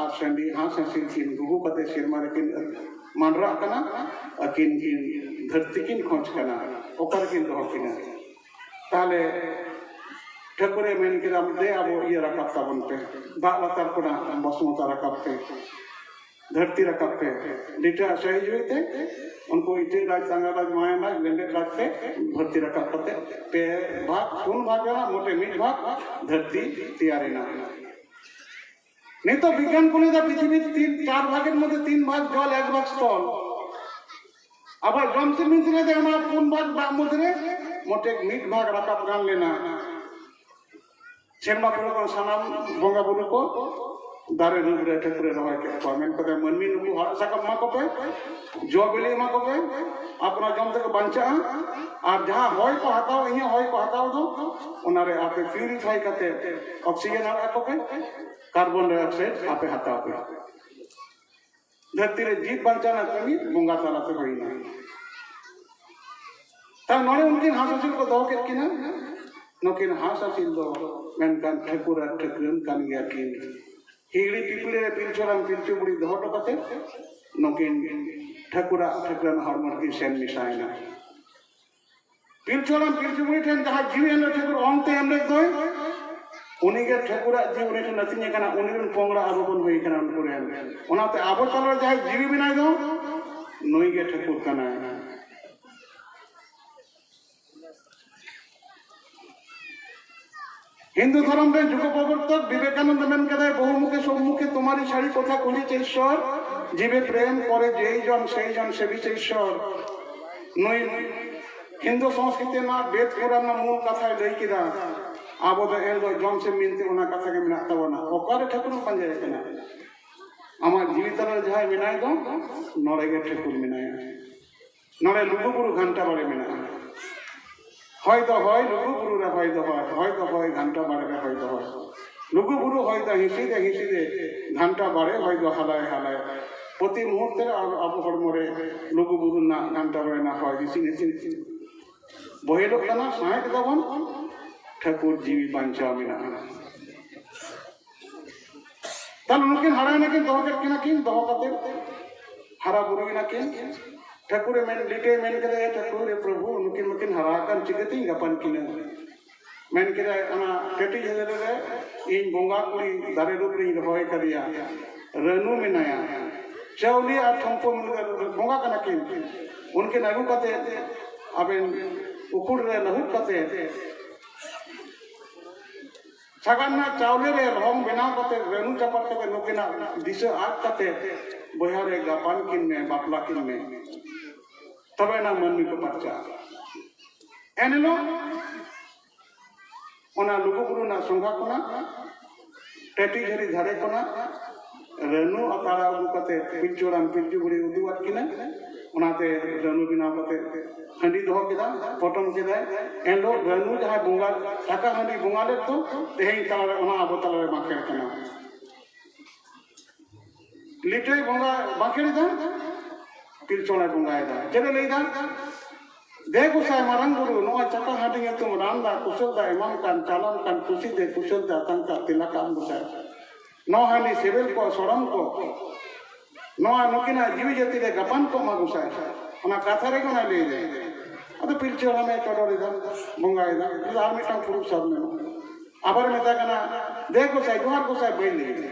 ᱟᱨ ᱥᱟᱺᱰᱤ ᱦᱟᱸᱥ ᱦᱟᱹᱥᱤᱞ ᱠᱤᱱ ᱜᱩᱜᱩ ᱠᱟᱛᱮ ᱥᱮᱨᱢᱟ ᱨᱮᱠᱤᱱ ᱢᱟᱸᱰᱨᱟᱜ ᱠᱟᱱᱟ᱾ ᱟᱹᱠᱤᱱ ᱠᱤᱱ ᱫᱷᱟᱹᱨᱛᱤ ᱠᱤᱱ ᱠᱷᱚᱡᱽ ᱠᱟᱱᱟ, ᱚᱠᱟ ᱨᱮᱠᱤᱱ ᱫᱚᱦᱚ ᱠᱤᱱᱟ? ᱛᱟᱦᱞᱮ ᱴᱷᱟᱹᱠᱩᱨᱮ ᱢᱮᱱ ᱠᱮᱫᱟ, ᱫᱮ ᱟᱵᱚ ᱤᱭᱟᱹ ᱨᱟᱠᱟᱵ ᱛᱟᱵᱚᱱ ᱯᱮ, ᱫᱟᱜ ᱞᱟᱛᱟᱨ ᱠᱷᱚᱱᱟᱜ ᱵᱚᱥᱢᱚᱛᱟ ᱨᱟᱠᱟᱵ ᱯᱮ, ᱫᱷᱟᱹᱨᱛᱤ ᱨᱟᱠᱟᱵ ᱯᱮ᱾ ᱞᱤᱴᱟᱹ ᱟᱥᱟᱭ ᱡᱩᱭ ᱛᱮ ᱩᱱᱠᱩ ᱤᱴᱟᱹ ᱨᱟᱡᱽ, ᱛᱟᱸᱜᱟ ᱨᱟᱡᱽ, ᱢᱟᱭᱟ ᱨᱟᱡᱽ, ᱞᱮᱸᱰᱮᱫ ᱨᱟᱡᱽ ᱛᱮ ᱫᱷᱟᱹᱨᱛᱤ ᱨᱟᱠᱟᱵ ᱠᱟᱛᱮ ᱯᱮ ᱵᱷᱟᱜᱽ, ᱯᱩᱱ ᱵᱷᱟᱜᱽ ᱨᱮᱱᱟᱜ ᱢᱚᱴᱮ ᱢᱤᱫ ᱵᱷᱟᱜᱽ ᱫᱷᱟᱹᱨᱛᱤ ᱛᱮᱭᱟᱨᱮᱱᱟ᱾ ᱱᱤᱛᱚᱜ ᱵᱤᱜᱽᱜᱟᱱ ᱠᱚ ᱞᱟᱹᱭ ᱫᱟ ᱯᱨᱤᱛᱷᱤᱵᱤᱨ ᱛᱤᱱ, ᱪᱟᱨ ᱵᱷᱟᱜᱮᱨ ᱢᱚᱫᱽᱫᱷᱮ ᱛᱤᱱ ᱵᱷᱟᱜᱽ ᱡᱚᱞ, ᱮᱠ ᱵᱷᱟᱜᱽ ᱥᱛᱷᱚᱞ᱾ ᱟᱵᱚᱣᱟᱜ ᱡᱚᱢᱥᱤᱢ ᱵᱤᱱᱛᱤ ᱞᱟᱹᱭ ᱫᱟ ᱚᱱᱟ ᱯᱩᱱ ᱵᱷᱟᱜᱽ ᱫᱟᱜ ᱢᱚᱫᱽᱫᱷᱮ ᱨᱮ ᱢᱚᱴᱮ ᱢᱤᱫ ᱵᱷᱟᱜᱽ ᱨᱟᱠᱟᱵ ᱜᱟᱱ ᱞᱮᱱᱟ᱾ ᱥᱮᱨᱢᱟ ᱠᱚᱨᱮ ᱠᱷᱚᱱ ᱥᱟᱱᱟᱢ ᱵᱚᱸᱜᱟ ᱵᱩᱨᱩ ᱠᱚ ᱫᱟᱨᱮ ᱨᱩᱯ ᱨᱮ ᱴᱷᱟᱹᱠᱩᱨᱮ ᱨᱚᱦᱚᱭ ᱠᱮᱫ ᱠᱚᱣᱟ, ᱢᱮᱱ ᱠᱟᱛᱮ ᱢᱟᱹᱱᱢᱤ ᱱᱩᱠᱩ ᱟᱲᱟᱜ ᱥᱟᱠᱟᱢ ᱮᱢᱟ ᱠᱚᱯᱮ, ᱡᱚ ᱵᱤᱞᱤ ᱮᱢᱟ ᱠᱚᱯᱮ, ᱟᱯᱱᱟᱨ ᱡᱚᱢ ᱛᱮᱠᱚ ᱵᱟᱧᱪᱟᱜᱼᱟ᱾ ᱟᱨ ᱡᱟᱦᱟᱸ ᱦᱚᱭ ᱠᱚ ᱦᱟᱛᱟᱣ, ᱤᱧᱟᱹᱜ ᱦᱚᱭ ᱠᱚ ᱦᱟᱛᱟᱣ ᱫᱚ, ᱚᱱᱟᱨᱮ ᱟᱯᱮ ᱯᱤᱭᱩᱨᱤᱯᱷᱟᱭ ᱠᱟᱛᱮ ᱚᱠᱥᱤᱡᱮᱱ ᱟᱲᱟᱜ ᱟᱠᱚ ᱯᱮ, ᱠᱟᱨᱵᱚᱱ ᱰᱟᱭᱚᱠᱥᱟᱭᱤᱰ ᱟᱯᱮ ᱦᱟᱛᱟᱣ ᱯᱮ᱾ ᱫᱷᱟᱹᱨᱛᱤ ᱨᱮ ᱡᱤᱵ ᱵᱟᱧᱪᱟᱣ ᱨᱮᱱᱟᱜ ᱠᱟᱹᱢᱤ ᱵᱚᱸᱜᱟ ᱛᱟᱞᱟᱛᱮ ᱦᱩᱭᱱᱟ᱾ ᱛᱟᱦᱞᱮ ᱱᱚᱰᱮ ᱩᱱᱠᱤᱱ ᱦᱟᱸᱥ ᱦᱟᱹᱥᱤᱞ ᱠᱚ ᱫᱚᱦᱚ ᱠᱮᱫ ᱠᱤᱱᱟ᱾ ᱱᱩᱠᱤᱱ ᱦᱟᱸᱥ ᱦᱟᱹᱥᱤᱞ ᱫᱚ ᱢᱮᱱᱠᱷᱟᱱ ᱴᱷᱟᱹᱠᱩᱨ ᱟᱨ ᱴᱷᱟᱹᱠᱨᱟᱹᱱ ᱠᱟᱱ ᱜᱮᱭᱟ ᱠᱤᱱ᱾ ᱦᱤᱦᱤᱲᱤ ᱯᱤᱯᱤᱲᱤ ᱨᱮ ᱯᱤᱞᱪᱩ ᱦᱟᱲᱟᱢ ᱯᱤᱞᱪᱩ ᱵᱩᱲᱦᱤ ᱫᱚᱦᱚ ᱦᱚᱴᱚ ᱠᱟᱛᱮ ᱱᱩᱠᱤᱱ ᱴᱷᱟᱹᱠᱩᱨᱟᱜ ᱴᱷᱟᱹᱠᱨᱟᱹᱱ ᱦᱚᱲᱢᱚ ᱨᱮᱠᱤᱱ ᱥᱮᱱ ᱢᱮᱥᱟᱭᱮᱱᱟ᱾ ᱯᱤᱞᱪᱩ ᱦᱟᱲᱟᱢ ᱯᱤᱞᱪᱩ ᱵᱩᱲᱦᱤ ᱴᱷᱮᱱ ᱡᱟᱦᱟᱸ ᱡᱤᱣᱤ ᱮᱢ ᱞᱮᱫ ᱴᱷᱟᱹᱠᱩᱨ ᱚᱝᱛᱮ ᱮᱢ ᱞᱮᱫ ᱫᱚᱭ, ᱩᱱᱤᱜᱮ ᱴᱷᱟᱹᱠᱩᱨᱟᱜ ᱡᱤᱣᱤ ᱩᱱᱤ ᱴᱷᱮᱱ ᱟᱹᱛᱤᱧ ᱟᱠᱟᱱᱟ, ᱩᱱᱤ ᱨᱮᱱ ᱯᱚᱝᱲᱟ ᱟᱵᱚ ᱵᱚᱱ ᱦᱩᱭ ᱟᱠᱟᱱᱟ ᱩᱱᱠᱩ ᱨᱮᱱ᱾ ᱚᱱᱟᱛᱮ ᱟᱵᱚ ᱛᱟᱞᱟᱨᱮ ᱡᱟᱦᱟᱸᱭ ᱡᱤᱣᱤ ᱵᱮᱱᱟᱭ ᱫᱚ, ᱱᱩᱭ ᱜᱮ ᱴᱷᱟᱹᱠᱩᱨ ᱠᱟᱱᱟᱭ᱾ ᱦᱤᱱᱫᱩ ᱫᱷᱚᱨᱚᱢ ᱨᱮᱱ ᱡᱩᱜᱽ ᱯᱨᱚᱵᱚᱨᱛᱚᱠ ᱵᱤᱵᱮᱠᱟᱱᱚᱱᱫᱚ ᱢᱮᱱ ᱠᱟᱫᱟᱭ, ᱵᱚᱦᱩᱢᱩᱠᱷᱮ ᱥᱚᱢᱢᱩᱠᱷᱮ ᱛᱳᱢᱟᱨᱤ ᱥᱟᱨᱤ ᱠᱚᱛᱷᱟ ᱠᱚᱦᱤ ᱪᱮ ᱤᱥᱥᱚᱨ, ᱡᱤᱵᱮ ᱯᱨᱮᱢ ᱠᱚᱨᱮ ᱡᱮᱭ জন সেই জন সেবী চে ঈশ্বর। ᱱᱩᱭ ᱦᱤᱱᱫᱩ ᱥᱚᱝᱥᱠᱨᱤᱛᱤ ᱨᱮᱱᱟᱜ ᱵᱮᱫ ᱯᱩᱨᱟᱱ ᱨᱮᱱᱟᱜ ᱢᱩᱞ ᱠᱟᱛᱷᱟᱭ ᱞᱟᱹᱭ ᱠᱮᱫᱟ᱾ ᱟᱵᱚ ᱫᱚ ᱮᱱ ᱫᱚ ᱡᱚᱢ ᱥᱮ ᱢᱤᱱᱛᱤ ᱚᱱᱟ ᱠᱟᱛᱷᱟ ᱜᱮ ᱢᱮᱱᱟᱜ ᱛᱟᱵᱚᱱᱟ᱾ ᱚᱠᱟᱨᱮ ᱴᱷᱟᱹᱠᱩᱨ ᱮᱢ ᱯᱟᱸᱡᱟᱭᱮ ᱠᱟᱱᱟ? ᱟᱢᱟᱜ ᱡᱤᱣᱤ ᱛᱟᱞᱟ ᱨᱮ ᱡᱟᱦᱟᱸᱭ ᱢᱮᱱᱟᱭ ᱫᱚ, ᱱᱚᱰᱮ ᱜᱮ ᱴᱷᱟᱹᱠᱩᱨ ᱢᱮᱱᱟᱭᱟ᱾ ᱱᱚᱰᱮ ᱞᱩᱜᱩ ᱵᱩᱨᱩ ᱜᱷᱟᱱᱴᱟ ᱵᱟᱲᱮ ᱢᱮᱱᱟᱜᱼᱟ᱾ ᱦᱚᱭ ᱫᱚ ᱦᱚᱭ, ᱞᱩᱜᱩ ᱵᱩᱨᱩ ᱨᱮ ᱦᱚᱭ ᱫᱚ ᱦᱚᱭ, ᱦᱚᱭ ᱫᱚ ᱦᱚᱭ, ᱜᱷᱟᱱᱴᱟ ᱵᱟᱲᱮ ᱨᱮ ᱦᱚᱭ ᱫᱚ ᱦᱚᱭ᱾ ᱞᱩᱜᱩ ᱵᱩᱨᱩ ᱦᱚᱭ ᱫᱚ ᱦᱤᱸᱥᱤᱫ ᱮ ᱦᱤᱸᱥᱤᱫ ᱮ, ᱜᱷᱟᱱᱴᱟ ᱵᱟᱲᱮ ᱦᱚᱭ ᱫᱚ ᱦᱟᱞᱟᱭ ᱦᱟᱞᱟᱭ᱾ ᱯᱨᱚᱛᱤ ᱢᱩᱦᱩᱨᱛᱮ ᱨᱮ ᱟᱵᱚ, ᱟᱵᱚ ᱦᱚᱲᱢᱚ ᱨᱮ ᱞᱩᱜᱩ ᱵᱩᱨᱩ ᱨᱮᱱᱟᱜ ᱜᱷᱟᱱᱴᱟ ᱵᱟᱲᱮ ᱨᱮᱱᱟᱜ ᱦᱚᱭ ᱦᱤᱸᱥᱤᱫ ᱦᱤᱸᱥᱤᱫ ᱵᱚᱦᱮᱞᱚᱜ ᱠᱟᱱᱟ, ᱥᱟᱸᱦᱮᱫ ᱫᱟᱵᱚᱱ, ᱴᱷᱟᱹᱠᱩᱨ ᱡᱤᱣᱤ ᱵᱟᱧᱪᱟᱣ ᱢᱮᱱᱟᱜᱼᱟ᱾ ᱛᱟᱦᱞᱮ ᱱᱩᱠᱤᱱ ᱦᱟᱨᱟᱭᱮᱱᱟ ᱠᱤᱱ, ᱫᱚᱦᱚ ᱠᱮᱫ ᱠᱤᱱᱟ ᱠᱤᱱ, ᱫᱚᱦᱚ ᱠᱟᱛᱮ ᱦᱟᱨᱟ ᱵᱩᱨᱩᱭᱮᱱᱟ ᱠᱤᱱ᱾ ᱴᱷᱟᱹᱠᱩᱨᱮ ᱢᱮᱱ, ᱞᱤᱴᱟᱹᱭ ᱢᱮᱱ ᱠᱮᱫᱟ, "ᱮ ᱴᱷᱟᱹᱠᱩᱨ, ᱮ ᱯᱨᱚᱵᱷᱩ, ᱱᱩᱠᱤᱱ ᱢᱟᱠᱤᱱ ᱦᱟᱨᱟ ᱟᱠᱟᱱ, ᱪᱤᱠᱟᱹᱛᱤᱧ ᱜᱟᱯᱟᱱ ᱠᱤᱱᱟ?" ᱢᱮᱱ ᱠᱮᱫᱟᱭ, "ᱚᱱᱟ ᱴᱟᱹᱴᱤ ᱡᱷᱟᱹᱞᱤ ᱨᱮ ᱤᱧ ᱵᱚᱸᱜᱟ ᱠᱩᱲᱤ ᱫᱟᱨᱮ ᱨᱩᱯ ᱨᱤᱧ ᱨᱚᱦᱚᱭ ᱠᱟᱫᱮᱭᱟ, ᱨᱟᱹᱱᱩ ᱢᱮᱱᱟᱭᱟ, ᱪᱟᱣᱞᱮ ᱟᱨ ᱴᱷᱚᱢᱯᱚ ᱢᱤᱞ ᱠᱟᱛᱮ ᱵᱚᱸᱜᱟ ᱠᱟᱱᱟ ᱠᱤᱱ, ᱩᱱᱠᱤᱱ ᱟᱹᱜᱩ ᱠᱟᱛᱮ ᱟᱵᱮᱱ ᱩᱠᱷᱩᱲ ᱨᱮ ᱞᱟᱹᱦᱩᱫ ᱠᱟᱛᱮ ᱥᱟᱜᱟᱫ ᱨᱮᱱᱟᱜ ᱪᱟᱣᱞᱮ ᱨᱮ ᱨᱚᱝ ᱵᱮᱱᱟᱣ ᱠᱟᱛᱮ, ᱨᱟᱹᱱᱩ ᱪᱟᱯᱟᱫ ᱠᱟᱛᱮ, ᱱᱩᱠᱤᱱᱟᱜ ᱫᱤᱥᱟᱹ ᱟᱫ ᱠᱟᱛᱮ ᱵᱚᱭᱦᱟ ᱨᱮ ᱜᱟᱯᱟᱱ ᱠᱤᱱ ᱢᱮ, ᱵᱟᱯᱞᱟ ᱠᱤᱱ ᱢᱮ, ᱛᱚᱵᱮ ᱮᱱᱟᱝ ᱢᱟᱹᱱᱢᱤ ᱠᱚ ᱯᱟᱨᱪᱟᱜᱼᱟ᱾" ᱮᱱᱦᱤᱞᱳᱜ ᱚᱱᱟ ᱞᱩᱜᱩᱵᱩᱨᱩ ᱨᱮᱱᱟᱜ ᱥᱚᱸᱜᱷᱟ ᱠᱷᱚᱱᱟᱜ, ᱴᱟᱹᱴᱤ ᱡᱷᱟᱹᱨᱤ ᱫᱷᱟᱨᱮ ᱠᱷᱚᱱᱟᱜ ᱨᱟᱹᱱᱩ ᱟᱛᱟᱨᱟ ᱟᱹᱜᱩ ᱠᱟᱛᱮ ᱯᱤᱞᱪᱩ ᱦᱟᱲᱟᱢ ᱯᱤᱞᱪᱩ ᱵᱩᱲᱦᱤ ᱩᱫᱩᱜ ᱟᱫ ᱠᱤᱱᱟ᱾ ᱚᱱᱟᱛᱮ ᱨᱟᱹᱱᱩ ᱵᱮᱱᱟᱣ ᱠᱟᱛᱮ ᱦᱟᱺᱰᱤ ᱫᱚᱦᱚ ᱠᱮᱫᱟ, ᱯᱚᱴᱚᱢ ᱠᱮᱫᱟᱭ᱾ ᱮᱱᱦᱤᱞᱳᱜ ᱨᱟᱹᱱᱩ ᱡᱟᱦᱟᱸᱭ ᱵᱚᱸᱜᱟ, ᱪᱷᱟᱠᱟ ᱦᱟᱺᱰᱤ ᱵᱚᱸᱜᱟ ᱞᱮᱫ ᱫᱚ, ᱛᱮᱦᱮᱧ ᱛᱟᱞᱟᱨᱮ ᱚᱱᱟ ᱟᱵᱚ ᱛᱟᱞᱟᱨᱮ ᱵᱟᱸᱠᱷᱮᱲ ᱠᱟᱱᱟ᱾ ᱞᱤᱴᱟᱹᱭ ᱵᱚᱸᱜᱟ ᱵᱟᱸᱠᱷᱮᱲ ᱮᱫᱟ, ᱯᱤᱞᱪᱩ ᱦᱟᱲᱟᱢ ᱵᱚᱸᱜᱟᱭᱮᱫᱟ᱾ ᱪᱮᱫ ᱮ ᱞᱟᱹᱭᱫᱟ? "ᱫᱮ ᱜᱚᱸᱥᱟᱭ ᱢᱟᱨᱟᱝ ᱵᱩᱨᱩ, ᱱᱚᱣᱟ ᱪᱟᱠᱟ ᱦᱟᱺᱰᱤ ᱧᱩᱛᱩᱢ ᱨᱟᱱ ᱫᱟ ᱠᱩᱥᱟᱹᱞ ᱫᱟ ᱮᱢᱟᱢ ᱠᱟᱱ, ᱪᱟᱞᱟᱢ ᱠᱟᱱ ᱠᱩᱥᱤ ᱛᱮ ᱠᱩᱥᱟᱹᱞ ᱛᱮ ᱟᱛᱟᱝ ᱠᱟᱜ ᱛᱮᱞᱟ ᱠᱟᱜ ᱜᱚᱸᱥᱟᱭ᱾ ᱱᱚᱣᱟ ᱦᱟᱺᱰᱤ ᱥᱤᱵᱤᱞ ᱠᱚ, ᱥᱚᱲᱚᱢ ᱠᱚ, ᱱᱚᱣᱟ ᱱᱩᱠᱤᱱᱟᱜ ᱡᱤᱣᱤ ᱡᱟᱹᱛᱤ ᱨᱮ ᱜᱟᱯᱟᱱ ᱠᱚᱜ ᱢᱟ ᱜᱚᱸᱥᱟᱭ᱾" ᱚᱱᱟ ᱠᱟᱛᱷᱟ ᱨᱮᱜᱮ ᱚᱱᱟᱭ ᱞᱟᱹᱭ ᱮᱫᱟ᱾ ᱟᱫᱚ ᱯᱤᱞᱪᱩ ᱦᱟᱲᱟᱢᱮ ᱪᱚᱰᱚᱨ ᱮᱫᱟ, ᱵᱚᱸᱜᱟᱭᱮᱫᱟ, ᱟᱨ ᱢᱤᱫᱴᱟᱝ ᱯᱷᱩᱲᱩᱜ ᱥᱟᱵ ᱢᱮ᱾ ᱟᱵᱟᱨ ᱢᱮᱛᱟᱭ ᱠᱟᱱᱟ, "ᱫᱮ ᱜᱚᱸᱥᱟᱭ, ᱡᱚᱦᱟᱨ ᱜᱚᱸᱥᱟᱭ, ᱵᱟᱹᱧ ᱞᱟᱹᱭ ᱮᱫᱟ᱾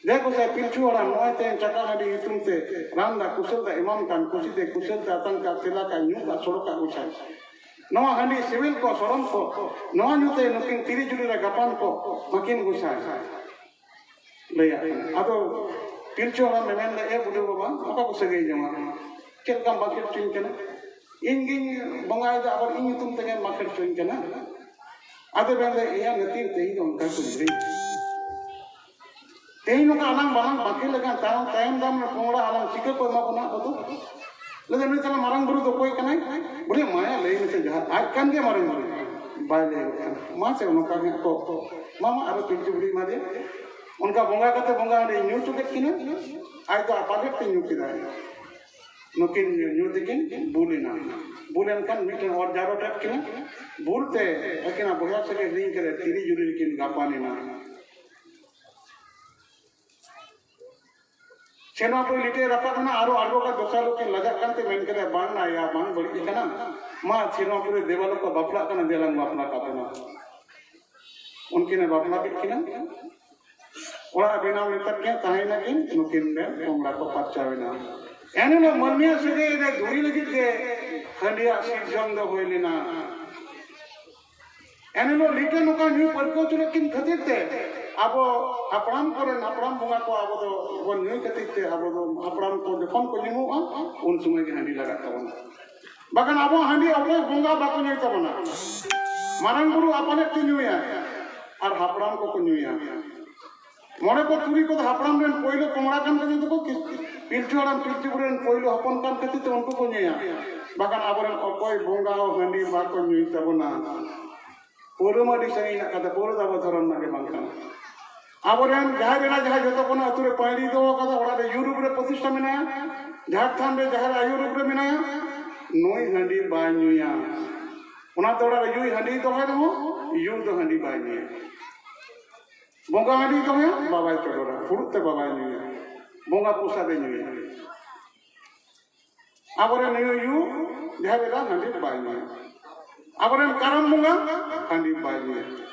ᱫᱮ ᱜᱚᱸᱥᱟᱭ, ᱯᱤᱞᱪᱩ ᱦᱟᱲᱟᱢ ᱱᱚᱜᱼᱚᱭ ᱛᱮᱦᱮᱧ ᱪᱟᱠᱟ ᱦᱟᱺᱰᱤ ᱧᱩᱛᱩᱢ ᱛᱮ ᱨᱟᱱ ᱫᱟ ᱠᱩᱥᱟᱹᱞ ᱫᱟ ᱮᱢᱟᱢ ᱠᱟᱱ, ᱠᱩᱥᱤ ᱛᱮ ᱠᱩᱥᱟᱹᱞ ᱛᱮ ᱟᱛᱟᱝ ᱠᱟᱜ ᱛᱮᱞᱟ ᱠᱟᱜ ᱧᱩ ᱠᱟᱜ ᱥᱚᱲᱚ ᱠᱟᱜ ᱜᱚᱸᱥᱟᱭ᱾ ᱱᱚᱣᱟ ᱦᱟᱺᱰᱤ ᱥᱤᱵᱤᱞ ᱠᱚ ᱥᱚᱲᱚᱢ ᱠᱚ, ᱱᱚᱣᱟ ᱧᱩ ᱛᱮ ᱱᱩᱠᱤᱱ ᱛᱤᱨᱤ ᱡᱩᱨᱤ ᱨᱮ ᱜᱟᱯᱟᱱ ᱠᱚ ᱢᱟᱹᱠᱤᱱ ᱜᱚᱸᱥᱟᱭ", ᱞᱟᱹᱭᱟᱜ ᱠᱟᱱᱟ᱾ ᱟᱫᱚ ᱯᱤᱞᱪᱩ ᱦᱟᱲᱟᱢ ᱮ ᱢᱮᱱ ᱞᱮᱫ, "ᱮ ᱵᱩᱰᱷᱤ ᱵᱟᱵᱟ, ᱚᱠᱟ ᱠᱚ ᱥᱟᱹᱜᱟᱹᱭ ᱡᱚᱝᱟ? ᱪᱮᱫ ᱞᱮᱠᱟᱢ ᱵᱟᱸᱠᱷᱮᱲ ᱦᱚᱪᱚᱧ ᱠᱟᱱᱟ? ᱤᱧ ᱜᱤᱧ ᱵᱚᱸᱜᱟᱭᱮᱫᱟ, ᱟᱵᱟᱨ ᱤᱧ ᱧᱩᱛᱩᱢ ᱛᱮᱜᱮᱢ ᱵᱟᱸᱠᱷᱮᱲ ᱦᱚᱪᱚᱧ ᱠᱟᱱᱟ?" ᱟᱫᱚ ᱢᱮᱱ ᱞᱮᱫ, "ᱮᱭᱟ ᱱᱟᱹᱛᱤ, ᱛᱮᱦᱮᱧ ᱫᱚ ᱚᱱᱠᱟ ᱠᱚ ᱞᱟᱹᱭ᱾ ᱛᱮᱦᱮᱧ ᱱᱚᱝᱠᱟ ᱟᱞᱟᱝ ᱵᱟᱞᱟᱝ ᱵᱟᱸᱠᱷᱮᱲ ᱞᱮᱠᱷᱟᱱ ᱛᱟᱭᱚᱢ, ᱛᱟᱭᱚᱢ ᱫᱟᱨᱟᱢ ᱨᱮ ᱯᱚᱝᱲᱟ ᱟᱞᱟᱝ ᱪᱤᱠᱟᱹ ᱠᱚ ᱮᱢᱟ ᱵᱚᱱᱟ ᱟᱵᱚ ᱫᱚ?" ᱞᱟᱹᱭ ᱫᱟ, "ᱱᱩᱭ ᱛᱟᱞᱟ ᱢᱟᱨᱟᱝ ᱵᱩᱨᱩ ᱫᱚ ᱚᱠᱚᱭ ᱠᱟᱱᱟᱭ?" ᱵᱚᱞᱮ, "ᱢᱟᱭᱟ ᱞᱟᱹᱭ ᱢᱮᱥᱮ, ᱡᱟᱦᱟᱸ ᱟᱡ ᱠᱟᱱ ᱜᱮ ᱢᱟᱨᱟᱝ ᱵᱩᱨᱩ, ᱵᱟᱭ ᱞᱟᱹᱭ ᱠᱟᱱᱟ, ᱢᱟ ᱥᱮ ᱱᱚᱝᱠᱟ ᱜᱮ ᱠᱚ ᱮᱢᱟᱢᱟ, ᱟᱨᱚ ᱯᱤᱞᱪᱩ ᱵᱩᱲᱦᱤ ᱮᱢᱟ ᱫᱮᱭᱟ᱾" ᱚᱱᱠᱟ ᱵᱚᱸᱜᱟ ᱠᱟᱛᱮ ᱵᱚᱸᱜᱟ ᱦᱟᱺᱰᱤ ᱧᱩ ᱦᱚᱪᱚ ᱠᱮᱫ ᱠᱤᱱᱟ, ᱟᱡ ᱫᱚ ᱟᱯᱟᱜᱮᱫ ᱛᱮ ᱧᱩ ᱠᱮᱫᱟᱭ᱾ ᱱᱩᱠᱤᱱ ᱧᱩ ᱛᱮᱠᱤᱱ ᱵᱩᱞ ᱮᱱᱟ᱾ ᱵᱩᱞ ᱮᱱᱠᱷᱟᱱ ᱢᱤᱫᱴᱮᱱ ᱚᱨ ᱡᱟᱣᱨᱟ ᱠᱮᱫ ᱠᱤᱱᱟ᱾ ᱵᱩᱞ ᱛᱮ ᱟᱹᱠᱤᱱᱟᱜ ᱵᱚᱭᱦᱟ ᱥᱟᱹᱜᱟᱹᱭ ᱦᱤᱲᱤᱧ ᱠᱟᱛᱮ ᱛᱤᱨᱤ ᱡᱩᱨᱤ ᱨᱮᱠᱤᱱ ᱜᱟᱯᱟᱱ ᱮᱱᱟ᱾ ᱥᱮᱨᱢᱟ ᱯᱩᱨᱤ ᱞᱤᱴᱟᱹᱭ ᱨᱟᱠᱟᱵ ᱮᱱᱟ, ᱟᱨᱚ ᱟᱬᱜᱚ ᱠᱟᱛᱮ ᱫᱚᱥᱟᱨ ᱦᱤᱞᱳᱜ ᱠᱤᱱ ᱞᱟᱡᱟᱜ ᱠᱟᱱᱛᱮ ᱢᱮᱱ ᱠᱮᱫᱟ, "ᱵᱟᱝ ᱱᱟ ᱭᱟ, ᱵᱟᱝ ᱵᱟᱹᱲᱤᱡ ᱟᱠᱟᱱᱟ, ᱢᱟ ᱥᱮᱨᱢᱟ ᱯᱩᱨᱤ ᱫᱮᱣᱟᱞ ᱠᱚ ᱵᱟᱯᱞᱟᱜ ᱠᱟᱱᱟ, ᱫᱮᱞᱟᱝ ᱵᱟᱯᱞᱟ ᱠᱟᱵᱚᱱᱟ᱾" ᱩᱱᱠᱤᱱ ᱮ ᱵᱟᱯᱞᱟ ᱠᱮᱫ ᱠᱤᱱᱟ, ᱚᱲᱟᱜ ᱵᱮᱱᱟᱣ ᱞᱮᱱ ᱛᱟᱹᱠᱤᱱᱟ, ᱛᱟᱦᱮᱸᱭᱮᱱᱟ ᱠᱤᱱ, ᱱᱩᱠᱤᱱ ᱨᱮᱱ ᱯᱚᱝᱲᱟ ᱠᱚ ᱯᱟᱨᱪᱟᱣ ᱮᱱᱟ᱾ ᱮᱱᱦᱤᱞᱳᱜ ᱢᱟᱹᱱᱢᱤᱭᱟᱜ ᱥᱟᱹᱜᱟᱹᱭ ᱨᱮ ᱫᱩᱨᱤ ᱞᱟᱹᱜᱤᱫ ᱜᱮ ᱦᱟᱺᱰᱤᱭᱟᱜ ᱥᱤᱨᱡᱚᱱ ᱫᱚ ᱦᱩᱭ ᱞᱮᱱᱟ᱾ ᱮᱱᱦᱤᱞᱳᱜ ᱞᱤᱴᱟᱹ ᱱᱚᱝᱠᱟ ᱧᱩ ᱯᱟᱹᱨᱠᱟᱹᱣ ᱦᱚᱪᱚ ᱞᱮᱫ ᱠᱤᱱ ᱠᱷᱟᱹᱛᱤᱨ ᱛᱮ ᱟᱵᱚ ᱦᱟᱯᱲᱟᱢ ᱠᱚᱨᱮᱱ, ᱦᱟᱯᱲᱟᱢ ᱵᱚᱸᱜᱟ ᱠᱚ ᱟᱵᱚ ᱫᱚ ᱵᱚᱱ ᱧᱩᱭ ᱠᱷᱟᱹᱛᱤᱨ ᱛᱮ ᱟᱵᱚ ᱫᱚ ᱦᱟᱯᱲᱟᱢ ᱠᱚ ᱡᱚᱠᱷᱚᱱ ᱠᱚ ᱧᱩᱢᱩᱜᱼᱟ, ᱩᱱ ᱥᱚᱢᱚᱭ ᱜᱮ ᱦᱟᱺᱰᱤ ᱞᱟᱜᱟᱜ ᱛᱟᱵᱚᱱᱟ᱾ ᱵᱟᱠᱷᱟᱱ ᱟᱵᱚ ᱦᱟᱺᱰᱤ ᱚᱠᱚᱭ ᱵᱚᱸᱜᱟ ᱵᱟᱠᱚ ᱧᱩᱭ ᱛᱟᱵᱚᱱᱟ᱾ ᱢᱟᱨᱟᱝ ᱵᱩᱨᱩ ᱟᱯᱟᱱᱮᱫ ᱛᱮ ᱧᱩᱭᱟ ᱟᱨ ᱦᱟᱯᱲᱟᱢ ᱠᱚᱠᱚ ᱧᱩᱭᱟ᱾ ᱢᱚᱬᱮ ᱠᱚ ᱛᱩᱨᱩᱭ ᱠᱚᱫᱚ ᱦᱟᱯᱲᱟᱢ ᱨᱮᱱ ᱯᱳᱭᱞᱳ ᱯᱚᱝᱲᱟ ᱠᱟᱱ ᱠᱷᱟᱹᱛᱤᱨ ᱛᱮᱠᱚ, ᱯᱤᱞᱪᱩ ᱦᱟᱲᱟᱢ ᱯᱤᱞᱪᱩ ᱵᱩᱲᱦᱤ ᱨᱮᱱ ᱯᱳᱭᱞᱳ ᱦᱚᱯᱚᱱ ᱠᱟᱱ ᱠᱷᱟᱹᱛᱤᱨ ᱛᱮ ᱩᱱᱠᱩ ᱠᱚ ᱧᱩᱭᱟ᱾ ᱵᱟᱠᱷᱟᱱ ᱟᱵᱚᱨᱮᱱ ᱚᱠᱚᱭ ᱵᱚᱸᱜᱟ ᱦᱚᱸ ᱦᱟᱺᱰᱤ ᱵᱟᱠᱚ ᱧᱩᱭ ᱛᱟᱵᱚᱱᱟ᱾ ᱯᱟᱹᱣᱨᱟᱹ ᱢᱟ ᱟᱹᱰᱤ ᱥᱟᱺᱜᱤᱧ ᱨᱮᱱᱟᱜ ᱠᱟᱛᱷᱟ, ᱯᱟᱹᱣᱨᱟᱹ ᱫᱚ ᱟᱵᱚ ᱫᱷᱚᱨᱚᱢ ᱨᱮᱱᱟᱜ ᱜᱮ ᱵᱟᱝ ᱠᱟᱱᱟ᱾ ᱟᱵᱚᱨᱮᱱ ᱡᱟᱦᱮᱨ ᱮᱨᱟ ᱡᱟᱦᱟᱸᱭ ᱡᱚᱛᱚ ᱠᱷᱚᱱᱟᱜ ᱟᱹᱛᱩ ᱨᱮ ᱯᱟᱹᱭᱲᱤ ᱫᱚᱦᱚ ᱠᱟᱫᱟ, ᱚᱲᱟᱜ ᱨᱮ ᱭᱩ ᱨᱩᱯ ᱨᱮ ᱯᱨᱚᱛᱤᱥᱴᱷᱟ ᱢᱮᱱᱟᱭᱟ, ᱡᱟᱦᱮᱨ ᱛᱷᱟᱱ ᱨᱮ ᱡᱟᱦᱮᱨ ᱟᱭᱳ ᱨᱩᱯ ᱨᱮ ᱢᱮᱱᱟᱭᱟ, ᱱᱩᱭ ᱦᱟᱺᱰᱤ ᱵᱟᱭ ᱧᱩᱭᱟ᱾ ᱚᱱᱟᱛᱮ ᱚᱲᱟᱜ ᱨᱮ ᱭᱩᱭ ᱦᱟᱺᱰᱤ ᱫᱚᱦᱚᱭ ᱨᱮᱦᱚᱸ ᱭᱩ ᱫᱚ ᱦᱟᱺᱰᱤ ᱵᱟᱭ ᱧᱩᱭᱟ᱾ ᱵᱚᱸᱜᱟ ᱦᱟᱺᱰᱤ ᱫᱚᱦᱚᱭᱟ, ᱵᱟᱵᱟᱭ ᱪᱚᱰᱚᱨᱟ, ᱯᱷᱩᱲᱩᱜ ᱛᱮ ᱵᱟᱵᱟᱭ ᱧᱩᱭᱟ, ᱵᱚᱸᱜᱟ ᱯᱨᱚᱥᱟᱫᱮ ᱧᱩᱭᱟ᱾ ᱟᱵᱚᱨᱮᱱ ᱱᱩᱭ ᱭᱩ ᱡᱟᱦᱮᱨ ᱮᱨᱟ ᱦᱟᱺᱰᱤ ᱵᱟᱭ ᱧᱩᱭᱟ᱾ ᱟᱵᱚᱨᱮᱱ ᱠᱟᱨᱟᱢ ᱵᱚᱸᱜᱟ ᱦᱟᱺᱰᱤ ᱵᱟᱭ ᱧᱩᱭᱟ᱾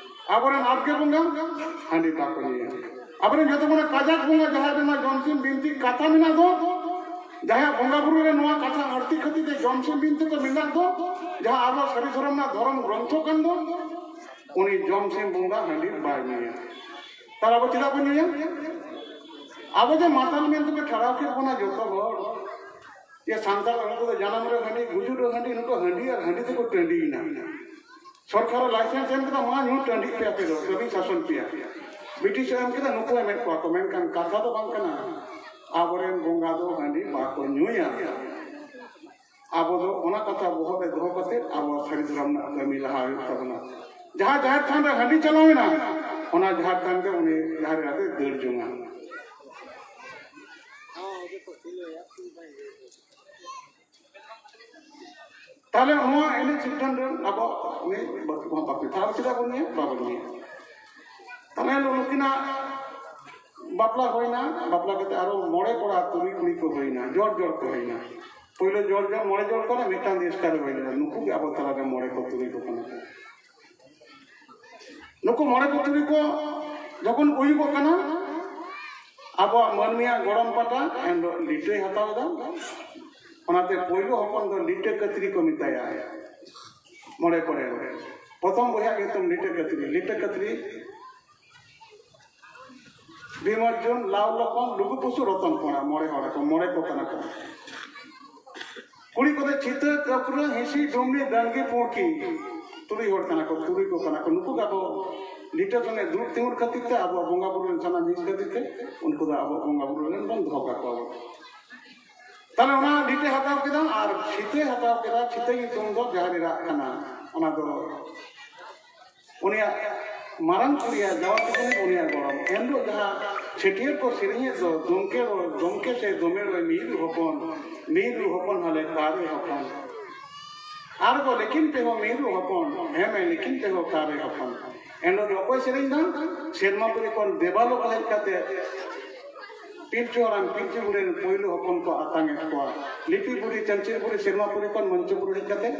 ᱟᱵᱚᱨᱮᱱ ᱟᱵᱜᱮ ᱵᱚᱸᱜᱟ ᱦᱟᱺᱰᱤ ᱵᱟᱠᱚ ᱧᱩᱭᱟ᱾ ᱟᱵᱚᱨᱮᱱ ᱡᱚᱛᱚ ᱠᱷᱚᱱᱟᱜ ᱠᱟᱡᱟᱠ ᱵᱚᱸᱜᱟ ᱡᱟᱦᱟᱸᱭ ᱨᱮᱱᱟᱜ ᱡᱚᱢᱥᱤᱢ ᱵᱤᱱᱛᱤ ᱠᱟᱛᱷᱟ ᱢᱮᱱᱟᱜ ᱫᱚ, ᱡᱟᱦᱟᱸᱭᱟᱜ ᱵᱚᱸᱜᱟ ᱵᱩᱨᱩ ᱨᱮ ᱱᱚᱣᱟ ᱠᱟᱛᱷᱟ ᱟᱹᱲᱛᱤ ᱠᱷᱟᱹᱛᱤᱨ ᱛᱮ ᱡᱚᱢᱥᱤᱢ ᱵᱤᱱᱛᱤ ᱠᱚ ᱢᱮᱱᱟᱜ ᱫᱚ, ᱡᱟᱦᱟᱸ ᱟᱵᱚ ᱥᱟᱹᱨᱤ ᱫᱷᱚᱨᱚᱢ ᱨᱮᱱᱟᱜ ᱫᱷᱚᱨᱚᱢ ᱜᱨᱚᱱᱛᱷᱚ ᱠᱟᱱ ᱫᱚ, ᱩᱱᱤ ᱡᱚᱢᱥᱤᱢ ᱵᱚᱸᱜᱟ ᱦᱟᱺᱰᱤ ᱵᱟᱭ ᱧᱩᱭᱟ᱾ ᱛᱟᱦᱞᱮ ᱟᱵᱚ ᱪᱮᱫᱟᱜ ᱵᱚᱱ ᱧᱩᱭᱟ? ᱟᱵᱚ ᱡᱮ ᱢᱟᱛᱟᱞ ᱢᱮᱱᱛᱮ ᱠᱚ ᱴᱷᱟᱲᱟᱣ ᱠᱮᱫ ᱵᱚᱱᱟ ᱡᱚᱛᱚ ᱦᱚᱲ, ᱡᱮ ᱥᱟᱱᱛᱟᱲ ᱩᱱᱠᱩ ᱫᱚ ᱡᱟᱱᱟᱢ ᱨᱮ ᱦᱟᱺᱰᱤ, ᱜᱩᱡᱩᱜ ᱨᱮ ᱦᱟᱺᱰᱤ, ᱱᱩᱠᱩ ᱦᱟᱺᱰᱤ ᱟᱨ ᱦᱟᱺᱰᱤ ᱛᱮᱠᱚ ᱴᱟᱺᱰᱤᱭᱮᱱᱟ᱾ ᱥᱚᱨᱠᱟᱨ ᱮ ᱞᱟᱭᱥᱮᱱᱥ ᱮᱢ ᱠᱮᱫᱟ, ᱢᱟ ᱧᱩ ᱴᱟᱺᱰᱤᱜ ᱯᱮ ᱟᱯᱮ ᱫᱚ, ᱠᱟᱹᱢᱤ ᱥᱟᱥᱚᱱ ᱯᱮᱭᱟ᱾ ᱵᱨᱤᱴᱤᱥ ᱮ ᱮᱢ ᱠᱮᱫᱟ, ᱱᱩᱠᱩ ᱮᱢᱮᱫ ᱠᱚᱣᱟ ᱠᱚ, ᱢᱮᱱᱠᱷᱟᱱ ᱠᱟᱛᱷᱟ ᱫᱚ ᱵᱟᱝ ᱠᱟᱱᱟ᱾ ᱟᱵᱚᱨᱮᱱ ᱵᱚᱸᱜᱟ ᱫᱚ ᱦᱟᱺᱰᱤ ᱵᱟᱠᱚ ᱧᱩᱭᱟ᱾ ᱟᱵᱚ ᱫᱚ ᱚᱱᱟ ᱠᱟᱛᱷᱟ ᱵᱚᱦᱚᱜ ᱨᱮ ᱫᱚᱦᱚ ᱠᱟᱛᱮ ᱟᱵᱚ ᱥᱟᱹᱨᱤ ᱫᱷᱚᱨᱚᱢ ᱨᱮᱱᱟᱜ ᱠᱟᱹᱢᱤ ᱞᱟᱦᱟ ᱦᱩᱭᱩᱜ ᱛᱟᱵᱚᱱᱟ᱾ ᱡᱟᱦᱟᱸ ᱡᱟᱦᱮᱨ ᱛᱷᱟᱱ ᱨᱮ ᱦᱟᱺᱰᱤ ᱪᱟᱞᱟᱣ ᱮᱱᱟ, ᱚᱱᱟ ᱡᱟᱦᱮᱨ ᱛᱷᱟᱱ ᱨᱮ ᱩᱱᱤ ᱡᱟᱦᱮᱨ ᱮᱨᱟ ᱫᱚᱭ ᱫᱟᱹᱲ ᱡᱚᱝᱟ᱾ ᱛᱟᱦᱞᱮ ᱱᱚᱣᱟ ᱮᱱᱮᱡ ᱥᱤᱨᱡᱚᱱ ᱨᱮ ᱟᱵᱚ ᱩᱱᱤ ᱵᱟᱹᱠᱤ ᱠᱚᱦᱚᱸ ᱵᱟᱠᱚ ᱛᱟᱦᱞᱮ ᱪᱮᱫᱟᱜ ᱵᱚᱱ ᱧᱩᱭᱟ? ᱵᱟᱵᱚᱱ ᱧᱩᱭᱟ᱾ ᱛᱟᱦᱞᱮ ᱱᱩᱠᱤᱱᱟᱜ ᱵᱟᱯᱞᱟ ᱦᱩᱭᱱᱟ, ᱵᱟᱯᱞᱟ ᱠᱟᱛᱮ ᱟᱨᱚ ᱢᱚᱬᱮ ᱠᱚᱲᱟ ᱛᱩᱨᱩᱭ ᱠᱩᱲᱤ ᱠᱚ ᱦᱩᱭᱱᱟ, ᱡᱚᱲ ᱡᱚᱲ ᱠᱚ ᱦᱩᱭᱱᱟ᱾ ᱯᱳᱭᱞᱳ ᱡᱚᱲ ᱡᱚᱲ ᱢᱚᱬᱮ ᱡᱚᱲ ᱠᱟᱱᱟ, ᱢᱤᱫᱴᱟᱝ ᱫᱚ ᱮᱥᱠᱟᱨ ᱦᱩᱭ ᱞᱮᱱᱟ᱾ ᱱᱩᱠᱩ ᱜᱮ ᱟᱵᱚ ᱛᱟᱞᱟᱨᱮ ᱢᱚᱬᱮ ᱠᱚ ᱛᱩᱨᱩᱭ ᱠᱚ ᱠᱟᱱᱟ ᱠᱚ᱾ ᱱᱩᱠᱩ ᱢᱚᱬᱮ ᱠᱚ ᱛᱩᱨᱩᱭ ᱠᱚ ᱡᱚᱠᱷᱚᱱ ᱦᱩᱭᱩᱜᱚᱜ ᱠᱟᱱᱟ, ᱟᱵᱚᱣᱟᱜ ᱢᱟᱹᱱᱢᱤᱭᱟᱜ ᱜᱚᱲᱚᱢ ᱯᱟᱴᱟ ᱮᱱᱦᱤᱞᱳᱜ ᱞᱤᱴᱟᱹᱭ ᱦᱟᱛᱟᱣ ᱮᱫᱟ᱾ ᱚᱱᱟᱛᱮ ᱯᱳᱭᱞᱳ ᱦᱚᱯᱚᱱ ᱫᱚ ᱞᱤᱴᱟᱹ ᱠᱟᱹᱛᱨᱤ ᱠᱚ ᱢᱮᱛᱟᱭᱟ᱾ ᱢᱚᱬᱮ ᱠᱚᱨᱮ ᱯᱨᱚᱛᱷᱚᱢ ᱵᱚᱭᱦᱟ ᱧᱩᱛᱩᱢ ᱞᱤᱴᱟᱹ ᱠᱟᱹᱛᱨᱤ᱾ ᱞᱤᱴᱟᱹ ᱠᱟᱹᱛᱨᱤ ᱵᱷᱤᱢ ᱚᱨᱡᱩᱱ, ᱞᱟᱣ ᱞᱚᱠᱷᱚᱱ, ᱞᱩᱜᱩ ᱯᱩᱥᱩ, ᱨᱚᱛᱚᱱ ᱠᱚᱲᱟ, ᱢᱚᱬᱮ ᱦᱚᱲ ᱠᱚ, ᱢᱚᱬᱮ ᱠᱚ ᱠᱟᱱᱟ ᱠᱚ᱾ ᱠᱩᱲᱤ ᱠᱚᱫᱚ ᱪᱷᱤᱛᱟᱹ, ᱠᱟᱹᱯᱨᱟᱹ, ᱦᱤᱸᱥᱤ, ᱰᱩᱢᱱᱤ, ᱰᱟᱝᱜᱤ, ᱯᱩᱲᱠᱤ, ᱛᱩᱨᱩᱭ ᱦᱚᱲ ᱠᱟᱱᱟ ᱠᱚ, ᱛᱩᱨᱩᱭ ᱠᱚ ᱠᱟᱱᱟ ᱠᱚ᱾ ᱱᱩᱠᱩ ᱫᱚ ᱟᱵᱚ ᱞᱤᱴᱟᱹ ᱥᱚᱸᱜᱮ ᱫᱩᱲᱩᱵ ᱛᱤᱸᱜᱩᱱ ᱠᱷᱟᱹᱛᱤᱨ ᱛᱮ, ᱟᱵᱚᱣᱟᱜ ᱵᱚᱸᱜᱟ ᱵᱩᱨᱩ ᱨᱮᱱ ᱥᱟᱱᱟᱢ ᱦᱤᱸᱥ ᱠᱷᱟᱹᱛᱤᱨ ᱛᱮ ᱩᱱᱠᱩ ᱫᱚ ᱟᱵᱚᱣᱟᱜ ᱵᱚᱸᱜᱟ ᱵᱩᱨᱩ ᱨᱮᱱ ᱵᱚᱱ ᱫᱚᱦᱚ ᱠᱟᱠᱚᱣᱟ᱾ ᱛᱟᱦᱞᱮ ᱚᱱᱟ ᱞᱤᱴᱟᱹᱭ ᱦᱟᱛᱟᱣ ᱠᱮᱫᱟ ᱟᱨ ᱪᱷᱤᱛᱟᱹᱭ ᱦᱟᱛᱟᱣ ᱠᱮᱫᱟ᱾ ᱪᱷᱤᱛᱟᱹ ᱧᱩᱛᱩᱢ ᱫᱚ ᱡᱟᱦᱟᱸ ᱨᱮ ᱨᱟᱜ ᱠᱟᱱᱟ, ᱚᱱᱟ ᱫᱚ ᱩᱱᱤᱭᱟᱜ ᱢᱟᱨᱟᱝ ᱠᱩᱲᱤᱭᱟᱜ ᱡᱟᱶᱟᱭ ᱛᱟᱹᱠᱤᱱ, ᱩᱱᱤᱭᱟᱜ ᱜᱚᱲᱚᱢ᱾ ᱮᱱᱦᱤᱞᱳᱜ ᱡᱟᱦᱟᱸ ᱪᱷᱟᱹᱴᱭᱟᱹᱨ ᱠᱚ ᱥᱮᱨᱮᱧᱮᱫ ᱫᱚ, ᱫᱚᱢᱠᱮ ᱨᱚ-, ᱫᱚᱢᱠᱮ ᱥᱮ ᱫᱚᱢᱮ ᱨᱚᱭ ᱢᱤᱨᱩ ᱦᱚᱯᱚᱱ, ᱢᱤᱨᱩ ᱦᱚᱯᱚᱱ ᱦᱟᱞᱮ ᱠᱟᱨᱮ ᱦᱚᱯᱚᱱ᱾ ᱟᱨ ᱠᱚ ᱞᱮᱠᱤᱱ ᱛᱮᱦᱚᱸ ᱢᱤᱨᱩ ᱦᱚᱯᱚᱱ, ᱦᱮᱸ ᱢᱮ ᱞᱮᱠᱤᱱ ᱛᱮᱦᱚᱸ ᱠᱟᱨᱮ ᱦᱚᱯᱚᱱ᱾ ᱮᱱᱦᱤᱞᱳᱜ ᱫᱚ ᱚᱠᱚᱭ ᱥᱮᱨᱮᱧ ᱫᱟ? ᱥᱮᱨᱢᱟ ᱯᱩᱨᱤ ᱠᱷᱚᱱ ᱫᱮᱵᱟᱞᱳᱠ ᱦᱮᱡ ᱠᱟᱛᱮ ᱯᱤᱞᱪᱩ ᱦᱟᱲᱟᱢ ᱯᱤᱞᱪᱩ ᱵᱩᱲᱦᱤ ᱨᱮᱱ ᱯᱳᱭᱞᱳ ᱦᱚᱯᱚᱱ ᱠᱚ ᱟᱛᱟᱝ ᱮᱫ ᱠᱚᱣᱟ᱾ ᱞᱤᱯᱤ ᱵᱩᱲᱦᱤ, ᱪᱟᱧᱪᱤᱨ ᱵᱩᱲᱦᱤ ᱥᱮᱨᱢᱟ ᱯᱩᱨᱤ ᱠᱷᱚᱱ ᱢᱚᱧᱪᱚ ᱯᱩᱨᱤ ᱦᱮᱡ ᱠᱟᱛᱮ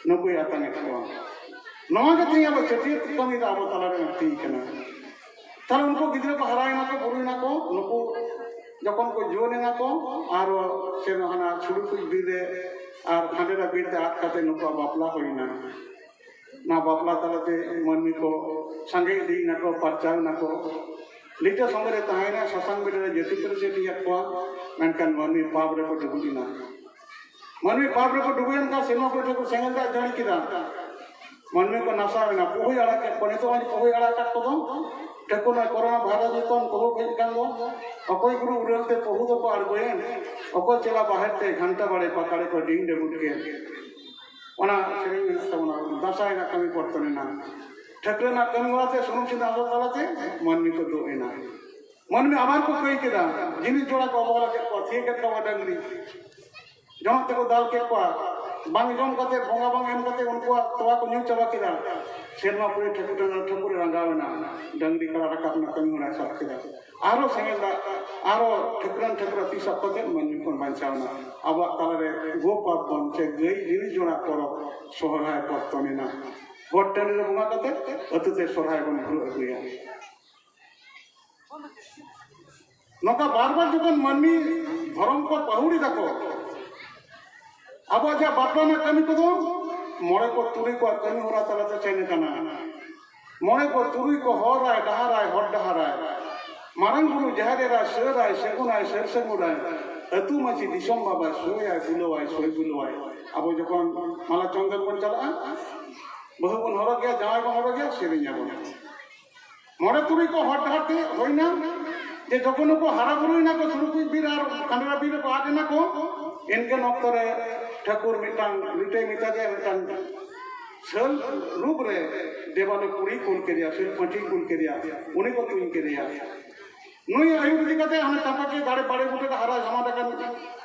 ᱱᱩᱠᱩᱭ ᱟᱛᱟᱝ ᱮᱫ ᱠᱚᱣᱟ᱾ ᱱᱚᱣᱟ ᱜᱮ ᱛᱮᱦᱮᱧ ᱟᱵᱚ ᱪᱷᱟᱹᱴᱭᱟᱹᱨ ᱠᱟᱹᱢᱤ ᱫᱚ ᱟᱵᱚ ᱛᱟᱞᱟᱨᱮ ᱞᱟᱹᱠᱛᱤ ᱠᱟᱱᱟ᱾ ᱛᱟᱦᱞᱮ ᱩᱱᱠᱩ ᱜᱤᱫᱽᱨᱟᱹ ᱠᱚ ᱦᱟᱨᱟᱭᱮᱱᱟ ᱠᱚ, ᱵᱩᱨᱩᱭᱮᱱᱟ ᱠᱚ, ᱱᱩᱠᱩ ᱡᱚᱠᱷᱚᱱ ᱠᱚ ᱡᱩᱣᱟᱹᱱ ᱮᱱᱟ ᱠᱚ, ᱟᱨ ᱥᱮ ᱦᱟᱱᱟ ᱪᱷᱩᱲᱩ ᱠᱩᱡ ᱵᱤᱨ ᱨᱮ ᱟᱨ ᱠᱷᱟᱸᱰᱮᱨᱟ ᱵᱤᱨ ᱛᱮ ᱟᱫ ᱠᱟᱛᱮ ᱱᱩᱠᱩᱣᱟᱜ ᱵᱟᱯᱞᱟ ᱦᱩᱭᱱᱟ᱾ ᱱᱚᱣᱟ ᱵᱟᱯᱞᱟ ᱛᱟᱞᱟᱛᱮ ᱢᱟᱹᱱᱢᱤ ᱠᱚ ᱥᱟᱸᱜᱮ ᱤᱫᱤᱭᱮᱱᱟ ᱠᱚ, ᱯᱟᱨᱪᱟᱣ ᱮᱱᱟ ᱠᱚ᱾ ᱞᱤᱴᱟᱹ ᱥᱚᱸᱜᱮ ᱨᱮ ᱛᱟᱦᱮᱸᱭᱮᱱᱟ, ᱥᱟᱥᱟᱝ ᱵᱮᱰᱟ ᱨᱮ ᱡᱟᱹᱛᱤ ᱯᱟᱹᱨᱤᱥ ᱮ ᱴᱷᱤᱠ ᱠᱚᱣᱟ, ᱢᱮᱱᱠᱷᱟᱱ ᱢᱟᱹᱱᱢᱤ ᱯᱟᱯ ᱨᱮᱠᱚ ᱰᱩᱵᱩᱡ ᱮᱱᱟ᱾ ᱢᱟᱹᱱᱢᱤ ᱯᱟᱯ ᱨᱮᱠᱚ ᱰᱩᱵᱩᱡ ᱮᱱ ᱠᱷᱟᱱ ᱥᱮᱨᱢᱟ ᱯᱩᱨᱤ ᱴᱷᱟᱹᱠᱩᱨ ᱥᱮᱸᱜᱮᱞ ᱫᱟᱜ ᱡᱟᱹᱲᱤ ᱠᱮᱫᱟ᱾ ᱢᱟᱹᱱᱢᱤ ᱠᱚ ᱱᱟᱥᱟᱣ ᱮᱱᱟ, ᱯᱚᱦᱩᱭ ᱟᱲᱟᱜ ᱠᱮᱫ ᱠᱚᱣᱟ᱾ ᱱᱤᱛᱚᱜ ᱟᱹᱰᱤ ᱯᱚᱦᱩᱭ ᱟᱲᱟᱜ ᱠᱟᱫ ᱠᱚᱫᱚ ᱴᱷᱟᱹᱠᱩᱨ ᱱᱚᱣᱟ ᱠᱚᱨᱳᱱᱟ ᱵᱷᱟᱭᱨᱟᱥ ᱡᱚᱛᱚᱱ ᱯᱚᱦᱩ ᱦᱮᱡ ᱠᱟᱱ ᱫᱚ, ᱚᱠᱚᱭ ᱜᱩᱨᱩ ᱩᱨᱟᱹᱞ ᱛᱮ ᱯᱚᱦᱩ ᱫᱚᱠᱚ ᱟᱬᱜᱚᱭᱮᱱ, ᱚᱠᱚᱭ ᱪᱮᱞᱟ ᱵᱟᱦᱮᱨ ᱛᱮ ᱜᱷᱟᱱᱴᱟ ᱵᱟᱲᱮ ᱯᱟᱠᱟᱲᱮ ᱠᱚ ᱰᱤᱝ ᱰᱮᱵᱩᱴ ᱠᱮᱫ᱾ ᱚᱱᱟ ᱥᱮᱨᱮᱧ ᱢᱮᱱᱟᱜ ᱛᱟᱵᱚᱱᱟ, ᱫᱟᱸᱥᱟᱭ ᱨᱮᱱᱟᱜ ᱠᱟᱹᱢᱤ ᱯᱚᱨᱛᱚᱱ ᱮᱱᱟ᱾ ᱴᱷᱟᱹᱠᱨᱟᱹ ᱨᱮᱱᱟᱜ ᱠᱟᱹᱢᱤ ᱦᱚᱨᱟ ᱛᱮ ᱥᱩᱱᱩᱢ ᱥᱤᱸᱫᱩᱨ ᱟᱫᱚ ᱛᱟᱞᱟᱛᱮ ᱢᱟᱹᱱᱢᱤ ᱠᱚ ᱫᱩᱜ ᱮᱱᱟ᱾ ᱢᱟᱹᱱᱢᱤ ᱟᱵᱟᱨ ᱠᱚ ᱠᱟᱹᱭ ᱠᱮᱫᱟ, ᱡᱤᱱᱤᱥ ᱡᱚᱲᱟ ᱠᱚ ᱚᱵᱚᱦᱮᱞᱟ ᱠᱮᱫ ᱠᱚᱣᱟ, ᱛᱷᱤᱭᱟᱹ ᱠᱮᱫ ᱠᱚᱣᱟ ᱰᱟᱹᱝᱨᱤ᱾ ᱡᱚᱱᱚᱜ ᱛᱮᱠᱚ ᱫᱟᱞ ᱠᱮᱫ ᱠᱚᱣᱟ᱾ ᱵᱟᱝ ᱡᱚᱢ ᱠᱟᱛᱮ, ᱵᱚᱸᱜᱟ ᱵᱟᱝ ᱮᱢ ᱠᱟᱛᱮ ᱩᱱᱠᱩᱣᱟᱜ ᱛᱚᱣᱟ ᱠᱚ ᱧᱩ ᱪᱟᱵᱟ ᱠᱮᱫᱟ᱾ ᱥᱮᱨᱢᱟ ᱯᱩᱨᱤ ᱴᱷᱟᱹᱠᱩᱨ, ᱴᱷᱟᱹᱠᱩᱨᱮ ᱨᱟᱸᱜᱟᱣ ᱮᱱᱟ, ᱰᱟᱹᱝᱨᱤ ᱠᱟᱲᱟ ᱨᱟᱠᱟᱵ ᱨᱮᱱᱟᱜ ᱠᱟᱹᱢᱤ ᱦᱚᱨᱟᱭ ᱥᱟᱵ ᱠᱮᱫᱟ᱾ ᱟᱨᱚ ᱥᱮᱸᱜᱮᱞ ᱫᱟᱜ, ᱟᱨᱚ ᱴᱷᱟᱹᱠᱨᱟᱱ ᱴᱷᱟᱹᱠᱨᱟ ᱛᱤ ᱥᱟᱵ ᱠᱟᱛᱮ ᱢᱟᱹᱱᱢᱤ ᱠᱷᱚᱱ ᱵᱟᱧᱪᱟᱣ ᱮᱱᱟ᱾ ᱟᱵᱚᱣᱟᱜ ᱛᱟᱞᱟᱨᱮ ᱜᱳ ᱯᱟᱨᱵᱚᱱ ᱥᱮ ᱜᱟᱹᱭ ᱡᱤᱣᱤ ᱡᱚᱲᱟ ᱯᱚᱨᱚᱵᱽ ᱥᱚᱦᱨᱟᱭ ᱯᱚᱨᱵᱚᱱ ᱮᱱᱟ᱾ ᱜᱚᱴ ᱴᱟᱺᱰᱤ ᱨᱮ ᱵᱚᱸᱜᱟ ᱠᱟᱛᱮ ᱟᱹᱛᱩ ᱛᱮ ᱥᱚᱦᱨᱟᱭ ᱵᱚᱱ ᱵᱷᱩᱲᱟᱹᱣ ᱟᱹᱜᱩᱭᱟ᱾ ᱱᱚᱝᱠᱟ ᱵᱟᱨ ᱵᱟᱨ ᱡᱚᱠᱷᱚᱱ ᱢᱟᱹᱱᱢᱤ ᱫᱷᱚᱨᱚᱢ ᱠᱚ ᱯᱟᱹᱦᱩᱲ ᱮᱫᱟ ᱠᱚ, ᱟᱵᱚᱣᱟᱜ ᱡᱟᱦᱟᱸ ᱵᱟᱯᱞᱟ ᱨᱮᱱᱟᱜ ᱠᱟᱹᱢᱤ ᱠᱚᱫᱚ ᱢᱚᱬᱮ ᱠᱚ ᱛᱩᱨᱩᱭ ᱠᱚᱣᱟᱜ ᱠᱟᱹᱢᱤ ᱦᱚᱨᱟ ᱛᱟᱞᱟᱛᱮ ᱥᱮᱱ ᱟᱠᱟᱱᱟ᱾ ᱢᱚᱬᱮ ᱠᱚ ᱛᱩᱨᱩᱭ ᱠᱚ ᱦᱚᱨᱟᱭ ᱰᱟᱦᱟᱨᱟᱭ ᱦᱚᱨ ᱰᱟᱦᱟᱨᱟᱭ, ᱢᱟᱨᱟᱝ ᱵᱩᱨᱩ ᱡᱟᱦᱮᱨ ᱮᱨᱟᱭ ᱥᱟᱹᱨᱟᱭ ᱥᱟᱹᱜᱩᱱᱟᱭ ᱥᱟᱹᱨ ᱥᱟᱹᱜᱩᱱᱟᱭ, ᱟᱹᱛᱩ ᱢᱟᱹᱡᱷᱤ ᱫᱤᱥᱚᱢ ᱵᱟᱵᱟᱭ ᱥᱳᱭᱟᱭ ᱵᱩᱞᱟᱹᱣᱟᱭ ᱥᱳᱭ ᱵᱩᱞᱟᱹᱣᱟᱭ᱾ ᱟᱵᱚ ᱡᱚᱠᱷᱚᱱ ᱢᱟᱞᱟ ᱪᱚᱸᱫᱚᱱ ᱵᱚᱱ ᱪᱟᱞᱟᱜᱼᱟ, ᱵᱟᱹᱦᱩ ᱵᱚᱱ ᱦᱚᱨᱚᱜ ᱜᱮᱭᱟ, ᱡᱟᱶᱟᱭ ᱵᱚᱱ ᱦᱚᱨᱚᱜ ᱜᱮᱭᱟ, ᱥᱮᱨᱮᱧ ᱟᱵᱚᱱ᱾ ᱢᱚᱬᱮ ᱛᱩᱨᱩᱭ ᱠᱚ ᱦᱚᱨ ᱰᱟᱦᱟᱨ ᱛᱮ ᱦᱩᱭᱱᱟ ᱡᱮ ᱡᱚᱠᱷᱚᱱ ᱠᱚ ᱦᱟᱨᱟ ᱵᱩᱨᱩᱭᱮᱱᱟ ᱠᱚ, ᱥᱩᱨᱩᱠᱩᱡ ᱵᱤᱨ ᱟᱨ ᱠᱟᱸᱰᱨᱟ ᱵᱤᱨ ᱨᱮᱠᱚ ᱟᱫ ᱮᱱᱟ ᱠᱚ, ᱤᱱᱠᱟᱹᱱ ᱚᱠᱛᱚ ᱨᱮ ᱴᱷᱟᱹᱠᱩᱨ ᱢᱤᱫᱴᱟᱝ ᱞᱤᱴᱟᱹᱭ ᱢᱮᱛᱟ ᱫᱮᱭᱟ, ᱢᱤᱫᱴᱟᱝ ᱥᱟᱹᱞ ᱨᱩᱯ ᱨᱮ ᱫᱮᱵᱟᱞᱳᱠ ᱠᱩᱲᱤ ᱠᱩᱞ ᱠᱮᱫᱮᱭᱟ, ᱥᱟᱹᱞ ᱯᱟᱹᱴᱷᱤ ᱠᱩᱞ ᱠᱮᱫᱮᱭᱟ, ᱩᱱᱤ ᱠᱚ ᱛᱩᱧ ᱠᱮᱫᱮᱭᱟ᱾ ᱱᱩᱭ ᱟᱹᱭᱩᱨ ᱤᱫᱤ ᱠᱟᱛᱮ ᱦᱟᱱᱮ ᱪᱟᱸᱯᱟᱠᱤ ᱫᱟᱨᱮ ᱵᱟᱲᱮ ᱵᱩᱴᱟᱹ ᱨᱮ ᱦᱟᱨᱟ ᱦᱟᱢᱟᱞ ᱟᱠᱟᱱ,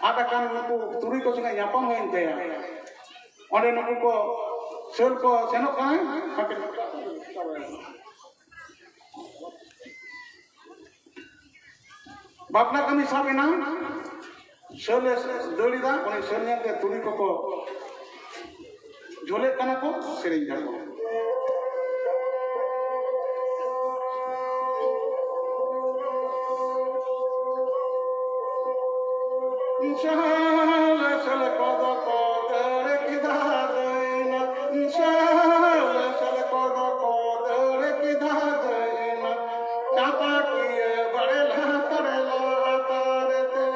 ᱟᱫ ᱟᱠᱟᱱ ᱱᱩᱠᱩ ᱛᱩᱨᱩᱭ ᱠᱚ ᱥᱚᱸᱜᱮ ᱧᱟᱯᱟᱢ ᱦᱩᱭᱮᱱ ᱛᱟᱭᱟ᱾ ᱚᱸᱰᱮ ᱱᱩᱠᱩ ᱠᱚ ᱥᱟᱹᱞ ᱠᱚ ᱥᱮᱱᱚᱜ ᱠᱟᱱᱟ᱾ ᱵᱟᱯᱞᱟ ᱠᱟᱹᱢᱤ ᱥᱟᱵ ᱮᱱᱟ, ᱥᱟᱹᱞ ᱮ ᱫᱟᱹᱲ ᱮᱫᱟ, ᱩᱱᱤ ᱥᱟᱹᱞ ᱧᱮᱞᱛᱮ ᱛᱩᱲᱤ ᱠᱚᱠᱚ ᱡᱷᱚᱞᱮᱫ ᱠᱟᱱᱟ ᱠᱚ, ᱥᱮᱨᱮᱧ ᱫᱟᱠᱚ᱾ ᱥᱟᱹᱞ, ᱥᱟᱹᱞ ᱠᱚᱫᱚ ᱠᱚ ᱫᱟᱹᱲ ᱠᱮᱫᱟ ᱫᱟᱹᱭᱱᱟ, ᱥᱟᱹᱞ, ᱥᱟᱹᱞ ᱠᱚᱫᱚ ᱠᱚ ᱫᱟᱹᱲ ᱠᱮᱫᱟ ᱫᱟᱹᱭᱱᱟ, ᱪᱟᱯᱟᱠᱤᱭᱟᱹ ᱵᱟᱲᱮ ᱞᱟᱛᱟᱨ ᱞᱟᱛᱟᱨ ᱛᱮ᱾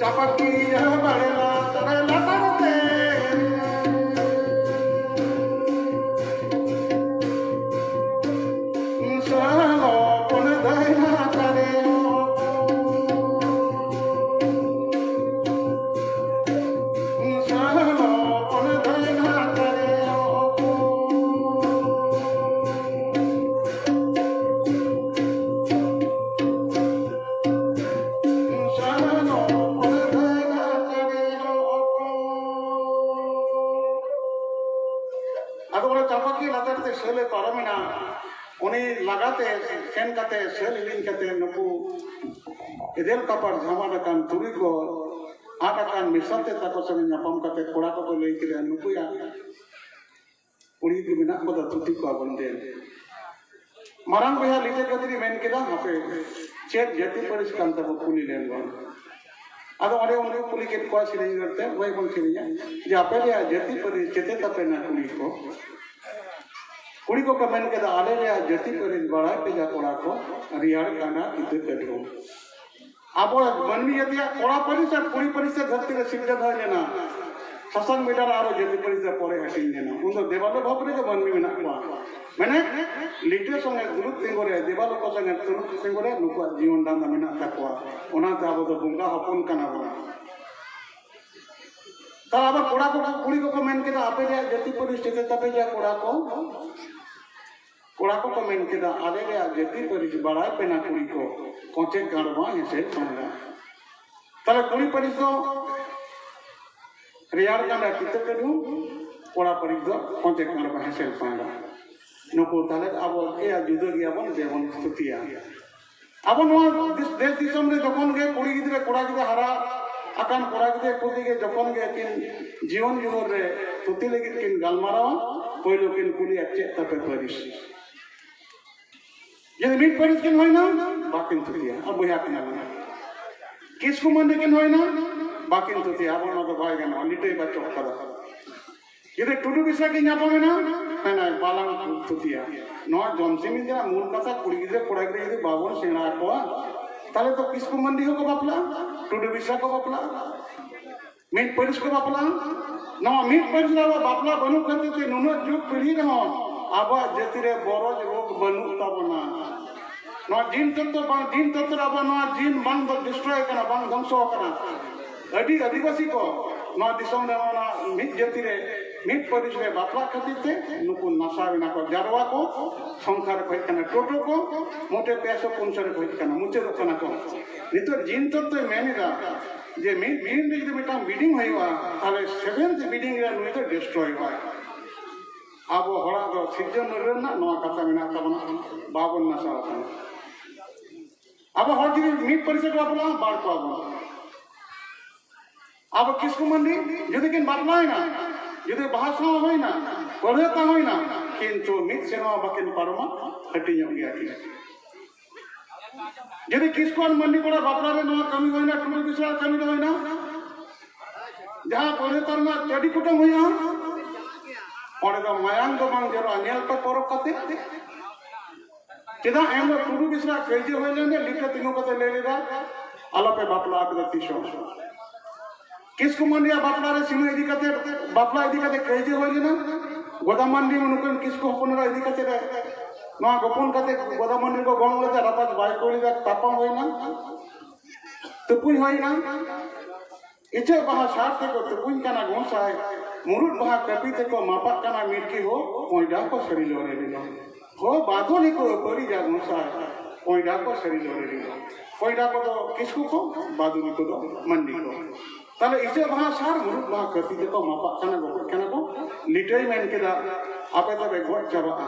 ᱪᱟᱯᱟᱠᱤᱭᱟᱹ ᱵᱟᱲᱮ ᱞᱟᱛᱟᱨ ᱞᱟᱛᱟᱨ ᱛᱮ ᱥᱟᱞᱚ ᱠᱚᱱ ᱫᱟᱭᱱᱟ ᱛᱟᱨᱮ ᱥᱟᱞᱚ ᱠᱚᱱ ᱫᱟᱭᱱᱟ ᱛᱟᱨᱮ ᱟᱫᱚ ᱚᱱᱟ ᱪᱟᱸᱯᱟᱠᱤ ᱞᱟᱛᱟᱨ ᱛᱮ ᱥᱟᱹᱞᱮ ᱯᱟᱨᱚᱢᱮᱱᱟ᱾ ᱩᱱᱤ ᱞᱟᱜᱟᱛᱮ ᱥᱮᱱ ᱠᱟᱛᱮ, ᱥᱟᱹᱞ ᱦᱤᱲᱤᱧ ᱠᱟᱛᱮ, ᱱᱩᱠᱩ ᱮᱫᱮᱞ ᱠᱟᱯᱟᱨ ᱡᱷᱟᱢᱟᱱ ᱟᱠᱟᱱ ᱛᱩᱲᱤ ᱠᱚ ᱟᱫ ᱟᱠᱟᱱ ᱢᱤᱥᱟᱞ ᱛᱮ ᱛᱟᱠᱚ ᱥᱟᱶ ᱧᱟᱯᱟᱢ ᱠᱟᱛᱮ ᱠᱚᱲᱟ ᱠᱚᱠᱚ ᱞᱟᱹᱭ ᱠᱮᱫᱟ, ᱱᱩᱠᱩᱭᱟᱜ ᱠᱩᱲᱤ ᱜᱤᱫᱽᱨᱟᱹ ᱢᱮᱱᱟᱜ ᱠᱚᱫᱚ ᱛᱷᱩᱛᱤ ᱠᱚᱣᱟ ᱵᱚᱱ ᱫᱮᱱ᱾ ᱢᱟᱨᱟᱝ ᱵᱚᱭᱦᱟ ᱞᱤᱴᱟᱹ ᱜᱟᱹᱛᱨᱤ ᱢᱮᱱ ᱠᱮᱫᱟ, ᱦᱟᱯᱮ, ᱪᱮᱫ ᱡᱟᱹᱛᱤ ᱯᱟᱹᱨᱤᱥ ᱠᱟᱱ ᱛᱟᱵᱚ ᱠᱩᱞᱤ ᱞᱮᱱ ᱵᱚᱱ᱾ ᱟᱫᱚ ᱚᱸᱰᱮ ᱩᱱᱠᱩ ᱠᱩᱞᱤ ᱠᱮᱫ ᱠᱚᱣᱟ ᱥᱮᱨᱮᱧ ᱨᱚᱲ ᱛᱮ, ᱵᱚᱭ ᱵᱚᱱ ᱥᱮᱨᱮᱧᱟ ᱡᱮ ᱟᱯᱮ ᱨᱮᱭᱟᱜ ᱡᱟᱹᱛᱤ ᱯᱟᱹᱨᱤᱥ ᱪᱮᱛᱮ ᱛᱟᱯᱮ ᱱᱟ ᱠᱩᱲᱤ ᱠᱚ᱾ ᱠᱩᱲᱤ ᱠᱚᱠᱚ ᱢᱮᱱ ᱠᱮᱫᱟ, ᱟᱞᱮ ᱨᱮᱭᱟᱜ ᱡᱟᱹᱛᱤ ᱯᱟᱹᱨᱤᱥ ᱵᱟᱲᱟᱭ ᱯᱮ ᱡᱟ ᱠᱚᱲᱟ ᱠᱚ, ᱨᱮᱭᱟᱲ ᱠᱟᱸᱰᱟ ᱠᱤᱛᱟᱹ ᱠᱟᱹᱰᱷᱩᱢ᱾ ᱟᱵᱚ ᱢᱟᱹᱱᱢᱤ ᱡᱟᱹᱛᱤᱭᱟᱜ ᱠᱚᱲᱟ ᱯᱟᱹᱨᱤᱥ ᱟᱨ ᱠᱩᱲᱤ ᱯᱟᱹᱨᱤᱥ ᱛᱮ ᱫᱷᱟᱹᱨᱛᱤ ᱨᱮ ᱥᱤᱨᱡᱟᱹ ᱫᱚ ᱦᱩᱭ ᱞᱮᱱᱟ᱾ ᱥᱟᱥᱟᱝ ᱵᱮᱰᱟ ᱨᱮ ᱟᱨᱚ ᱡᱟᱹᱛᱤ ᱯᱟᱹᱨᱤᱥ ᱫᱚ ᱯᱚᱨᱮ ᱦᱟᱹᱴᱤᱧ ᱞᱮᱱᱟ᱾ ᱩᱱ ᱫᱚ ᱫᱮᱵᱟᱞᱳ ᱵᱷᱚᱠ ᱨᱮᱜᱮ ᱢᱟᱹᱱᱢᱤ ᱢᱮᱱᱟᱜ ᱠᱚᱣᱟ᱾ ᱢᱟᱱᱮ ᱞᱤᱴᱟᱹ ᱥᱚᱸᱜᱮ ᱜᱩᱨᱩ ᱛᱤᱸᱜᱩ ᱨᱮ, ᱫᱮᱵᱟᱞᱳ ᱠᱚ ᱥᱚᱸᱜᱮ ᱛᱩᱨᱩᱯ ᱛᱤᱸᱜᱩ ᱨᱮ ᱱᱩᱠᱩᱣᱟᱜ ᱡᱤᱭᱚᱱ ᱰᱟᱸᱰᱟ ᱢᱮᱱᱟᱜ ᱛᱟᱠᱚᱣᱟ᱾ ᱚᱱᱟᱛᱮ ᱟᱵᱚ ᱫᱚ ᱵᱚᱸᱜᱟ ᱦᱚᱯᱚᱱ ᱠᱟᱱᱟ ᱵᱚᱱ᱾ ᱛᱟᱦᱞᱮ ᱟᱵᱟᱨ ᱠᱚᱲᱟ ᱠᱚ, ᱠᱩᱲᱤ ᱠᱚᱠᱚ ᱢᱮᱱ ᱠᱮᱫᱟ, ᱟᱯᱮ ᱨᱮᱭᱟᱜ ᱡᱟᱹᱛᱤ ᱯᱟᱹᱨᱤᱥ ᱪᱤᱠᱟᱹ ᱛᱟᱯᱮ ᱜᱮᱭᱟ ᱠᱚᱲᱟ ᱠᱚ? ᱠᱚᱲᱟ ᱠᱚᱠᱚ ᱢᱮᱱ ᱠᱮᱫᱟ, ᱟᱞᱮ ᱨᱮᱭᱟᱜ ᱡᱟᱹᱛᱤ ᱯᱟᱹᱨᱤᱥ ᱵᱟᱲᱟᱭ ᱯᱮ ᱱᱟ ᱠᱩᱲᱤ ᱠᱚ, ᱠᱚᱪᱮ ᱜᱟᱲᱣᱟ ᱦᱮᱸᱥᱮ ᱯᱟᱸᱰᱟ᱾ ᱛᱟᱦᱞᱮ ᱠᱩᱲᱤ ᱯᱟᱹᱨᱤᱥ ᱫᱚ ᱨᱮᱭᱟᱲ ᱠᱟᱸᱰᱟ ᱠᱤᱛᱟᱹ ᱠᱟᱹᱰᱷᱩᱢ, ᱠᱚᱲᱟ ᱯᱟᱹᱨᱤᱥ ᱫᱚ ᱠᱚᱪᱮ ᱜᱟᱲᱣᱟ ᱦᱮᱸᱥᱮ ᱯᱟᱸᱰᱟ᱾ ᱱᱩᱠᱩ ᱛᱟᱦᱞᱮ ᱟᱵᱚ ᱮᱭᱟ ᱡᱩᱫᱟᱹ ᱜᱮᱭᱟ ᱵᱚᱱ, ᱫᱮᱵᱚᱱ ᱛᱷᱩᱛᱤᱭᱟ᱾ ᱟᱵᱚ ᱱᱚᱣᱟ ᱫᱮᱥ, ᱫᱮᱥ ᱫᱤᱥᱚᱢ ᱨᱮ ᱡᱚᱠᱷᱚᱱ ᱜᱮ ᱠᱩᱲᱤ ᱜᱤᱫᱽᱨᱟᱹ ᱠᱚᱲᱟ ᱜᱤᱫᱽᱨᱟᱹ ᱦᱟᱨᱟ ᱟᱠᱟᱱ ᱠᱚᱲᱟ ᱜᱤᱫᱽᱨᱟᱹ ᱠᱩᱲᱤ ᱜᱮ ᱡᱚᱠᱷᱚᱱ ᱜᱮ ᱟᱹᱠᱤᱱ ᱡᱤᱭᱚᱱ ᱡᱤᱵᱚᱱ ᱨᱮ ᱛᱷᱩᱛᱤ ᱞᱟᱹᱜᱤᱫ ᱠᱤᱱ ᱜᱟᱞᱢᱟᱨᱟᱣᱟ, ᱯᱳᱭᱞᱳ ᱠᱤᱱ ᱠᱩᱞᱤᱭᱟ ᱪᱮᱫ ᱛᱟᱯᱮ ᱯᱟᱹᱨᱤᱥ? ᱡᱩᱫᱤ ᱢᱤᱫ ᱯᱟᱹᱨᱤᱥ ᱠᱤᱱ ᱦᱩᱭᱱᱟ, ᱵᱟᱠᱤᱱ ᱛᱷᱩᱛᱤᱭᱟ, ᱟᱨ ᱵᱚᱭᱦᱟ ᱠᱟᱱᱟ ᱵᱚᱱ᱾ ᱠᱤᱥᱠᱩ ᱢᱟᱹᱱᱰᱤ ᱠᱤᱱ ᱦᱩᱭᱱᱟ, ᱵᱟᱠᱤᱱ ᱛᱷᱩᱛᱤᱭᱟ, ᱟᱵᱚ ᱱᱚᱣᱟ ᱫᱚ ᱵᱟᱭ ᱜᱟᱱᱚᱜᱼᱟ, ᱞᱤᱴᱟᱹᱭ ᱵᱟᱪᱚᱠ ᱠᱟᱫᱟ᱾ ᱡᱩᱫᱤ ᱴᱩᱰᱩ ᱵᱮᱥᱨᱟ ᱠᱤᱱ ᱧᱟᱯᱟᱢᱮᱱᱟ, ᱢᱮᱱᱟᱭ ᱵᱟᱞᱟᱝ ᱛᱷᱩᱛᱤᱭᱟ᱾ ᱱᱚᱣᱟ ᱡᱚᱢᱥᱤᱢ ᱤᱧ ᱢᱩᱞ ᱠᱟᱛᱷᱟ, ᱠᱩᱲᱤ ᱜᱤᱫᱽᱨᱟᱹ ᱠᱚᱲᱟ ᱜᱤᱫᱽᱨᱟᱹ ᱡᱩᱫᱤ ᱵᱟᱵᱚᱱ ᱥᱮᱬᱟ ᱟᱠᱚᱣᱟ, ᱛᱟᱦᱞᱮ ᱛᱚ ᱠᱤᱥᱠᱩ ᱢᱟᱱᱰᱤ ᱦᱚᱸᱠᱚ ᱵᱟᱯᱞᱟᱜᱼᱟ, ᱴᱩᱰᱩ ᱵᱮᱥᱨᱟ ᱠᱚ ᱵᱟᱯᱞᱟᱜᱼᱟ, ᱢᱤᱫ ᱯᱟᱹᱨᱤᱥ ᱠᱚ ᱵᱟᱯᱞᱟᱜᱼᱟ᱾ ᱱᱚᱣᱟ ᱢᱤᱫ ᱯᱟᱹᱨᱤᱥ ᱨᱮ ᱟᱵᱚᱣᱟᱜ ᱵᱟᱯᱞᱟ ᱵᱟᱹᱱᱩᱜ ᱠᱷᱟᱹᱛᱤᱨ ᱛᱮ ᱱᱩᱱᱟᱹᱜ ᱡᱩᱜᱽ ᱯᱤᱲᱦᱤ ᱨᱮᱦᱚᱸ ᱟᱵᱚᱣᱟᱜ ᱡᱟᱹᱛᱤ ᱨᱮ ᱵᱚᱨᱚᱡ ᱨᱳᱜᱽ ᱵᱟᱹᱱᱩᱜ ᱛᱟᱵᱚᱱᱟ᱾ ᱱᱚᱣᱟ ᱡᱤᱱ ᱛᱚᱛᱛᱚ ᱵᱟᱝ, ᱡᱤᱱ ᱛᱚᱛᱛᱚ ᱨᱮ ᱟᱵᱚᱣᱟᱜ ᱱᱚᱣᱟ ᱡᱤᱱ ᱵᱟᱝ ᱫᱚ ᱰᱤᱥᱴᱨᱚᱭ ᱠᱟᱱᱟ, ᱵᱟᱝ ᱫᱷᱚᱝᱥᱚ ᱟᱠᱟᱱᱟ᱾ ᱟᱹᱰᱤ ᱟᱹᱫᱤᱵᱟᱹᱥᱤ ᱠᱚ ᱱᱚᱣᱟ ᱫᱤᱥᱚᱢ ᱨᱮ ᱚᱱᱟ ᱢᱤᱫ ᱡᱟᱹᱛᱤ ᱨᱮ ᱢᱤᱫ ᱯᱟᱹᱨᱤᱥ ᱨᱮ ᱵᱟᱯᱞᱟᱜ ᱠᱷᱟᱹᱛᱤᱨ ᱛᱮ ᱱᱩᱠᱩ ᱱᱟᱥᱟᱣ ᱮᱱᱟ ᱠᱚ, ᱡᱟᱨᱣᱟ ᱠᱚ, ᱥᱚᱝᱠᱷᱟ ᱨᱮᱠᱚ ᱦᱮᱡ ᱠᱟᱱᱟ, ᱴᱳᱴᱳ ᱠᱚ ᱢᱚᱴᱮ ᱯᱮ ᱥᱚ ᱯᱩᱱ ᱥᱚ ᱨᱮᱠᱚ ᱦᱮᱡ ᱠᱟᱱᱟ, ᱢᱩᱪᱟᱹᱫᱚᱜ ᱠᱟᱱᱟ ᱠᱚ᱾ ᱱᱤᱛᱚᱜ ᱡᱤᱱ ᱛᱚᱛᱛᱚᱭ ᱢᱮᱱ ᱮᱫᱟ ᱡᱮ ᱢᱤᱫ ᱫᱤᱱ ᱨᱮ ᱡᱩᱫᱤ ᱢᱤᱫᱴᱟᱝ ᱵᱤᱰᱤᱝ ᱦᱩᱭᱩᱜᱼᱟ, ᱛᱟᱦᱞᱮ ᱥᱮᱵᱷᱮᱱᱛᱷ ᱵᱤᱰᱤᱝ ᱨᱮ ᱱᱩᱭ ᱫᱚ ᱰᱤᱥᱴᱨᱚᱭᱚᱜᱼᱟᱭ᱾ ᱟᱵᱚ ᱦᱚᱲᱟᱜ ᱫᱚ ᱥᱤᱨᱡᱚᱱ ᱨᱮᱱᱟᱜ ᱱᱚᱣᱟ ᱠᱟᱛᱷᱟ ᱢᱮᱱᱟᱜ ᱛᱟᱵᱚᱱᱟ, ᱵᱟᱵᱚᱱ ᱱᱟᱥᱟᱣ ᱟᱠᱟᱱᱟ᱾ ᱟᱵᱚ ᱦᱚᱲ ᱡᱩᱫᱤ ᱢᱤᱫ ᱯᱟᱹᱨᱤᱥ ᱨᱮᱠᱚ ᱵᱟᱯᱞᱟᱜᱼᱟ, ᱵᱟᱨ ᱠᱚᱣᱟ ᱵᱚᱱ᱾ ᱟᱵᱚ ᱠᱤᱥᱠᱩ ᱢᱟᱱᱰᱤ ᱡᱩᱫᱤ ᱠᱤᱱ ᱵᱟᱯᱞᱟᱭᱮᱱᱟ, ᱡᱩᱫᱤ ᱵᱟᱦᱟ ᱥᱟᱶ ᱦᱩᱭᱱᱟ, ᱯᱟᱹᱲᱦᱟᱹ ᱛᱟᱦᱮᱸ ᱦᱩᱭᱱᱟ, ᱠᱤᱱᱛᱩ ᱢᱤᱫ ᱥᱮᱨᱢᱟ ᱵᱟᱹᱠᱤᱱ ᱯᱟᱨᱚᱢᱟ, ᱦᱟᱹᱴᱤᱧᱚᱜ ᱜᱮᱭᱟ ᱠᱤᱱ᱾ ᱡᱩᱫᱤ ᱠᱤᱥᱠᱩ ᱟᱨ ᱢᱟᱱᱰᱤ ᱠᱚᱲᱟ ᱵᱟᱯᱞᱟ ᱨᱮ ᱱᱚᱣᱟ ᱠᱟᱹᱢᱤ ᱦᱩᱭᱱᱟ, ᱴᱩᱰᱩ ᱵᱮᱥᱨᱟ ᱠᱟᱹᱢᱤ ᱫᱚ ᱦᱩᱭᱱᱟ, ᱡᱟᱦᱟᱸ ᱯᱟᱹᱲᱦᱟᱹ ᱛᱟᱨ ᱨᱮᱱᱟᱜ ᱪᱟᱹᱰᱤ ᱠᱩᱴᱟᱹᱢ ᱦᱩᱭᱩᱜᱼᱟ, ᱚᱸᱰᱮ ᱫᱚ ᱢᱟᱭᱟᱝ ᱫᱚ ᱵᱟᱝ ᱡᱚᱨᱚᱜᱼᱟ, ᱧᱮᱞ ᱯᱮ ᱯᱚᱨᱚᱵᱽ ᱠᱟᱛᱮ᱾ ᱪᱮᱫᱟᱜ ᱮᱱᱦᱤᱞᱳᱜ ᱴᱩᱰᱩ ᱵᱮᱥᱨᱟ ᱠᱟᱹᱭᱡᱟᱹ ᱦᱩᱭ ᱞᱮᱱ ᱨᱮ ᱞᱤᱴᱟᱹ ᱛᱤᱸᱜᱩ ᱠᱟᱛᱮ ᱞᱟᱹᱭ ᱞᱮᱫᱟ, ᱟᱞᱚᱯᱮ ᱵᱟᱯᱞᱟ ᱟᱯᱮ ᱫᱚ ᱛᱤᱥ ᱦᱚᱸ᱾ ᱠᱤᱥᱠᱩ ᱢᱟᱱᱰᱤᱭᱟᱜ ᱵᱟᱯᱞᱟ ᱨᱮ ᱥᱤᱢᱟᱹ ᱤᱫᱤ ᱠᱟᱛᱮ, ᱵᱟᱯᱞᱟ ᱤᱫᱤ ᱠᱟᱛᱮ ᱠᱟᱹᱭᱡᱟᱹ ᱦᱩᱭ ᱞᱮᱱᱟ᱾ ᱜᱚᱫᱟ ᱢᱟᱱᱰᱤ ᱱᱩᱠᱤᱱ ᱠᱤᱥᱠᱩ ᱦᱚᱯᱚᱱ ᱮᱨᱟ ᱤᱫᱤ ᱠᱟᱛᱮ ᱨᱮ ᱱᱚᱣᱟ ᱜᱚᱯᱚᱱ ᱠᱟᱛᱮ ᱜᱚᱫᱟ ᱢᱟᱱᱰᱤ ᱠᱚ ᱜᱚᱝ ᱞᱮᱫᱟ, ᱨᱟᱯᱟᱡ ᱵᱟᱭ ᱠᱚᱭ ᱞᱮᱫᱟ, ᱛᱟᱯᱟᱢ ᱦᱩᱭᱱᱟ, ᱛᱩᱯᱩᱧ ᱦᱩᱭᱱᱟ᱾ ᱤᱪᱟᱹᱜ ᱵᱟᱦᱟ ᱥᱟᱨ ᱛᱮᱠᱚ ᱛᱩᱯᱩᱧ ᱠᱟᱱᱟ ᱜᱚᱸᱥᱟᱭ, ᱢᱩᱨᱩᱫ ᱵᱟᱦᱟ ᱠᱟᱹᱯᱤ ᱛᱮᱠᱚ ᱢᱟᱯᱟᱜ ᱠᱟᱱᱟ ᱢᱤᱫ ᱜᱮ ᱦᱳ, ᱠᱚᱭᱰᱟ ᱠᱚ ᱥᱟᱹᱨᱤ ᱞᱚᱨᱮ ᱨᱮ᱾ ᱦᱳ ᱵᱟᱫᱚᱞᱤ ᱠᱚ ᱟᱹᱯᱟᱹᱲᱤᱡᱟ ᱜᱚᱸᱥᱟᱭ, ᱠᱚᱭᱰᱟ ᱠᱚ ᱥᱟᱹᱨᱤ ᱞᱚᱨᱮ ᱨᱮ᱾ ᱠᱚᱭᱰᱟ ᱠᱚᱫᱚ ᱠᱤᱥᱠᱩ ᱠᱚ, ᱵᱟᱫᱚᱞᱤ ᱠᱚᱫᱚ ᱢᱟᱱᱰᱤ ᱠᱚ᱾ ᱛᱟᱦᱞᱮ ᱤᱪᱟᱹᱜ ᱵᱟᱦᱟ ᱥᱟᱨ, ᱢᱩᱨᱩᱫ ᱵᱟᱦᱟ ᱠᱟᱹᱯᱤ ᱛᱮᱠᱚ ᱢᱟᱯᱟᱜ ᱠᱟᱱᱟ, ᱜᱚᱯᱚᱡ ᱠᱟᱱᱟ ᱠᱚ᱾ ᱞᱤᱴᱟᱹᱭ ᱢᱮᱱ ᱠᱮᱫᱟ, ᱟᱯᱮ ᱫᱚᱯᱮ ᱜᱚᱡ ᱪᱟᱵᱟᱜᱼᱟ,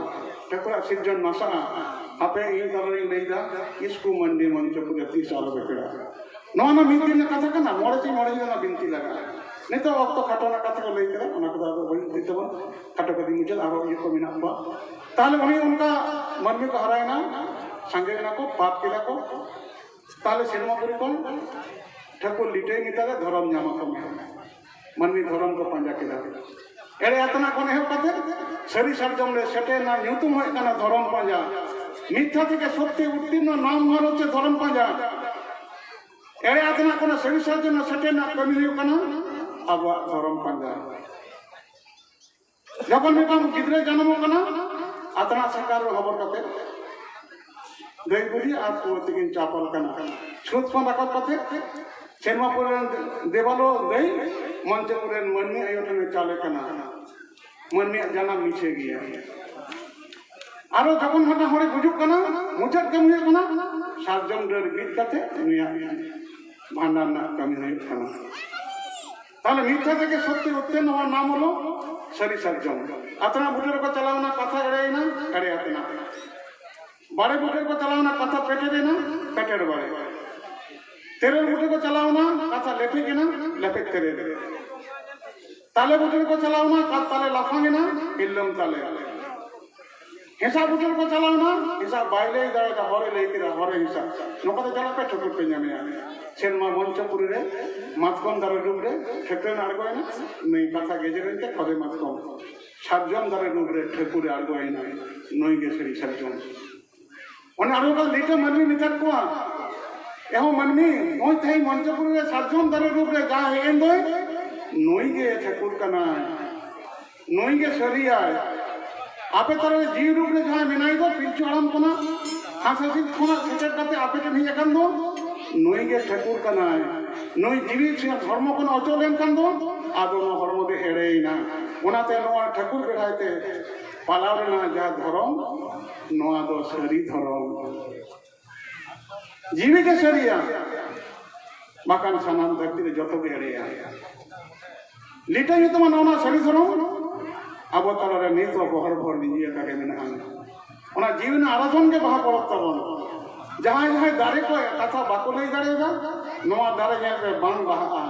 ᱴᱷᱟᱹᱠᱩᱨᱟᱜ ᱥᱤᱨᱡᱚᱱ ᱱᱟᱥᱟᱜᱼᱟ᱾ ᱟᱯᱮ ᱤᱧ ᱛᱟᱞᱟᱨᱤᱧ ᱞᱟᱹᱭᱫᱟ, ᱠᱤᱥᱠᱩ ᱢᱟᱱᱰᱤ ᱢᱚᱧᱪᱚᱯᱩᱨᱤ ᱛᱤᱥ ᱟᱞᱚᱯᱮ ᱯᱮᱲᱟᱜᱼᱟ᱾ ᱱᱚᱣᱟ ᱢᱟ ᱢᱤᱫ ᱫᱤᱱ ᱨᱮᱱᱟᱜ ᱠᱟᱛᱷᱟ ᱠᱟᱱᱟ, ᱢᱚᱬᱮ ᱥᱤᱧ ᱢᱚᱬᱮ ᱧᱤᱫᱟᱹ ᱨᱮᱱᱟᱜ ᱵᱤᱱᱛᱤ ᱞᱟᱜᱟᱜᱼᱟ᱾ ᱱᱤᱛᱚᱜ ᱚᱠᱛᱚ ᱠᱷᱟᱴᱚ ᱨᱮᱱᱟᱜ ᱠᱟᱛᱷᱟ ᱠᱚ ᱞᱟᱹᱭ ᱠᱮᱫᱟ, ᱚᱱᱟ ᱠᱚᱫᱚ ᱟᱫᱚ ᱵᱟᱹᱧ ᱞᱟᱹᱭ ᱛᱟᱵᱚᱱᱟ, ᱠᱷᱟᱴᱚ ᱠᱟᱛᱮ ᱢᱩᱪᱟᱹᱫ, ᱟᱨᱦᱚᱸ ᱤᱭᱟᱹ ᱠᱚ ᱢᱮᱱᱟᱜ ᱠᱚᱣᱟ᱾ ᱛᱟᱦᱞᱮ ᱩᱱᱤ ᱚᱱᱠᱟ ᱢᱟᱹᱱᱢᱤ ᱠᱚ ᱦᱟᱨᱟᱭᱮᱱᱟ, ᱥᱟᱸᱜᱮᱭᱮᱱᱟ ᱠᱚ, ᱯᱟᱯ ᱠᱮᱫᱟ ᱠᱚ᱾ ᱛᱟᱦᱞᱮ ᱥᱮᱨᱢᱟ ᱯᱩᱨᱤ ᱠᱷᱚᱱ ᱴᱷᱟᱹᱠᱩᱨ ᱞᱤᱴᱟᱹᱭ ᱢᱮᱛᱟ ᱫᱮ, ᱫᱷᱚᱨᱚᱢ ᱧᱟᱢ ᱟᱠᱚ ᱢᱮ, ᱢᱟᱹᱱᱢᱤ ᱫᱷᱚᱨᱚᱢ ᱠᱚ ᱯᱟᱸᱡᱟ ᱠᱮᱫᱟ᱾ ᱮᱲᱮ ᱟᱛᱱᱟ ᱠᱷᱚᱱ ᱮᱦᱚᱵ ᱠᱟᱛᱮ ᱥᱟᱹᱨᱤ ᱥᱟᱨᱡᱚᱢ ᱨᱮ ᱥᱮᱴᱮᱨ ᱮᱱᱟ, ᱧᱩᱛᱩᱢ ᱦᱩᱭᱩᱜ ᱠᱟᱱᱟ ᱫᱷᱚᱨᱚᱢ ᱯᱟᱸᱡᱟ᱾ ᱢᱤᱛᱷᱭᱟ ᱛᱷᱮᱠᱮ ᱥᱚᱛᱭᱚ ᱩᱛᱛᱤᱨᱱᱚ ᱱᱟᱢ ᱦᱚᱞᱚ ᱪᱮ ᱫᱷᱚᱨᱚᱢ ᱯᱟᱸᱡᱟ᱾ ᱮᱲᱮ ᱟᱛᱮᱱᱟᱜ ᱠᱷᱚᱱᱟᱜ ᱥᱟᱹᱨᱤ ᱥᱟᱨᱡᱚᱱ ᱥᱮᱴᱮᱨ ᱨᱮᱱᱟᱜ ᱠᱟᱹᱢᱤ ᱦᱩᱭᱩᱜ ᱠᱟᱱᱟ ᱟᱵᱚᱣᱟᱜ ᱫᱷᱚᱨᱚᱢ ᱯᱟᱸᱡᱟ᱾ ᱡᱚᱠᱷᱚᱱ ᱢᱤᱫᱴᱟᱝ ᱜᱤᱫᱽᱨᱟᱹ ᱡᱟᱱᱟᱢᱚᱜ ᱠᱟᱱᱟ, ᱟᱛᱱᱟᱜ ᱥᱟᱠᱟᱨ ᱨᱮ ᱦᱚᱵᱚᱨ ᱠᱟᱛᱮ ᱫᱟᱹᱭ ᱵᱩᱰᱷᱤ ᱟᱨ ᱯᱩᱣᱟᱹ ᱛᱤᱠᱤᱱ ᱪᱟᱯᱟᱞ ᱠᱟᱱᱟ᱾ ᱪᱷᱩᱛ ᱠᱷᱚᱱ ᱨᱟᱠᱟᱵ ᱠᱟᱛᱮ ᱥᱮᱨᱢᱟ ᱯᱩᱨᱤ ᱨᱮᱱ ᱫᱮᱵᱟᱞᱳ ᱫᱟᱹᱭ ᱢᱚᱧᱪᱚᱯᱩᱨ ᱨᱮᱱ ᱢᱟᱹᱱᱢᱤ ᱟᱭᱳ ᱴᱷᱮᱱᱮ ᱪᱟᱞᱮ ᱠᱟᱱᱟ᱾ ᱢᱟᱹᱱᱢᱤᱭᱟᱜ ᱡᱟᱱᱟᱢ ᱢᱤᱪᱷᱟᱹ ᱜᱮᱭᱟ᱾ ᱟᱨᱚ ᱡᱚᱠᱷᱚᱱ ᱢᱤᱫᱴᱟᱝ ᱦᱚᱲᱮ ᱜᱩᱡᱩᱜ ᱠᱟᱱᱟ, ᱢᱩᱪᱟᱹᱫ ᱠᱟᱹᱢᱤ ᱦᱩᱭᱩᱜ ᱠᱟᱱᱟ ᱥᱟᱨᱡᱚᱢ ᱰᱟᱹᱨ ᱵᱤᱫ ᱠᱟᱛᱮ ᱩᱱᱤᱭᱟᱜ ᱵᱷᱟᱸᱰᱟᱱ ᱨᱮᱱᱟᱜ ᱠᱟᱹᱢᱤ ᱦᱩᱭᱩᱜ ᱠᱟᱱᱟ᱾ ᱛᱟᱦᱞᱮ ᱢᱤᱛᱷᱭᱟ ᱛᱷᱮᱠᱮ ᱥᱚᱛᱭᱚ ᱩᱛᱛᱤᱨᱱᱚ ᱦᱚᱣᱟ ᱱᱟᱢ ᱦᱚᱞᱚ ᱥᱟᱹᱨᱤ ᱥᱟᱨᱡᱚᱢ᱾ ᱟᱛᱱᱟᱜ ᱵᱩᱴᱟᱹ ᱨᱮᱠᱚ ᱪᱟᱞᱟᱣᱱᱟ, ᱠᱟᱛᱷᱟ ᱮᱲᱮᱭᱮᱱᱟ, ᱮᱲᱮ ᱟᱛᱱᱟᱜ᱾ ᱵᱟᱲᱮ ᱵᱩᱴᱟᱹ ᱨᱮᱠᱚ ᱪᱟᱞᱟᱣᱱᱟ, ᱠᱟᱛᱷᱟ ᱯᱮᱴᱮᱨᱮᱱᱟ, ᱯᱮᱴᱮᱨ ᱵᱟᱲᱮ᱾ ᱛᱮᱨᱮᱞ ᱵᱩᱴᱟᱹ ᱨᱮᱠᱚ ᱪᱟᱞᱟᱣᱱᱟ, ᱠᱟᱛᱷᱟ ᱞᱮᱯᱮᱡ ᱮᱱᱟ, ᱞᱮᱯᱮᱡ ᱛᱮᱨᱮᱞ᱾ ᱛᱟᱞᱮ ᱵᱩᱴᱟᱹ ᱨᱮᱠᱚ ᱪᱟᱞᱟᱣᱱᱟ, ᱠᱟᱛᱷᱟ ᱛᱟᱞᱮ ᱞᱟᱯᱷᱟᱝ ᱮᱱᱟ, ᱤᱞᱞᱟᱢ ᱛᱟᱞᱮ᱾ ᱦᱮᱸᱥᱟᱜ ᱵᱩᱴᱟᱹ ᱨᱮᱠᱚ ᱪᱟᱞᱟᱣᱱᱟ, ᱦᱮᱸᱥᱟᱜ ᱵᱟᱭ ᱞᱟᱹᱭ ᱫᱟᱲᱮᱭᱟᱫᱟ, ᱦᱚᱨᱮ ᱞᱟᱹᱭ ᱠᱮᱫᱟ, ᱦᱚᱨᱮ ᱦᱮᱸᱥᱟᱜ᱾ ᱱᱚᱝᱠᱟ ᱛᱮ ᱪᱟᱞᱟᱜ ᱯᱮ, ᱴᱷᱟᱹᱠᱩᱨ ᱯᱮ ᱧᱟᱢᱮᱭᱟ᱾ ᱥᱮᱨᱢᱟ ᱢᱚᱧᱪᱚᱯᱩᱨᱤ ᱨᱮ ᱢᱟᱛᱠᱚᱢ ᱫᱟᱨᱮ ᱰᱩᱵ ᱨᱮ ᱴᱷᱟᱹᱠᱨᱟᱹᱱ ᱟᱬᱜᱚᱭᱮᱱᱟ, ᱱᱩᱭ ᱠᱟᱛᱷᱟ ᱜᱮᱡᱮᱨᱮᱱ ᱛᱮ ᱠᱷᱚᱫᱮ ᱢᱟᱛᱠᱚᱢ᱾ ᱥᱟᱨᱡᱚᱢ ᱫᱟᱨᱮ ᱰᱩᱵ ᱨᱮ ᱴᱷᱟᱹᱠᱩᱨᱮ ᱟᱬᱜᱚᱭᱮᱱᱟ, ᱱᱩᱭ ᱜᱮ ᱥᱟᱹᱨᱤ ᱥᱟᱨᱡᱚᱢ᱾ ᱚᱱᱮ ᱟᱬᱜᱚ ᱠᱟᱛᱮ ᱞᱤᱴᱟᱹ ᱢᱟᱹᱱᱢᱤ ᱢᱮᱛᱟᱫ ᱠᱚᱣᱟ, ᱮᱦᱚ ᱢᱟᱹᱱᱢᱤ, ᱱᱚᱜᱼᱚᱭ ᱛᱮᱦᱮᱧ ᱢᱚᱧᱪᱚᱯᱩᱨᱤ ᱨᱮ ᱥᱟᱨᱡᱚᱢ ᱫᱟᱨᱮ ᱰᱩᱵ ᱨᱮ ᱡᱟᱦᱟᱸᱭ ᱦᱮᱡ ᱮᱱ ᱫᱚᱭ, ᱱᱩᱭ ᱜᱮ ᱴᱷᱟᱹᱠᱩᱨ ᱠᱟᱱᱟᱭ, ᱱᱩᱭ ᱜᱮ ᱥᱟᱹᱨᱤᱭᱟᱭ᱾ ᱟᱯᱮ ᱛᱟᱞᱟᱨᱮ ᱡᱤᱣᱤ ᱨᱩᱯ ᱨᱮ ᱡᱟᱦᱟᱸᱭ ᱢᱮᱱᱟᱭ ᱫᱚ, ᱯᱤᱞᱪᱩ ᱦᱟᱲᱟᱢ ᱠᱷᱚᱱᱟᱜ ᱦᱟᱸᱥ ᱦᱟᱸᱥᱤᱞ ᱠᱷᱚᱱᱟᱜ ᱥᱮᱴᱮᱨ ᱠᱟᱛᱮ ᱟᱯᱮ ᱴᱷᱮᱱ ᱦᱮᱡ ᱟᱠᱟᱱ ᱫᱚ, ᱱᱩᱭ ᱜᱮ ᱴᱷᱟᱹᱠᱩᱨ ᱠᱟᱱᱟᱭ᱾ ᱱᱩᱭ ᱡᱤᱣᱤ ᱥᱮ ᱦᱚᱲᱢᱚ ᱠᱷᱚᱱ ᱚᱪᱚᱜ ᱞᱮᱱᱠᱷᱟᱱ ᱫᱚ, ᱟᱫᱚ ᱱᱚᱣᱟ ᱦᱚᱲᱢᱚ ᱫᱚ ᱮᱲᱮᱭᱮᱱᱟ᱾ ᱚᱱᱟᱛᱮ ᱱᱚᱣᱟ ᱴᱷᱟᱹᱠᱩᱨ ᱵᱮᱲᱦᱟᱭ ᱛᱮ ᱯᱟᱞᱟᱣ ᱨᱮᱱᱟᱜ ᱡᱟᱦᱟᱸ ᱫᱷᱚᱨᱚᱢ, ᱱᱚᱣᱟ ᱫᱚ ᱥᱟᱹᱨᱤ ᱫᱷᱚᱨᱚᱢ᱾ ᱡᱤᱣᱤ ᱜᱮ ᱥᱟᱹᱨᱤᱭᱟ, ᱵᱟᱠᱷᱟᱱ ᱥᱟᱱᱟᱢ ᱫᱷᱟᱹᱨᱛᱤ ᱨᱮ ᱡᱚᱛᱚ ᱜᱮ ᱮᱲᱮᱭᱟ᱾ ᱞᱤᱴᱟᱹ ᱧᱩᱛᱩᱢᱟᱱ ᱚᱱᱟ ᱥᱟᱹᱨᱤ ᱫᱷᱚᱨᱚᱢ ᱟᱵᱚ ᱛᱟᱞᱟᱨᱮ ᱱᱤᱛ ᱦᱚᱸ ᱵᱚᱦᱚᱨ ᱵᱚᱦᱚᱨ ᱞᱤᱸᱡᱤ ᱟᱠᱟ ᱜᱮ ᱢᱮᱱᱟᱜᱼᱟ᱾ ᱚᱱᱟ ᱡᱤᱣᱤ ᱨᱮᱱᱟᱜ ᱟᱨᱟᱫᱷᱚᱱ ᱜᱮ ᱵᱟᱦᱟ ᱯᱚᱨᱚᱵᱽ ᱛᱟᱵᱚᱱ᱾ ᱡᱟᱦᱟᱸᱭ ᱡᱟᱦᱟᱸᱭ ᱫᱟᱨᱮ ᱠᱚ ᱠᱟᱛᱷᱟ ᱵᱟᱠᱚ ᱞᱟᱹᱭ ᱫᱟᱲᱮᱭᱟᱫᱟ, ᱱᱚᱣᱟ ᱫᱟᱨᱮ ᱧᱮᱞ ᱯᱮ, ᱵᱟᱝ ᱵᱟᱦᱟᱜᱼᱟ᱾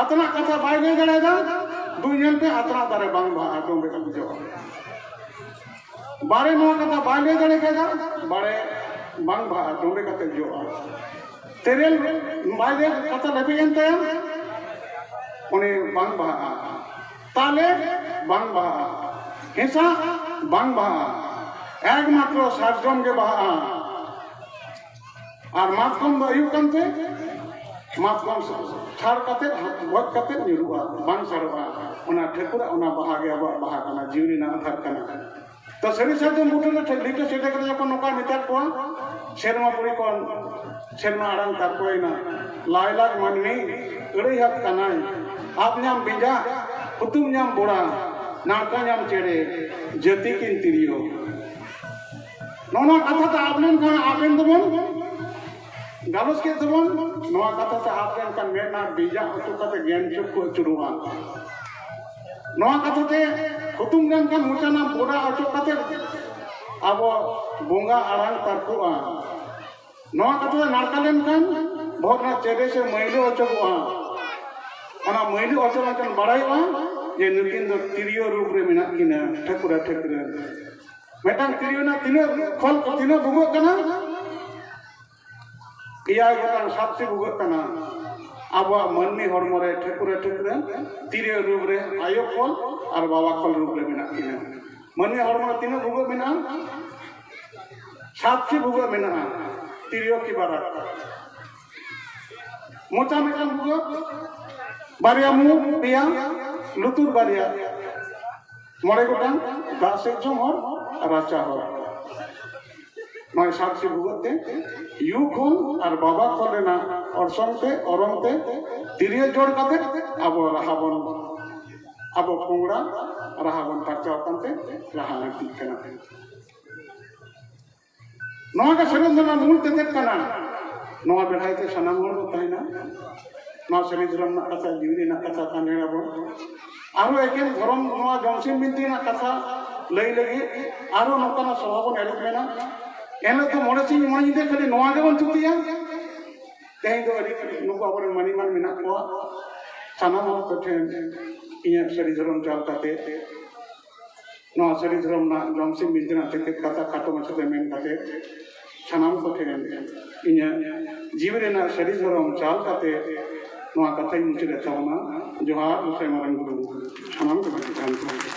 ᱟᱛᱱᱟᱜ ᱠᱟᱛᱷᱟ ᱵᱟᱭ ᱞᱟᱹᱭ ᱫᱟᱲᱮᱭᱟᱫᱟ, ᱫᱩ ᱧᱮᱞ ᱯᱮ, ᱟᱛᱱᱟᱜ ᱫᱟᱨᱮ ᱵᱟᱝ ᱵᱟᱦᱟᱜᱼᱟ, ᱰᱚᱸᱵᱮ ᱠᱟᱛᱮ ᱡᱚᱜᱼᱟ᱾ ᱵᱟᱲᱮ ᱱᱚᱣᱟ ᱠᱟᱛᱷᱟ ᱵᱟᱭ ᱞᱟᱹᱭ ᱫᱟᱲᱮ ᱠᱟᱫᱟ, ᱵᱟᱲᱮ ᱵᱟᱝ ᱵᱟᱦᱟᱜᱼᱟ, ᱰᱚᱸᱵᱮ ᱠᱟᱛᱮ ᱡᱚᱜᱼᱟ᱾ ᱛᱮᱨᱮᱞ ᱵᱟᱭ ᱞᱟᱹᱭ ᱠᱟᱛᱷᱟ ᱞᱮᱯᱮᱡ ᱮᱱ ᱛᱟᱭᱟ, ᱩᱱᱤ ᱵᱟᱝ ᱵᱟᱦᱟᱜᱼᱟ᱾ ᱛᱟᱞᱮ ᱵᱟᱝ ᱵᱟᱦᱟᱜᱼᱟ᱾ ᱦᱮᱸᱥᱟᱜ ᱵᱟᱝ ᱵᱟᱦᱟᱜᱼᱟ, ᱮᱠᱢᱟᱛᱨᱚ ᱥᱟᱨᱡᱚᱢ ᱜᱮ ᱵᱟᱦᱟᱜᱼᱟ᱾ ᱟᱨ ᱢᱟᱛᱠᱚᱢ ᱫᱚ ᱦᱩᱭᱩᱜ ᱠᱟᱱᱛᱮ ᱢᱟᱛᱠᱚᱢ ᱪᱷᱟᱲ ᱠᱟᱛᱮ, ᱜᱚᱡ ᱠᱟᱛᱮ ᱧᱩᱨᱩᱜᱼᱟ, ᱵᱟᱝ ᱥᱟᱨᱚᱜᱼᱟ᱾ ᱚᱱᱟ ᱴᱷᱟᱹᱠᱩᱨᱟᱜ ᱚᱱᱟ ᱵᱟᱦᱟ ᱜᱮ ᱟᱵᱚᱣᱟᱜ ᱵᱟᱦᱟ ᱠᱟᱱᱟ, ᱡᱤᱣᱤ ᱨᱮᱱᱟᱜ ᱟᱫᱷᱟᱨ ᱠᱟᱱᱟ᱾ ᱛᱚ ᱥᱟᱹᱨᱤ ᱥᱟᱨᱡᱚᱢ ᱵᱩᱴᱟᱹ ᱨᱮ ᱴᱷᱮ- ᱞᱤᱴᱟᱹ ᱥᱮᱴᱮ ᱠᱟᱛᱮ ᱡᱚᱠᱷᱚᱱ ᱱᱚᱝᱠᱟ ᱢᱮᱛᱟᱫ ᱠᱚᱣᱟ, ᱥᱮᱨᱢᱟ ᱯᱩᱨᱤ ᱠᱷᱚᱱ ᱥᱮᱨᱢᱟ ᱟᱲᱟᱝ ᱛᱟᱨᱠᱚᱭᱮᱱᱟ, ᱞᱟᱭᱞᱟᱠ ᱢᱟᱹᱱᱢᱤ ᱟᱹᱲᱟᱹᱭ ᱦᱟᱛ ᱠᱟᱱᱟᱭ, ᱟᱵ ᱧᱟᱢ ᱵᱮᱸᱡᱟ, ᱦᱩᱛᱩᱢ ᱧᱟᱢ ᱵᱚᱲᱟ, ᱱᱟᱲᱠᱟ ᱧᱟᱢ ᱪᱮᱬᱮ, ᱡᱟᱹᱛᱤ ᱠᱤᱱ ᱛᱤᱨᱭᱳ᱾ ᱱᱚᱜᱼᱚ ᱱᱚᱣᱟ ᱠᱟᱛᱷᱟ ᱛᱮ ᱟᱵ ᱞᱮᱱᱠᱷᱟᱱ ᱟᱵᱮᱱ ᱫᱚᱵᱚᱱ ᱜᱟᱞᱚᱪ ᱠᱮᱫ ᱫᱚᱵᱚᱱ, ᱱᱚᱣᱟ ᱠᱟᱛᱷᱟ ᱛᱮ ᱟᱵ ᱞᱮᱱᱠᱷᱟᱱ ᱢᱮᱫ ᱨᱮᱱᱟᱜ ᱵᱮᱸᱡᱟ ᱚᱪᱚᱜ ᱠᱟᱛᱮ ᱜᱮᱱ ᱪᱩᱯ ᱠᱚ ᱟᱹᱪᱩᱨᱚᱜᱼᱟ᱾ ᱱᱚᱣᱟ ᱠᱟᱛᱷᱟ ᱛᱮ ᱦᱩᱛᱩᱢ ᱞᱮᱱᱠᱷᱟᱱ ᱢᱚᱪᱟ ᱨᱮᱱᱟᱜ ᱵᱚᱰᱟ ᱚᱪᱚᱜ ᱠᱟᱛᱮ ᱟᱵᱚ ᱵᱚᱸᱜᱟ ᱟᱲᱟᱝ ᱛᱟᱨᱠᱚᱜᱼᱟ᱾ ᱱᱚᱣᱟ ᱠᱟᱛᱷᱟ ᱛᱮ ᱱᱟᱲᱠᱟ ᱞᱮᱱᱠᱷᱟᱱ ᱵᱚᱦᱚᱜ ᱨᱮᱱᱟᱜ ᱪᱮᱫᱮ ᱥᱮ ᱢᱟᱹᱭᱞᱟᱹ ᱚᱪᱚᱜᱚᱜᱼᱟ᱾ ᱚᱱᱟ ᱢᱟᱹᱭᱞᱟᱹ ᱚᱪᱚᱜ ᱞᱮᱱᱠᱷᱟᱱ ᱵᱟᱲᱟᱭᱚᱜᱼᱟ ᱡᱮ ᱱᱩᱠᱤᱱ ᱫᱚ ᱛᱤᱨᱭᱳ ᱨᱩᱯ ᱨᱮ ᱢᱮᱱᱟᱜ ᱠᱤᱱᱟ, ᱴᱷᱟᱹᱠᱩᱨᱟ ᱴᱷᱟᱹᱠᱨᱟᱹ᱾ ᱢᱤᱫᱴᱟᱝ ᱛᱤᱨᱭᱳ ᱨᱮᱱᱟᱜ ᱛᱤᱱᱟᱹᱜ ᱠᱷᱚᱞ, ᱛᱤᱱᱟᱹᱜ ᱵᱷᱩᱜᱟᱹᱜ ᱠᱟᱱᱟ? ᱮᱭᱟᱭ ᱜᱚᱴᱟᱝ ᱥᱟᱛᱴᱤ ᱵᱷᱩᱜᱟᱹᱜ ᱠᱟᱱᱟ᱾ ᱟᱵᱚᱣᱟᱜ ᱢᱟᱹᱱᱢᱤ ᱦᱚᱲᱢᱚ ᱨᱮ ᱴᱷᱟᱹᱠᱩᱨᱟ ᱴᱷᱟᱹᱠᱨᱟᱹ ᱛᱤᱨᱭᱳ ᱨᱩᱯ ᱨᱮ ᱟᱭᱳ ᱠᱷᱚᱞ ᱟᱨ ᱵᱟᱵᱟ ᱠᱷᱚᱞ ᱨᱩᱯ ᱨᱮ ᱢᱮᱱᱟᱜ ᱠᱤᱱᱟ᱾ ᱢᱟᱹᱱᱢᱤ ᱦᱚᱲᱢᱚ ᱨᱮ ᱛᱤᱱᱟᱹᱜ ᱵᱷᱩᱜᱟᱹᱜ ᱢᱮᱱᱟᱜᱼᱟ? ᱥᱟᱛᱴᱤ ᱵᱷᱩᱜᱟᱹᱜ ᱢᱮᱱᱟᱜᱼᱟ᱾ ᱛᱤᱨᱭᱳ ᱠᱤ ᱵᱟᱨᱟᱠ᱾ ᱢᱚᱪᱟ ᱢᱤᱫᱴᱟᱝ ᱵᱷᱩᱜᱟᱹᱜ, ᱵᱟᱨᱭᱟ ᱢᱩ ᱯᱮᱭᱟ, ᱞᱩᱛᱩᱨ ᱵᱟᱨᱭᱟ, ᱢᱚᱬᱮ ᱜᱚᱴᱟᱝ ᱫᱟᱜ ᱥᱮᱫ ᱡᱚᱝ ᱦᱚᱨ, ᱨᱟᱪᱟ ᱦᱚᱨ᱾ ᱱᱚᱜᱼᱚᱭ ᱥᱟᱛᱴᱤ ᱵᱷᱩᱜᱟᱹᱜ ᱛᱮ ᱭᱩ ᱠᱷᱚᱱ ᱟᱨ ᱵᱟᱵᱟ ᱠᱷᱚᱱ ᱨᱮᱱᱟᱜ ᱚᱨᱥᱚᱝ ᱛᱮ, ᱚᱨᱚᱝ ᱛᱮ ᱛᱤᱨᱭᱳ ᱡᱚᱲ ᱠᱟᱛᱮ ᱟᱵᱚ ᱨᱟᱦᱟ ᱵᱚᱱ, ᱟᱵᱚ ᱯᱩᱸᱜᱲᱟ ᱨᱟᱦᱟ ᱵᱚᱱ ᱯᱟᱨᱪᱟᱣ ᱠᱟᱱᱛᱮ ᱨᱟᱦᱟ ᱟᱹᱲᱛᱤᱜ ᱠᱟᱱᱟ᱾ ᱱᱚᱣᱟ ᱜᱮ ᱥᱮᱨᱮᱧ ᱨᱮᱱᱟᱜ ᱢᱩᱞ ᱛᱮᱛᱮᱫ ᱠᱟᱱᱟ᱾ ᱱᱚᱣᱟ ᱵᱮᱲᱦᱟᱭ ᱛᱮ ᱥᱟᱱᱟᱢ ᱦᱚᱲ ᱵᱚ ᱛᱟᱦᱮᱱᱟ᱾ ᱱᱚᱣᱟ ᱥᱟᱹᱨᱤ ᱫᱷᱚᱨᱚᱢ ᱨᱮᱱᱟᱜ ᱠᱟᱛᱷᱟ, ᱡᱤᱣᱤ ᱨᱮᱱᱟᱜ ᱠᱟᱛᱷᱟ ᱠᱟᱱ ᱜᱮᱭᱟ ᱵᱚᱱ᱾ ᱟᱨᱦᱚᱸ ᱮᱠᱮᱱ ᱫᱷᱚᱨᱚᱢ, ᱱᱚᱣᱟ ᱡᱚᱢᱥᱤᱢ ᱵᱤᱱᱛᱤ ᱨᱮᱱᱟᱜ ᱠᱟᱛᱷᱟ ᱞᱟᱹᱭ ᱞᱟᱹᱜᱤᱫ ᱟᱨᱦᱚᱸ ᱱᱚᱝᱠᱟᱱᱟᱜ ᱥᱚᱵᱷᱟ ᱵᱚᱱ ᱮᱨᱮᱡ ᱢᱮᱱᱟ᱾ ᱮᱱᱦᱤᱞᱳᱜ ᱫᱚ ᱢᱚᱬᱮ ᱥᱤᱧ ᱢᱚᱬᱮ ᱧᱤᱫᱟᱹ ᱠᱷᱟᱹᱞᱤ ᱱᱚᱣᱟ ᱜᱮᱵᱚᱱ ᱛᱷᱩᱛᱤᱭᱟ᱾ ᱛᱮᱦᱮᱧ ᱫᱚ ᱟᱹᱰᱤ ᱱᱩᱠᱩ ᱟᱵᱚᱨᱮᱱ ᱢᱟᱹᱱᱤᱢᱟᱱ ᱢᱮᱱᱟᱜ ᱠᱚᱣᱟ, ᱥᱟᱱᱟᱢ ᱦᱚᱲ ᱠᱚᱴᱷᱮᱱ ᱤᱧᱟᱹᱜ ᱥᱟᱹᱨᱤ ᱫᱷᱚᱨᱚᱢ ᱪᱟᱞ ᱠᱟᱛᱮ ᱱᱚᱣᱟ ᱥᱟᱹᱨᱤ ᱫᱷᱚᱨᱚᱢ ᱨᱮᱱᱟᱜ ᱡᱚᱢᱥᱤᱢ ᱵᱤᱱᱛᱤ ᱨᱮᱱᱟᱜ ᱛᱮᱛᱮᱫ ᱠᱟᱛᱷᱟ ᱠᱷᱟᱴᱚ ᱢᱟᱪᱷᱟᱛᱮ ᱢᱮᱱ ᱠᱟᱛᱮ ᱥᱟᱱᱟᱢ ᱠᱚᱴᱷᱮᱱ ᱤᱧᱟᱹᱜ ᱡᱤᱣᱤ ᱨᱮᱱᱟᱜ ᱥᱟᱹᱨᱤ ᱫᱷᱚᱨᱚᱢ ᱪᱟᱞ ᱠᱟᱛᱮ ᱱᱚᱣᱟ ᱠᱟᱛᱷᱟᱧ ᱢᱩᱪᱟᱹᱫᱮᱫ ᱛᱟᱵᱚᱱᱟ᱾ ᱡᱚᱦᱟᱨ, ᱜᱚᱸᱥᱟᱭ ᱢᱟᱨᱟᱝ ᱵᱩᱨᱩ ᱥᱟᱱᱟᱢ ᱠᱚ ᱴᱷᱮᱱ᱾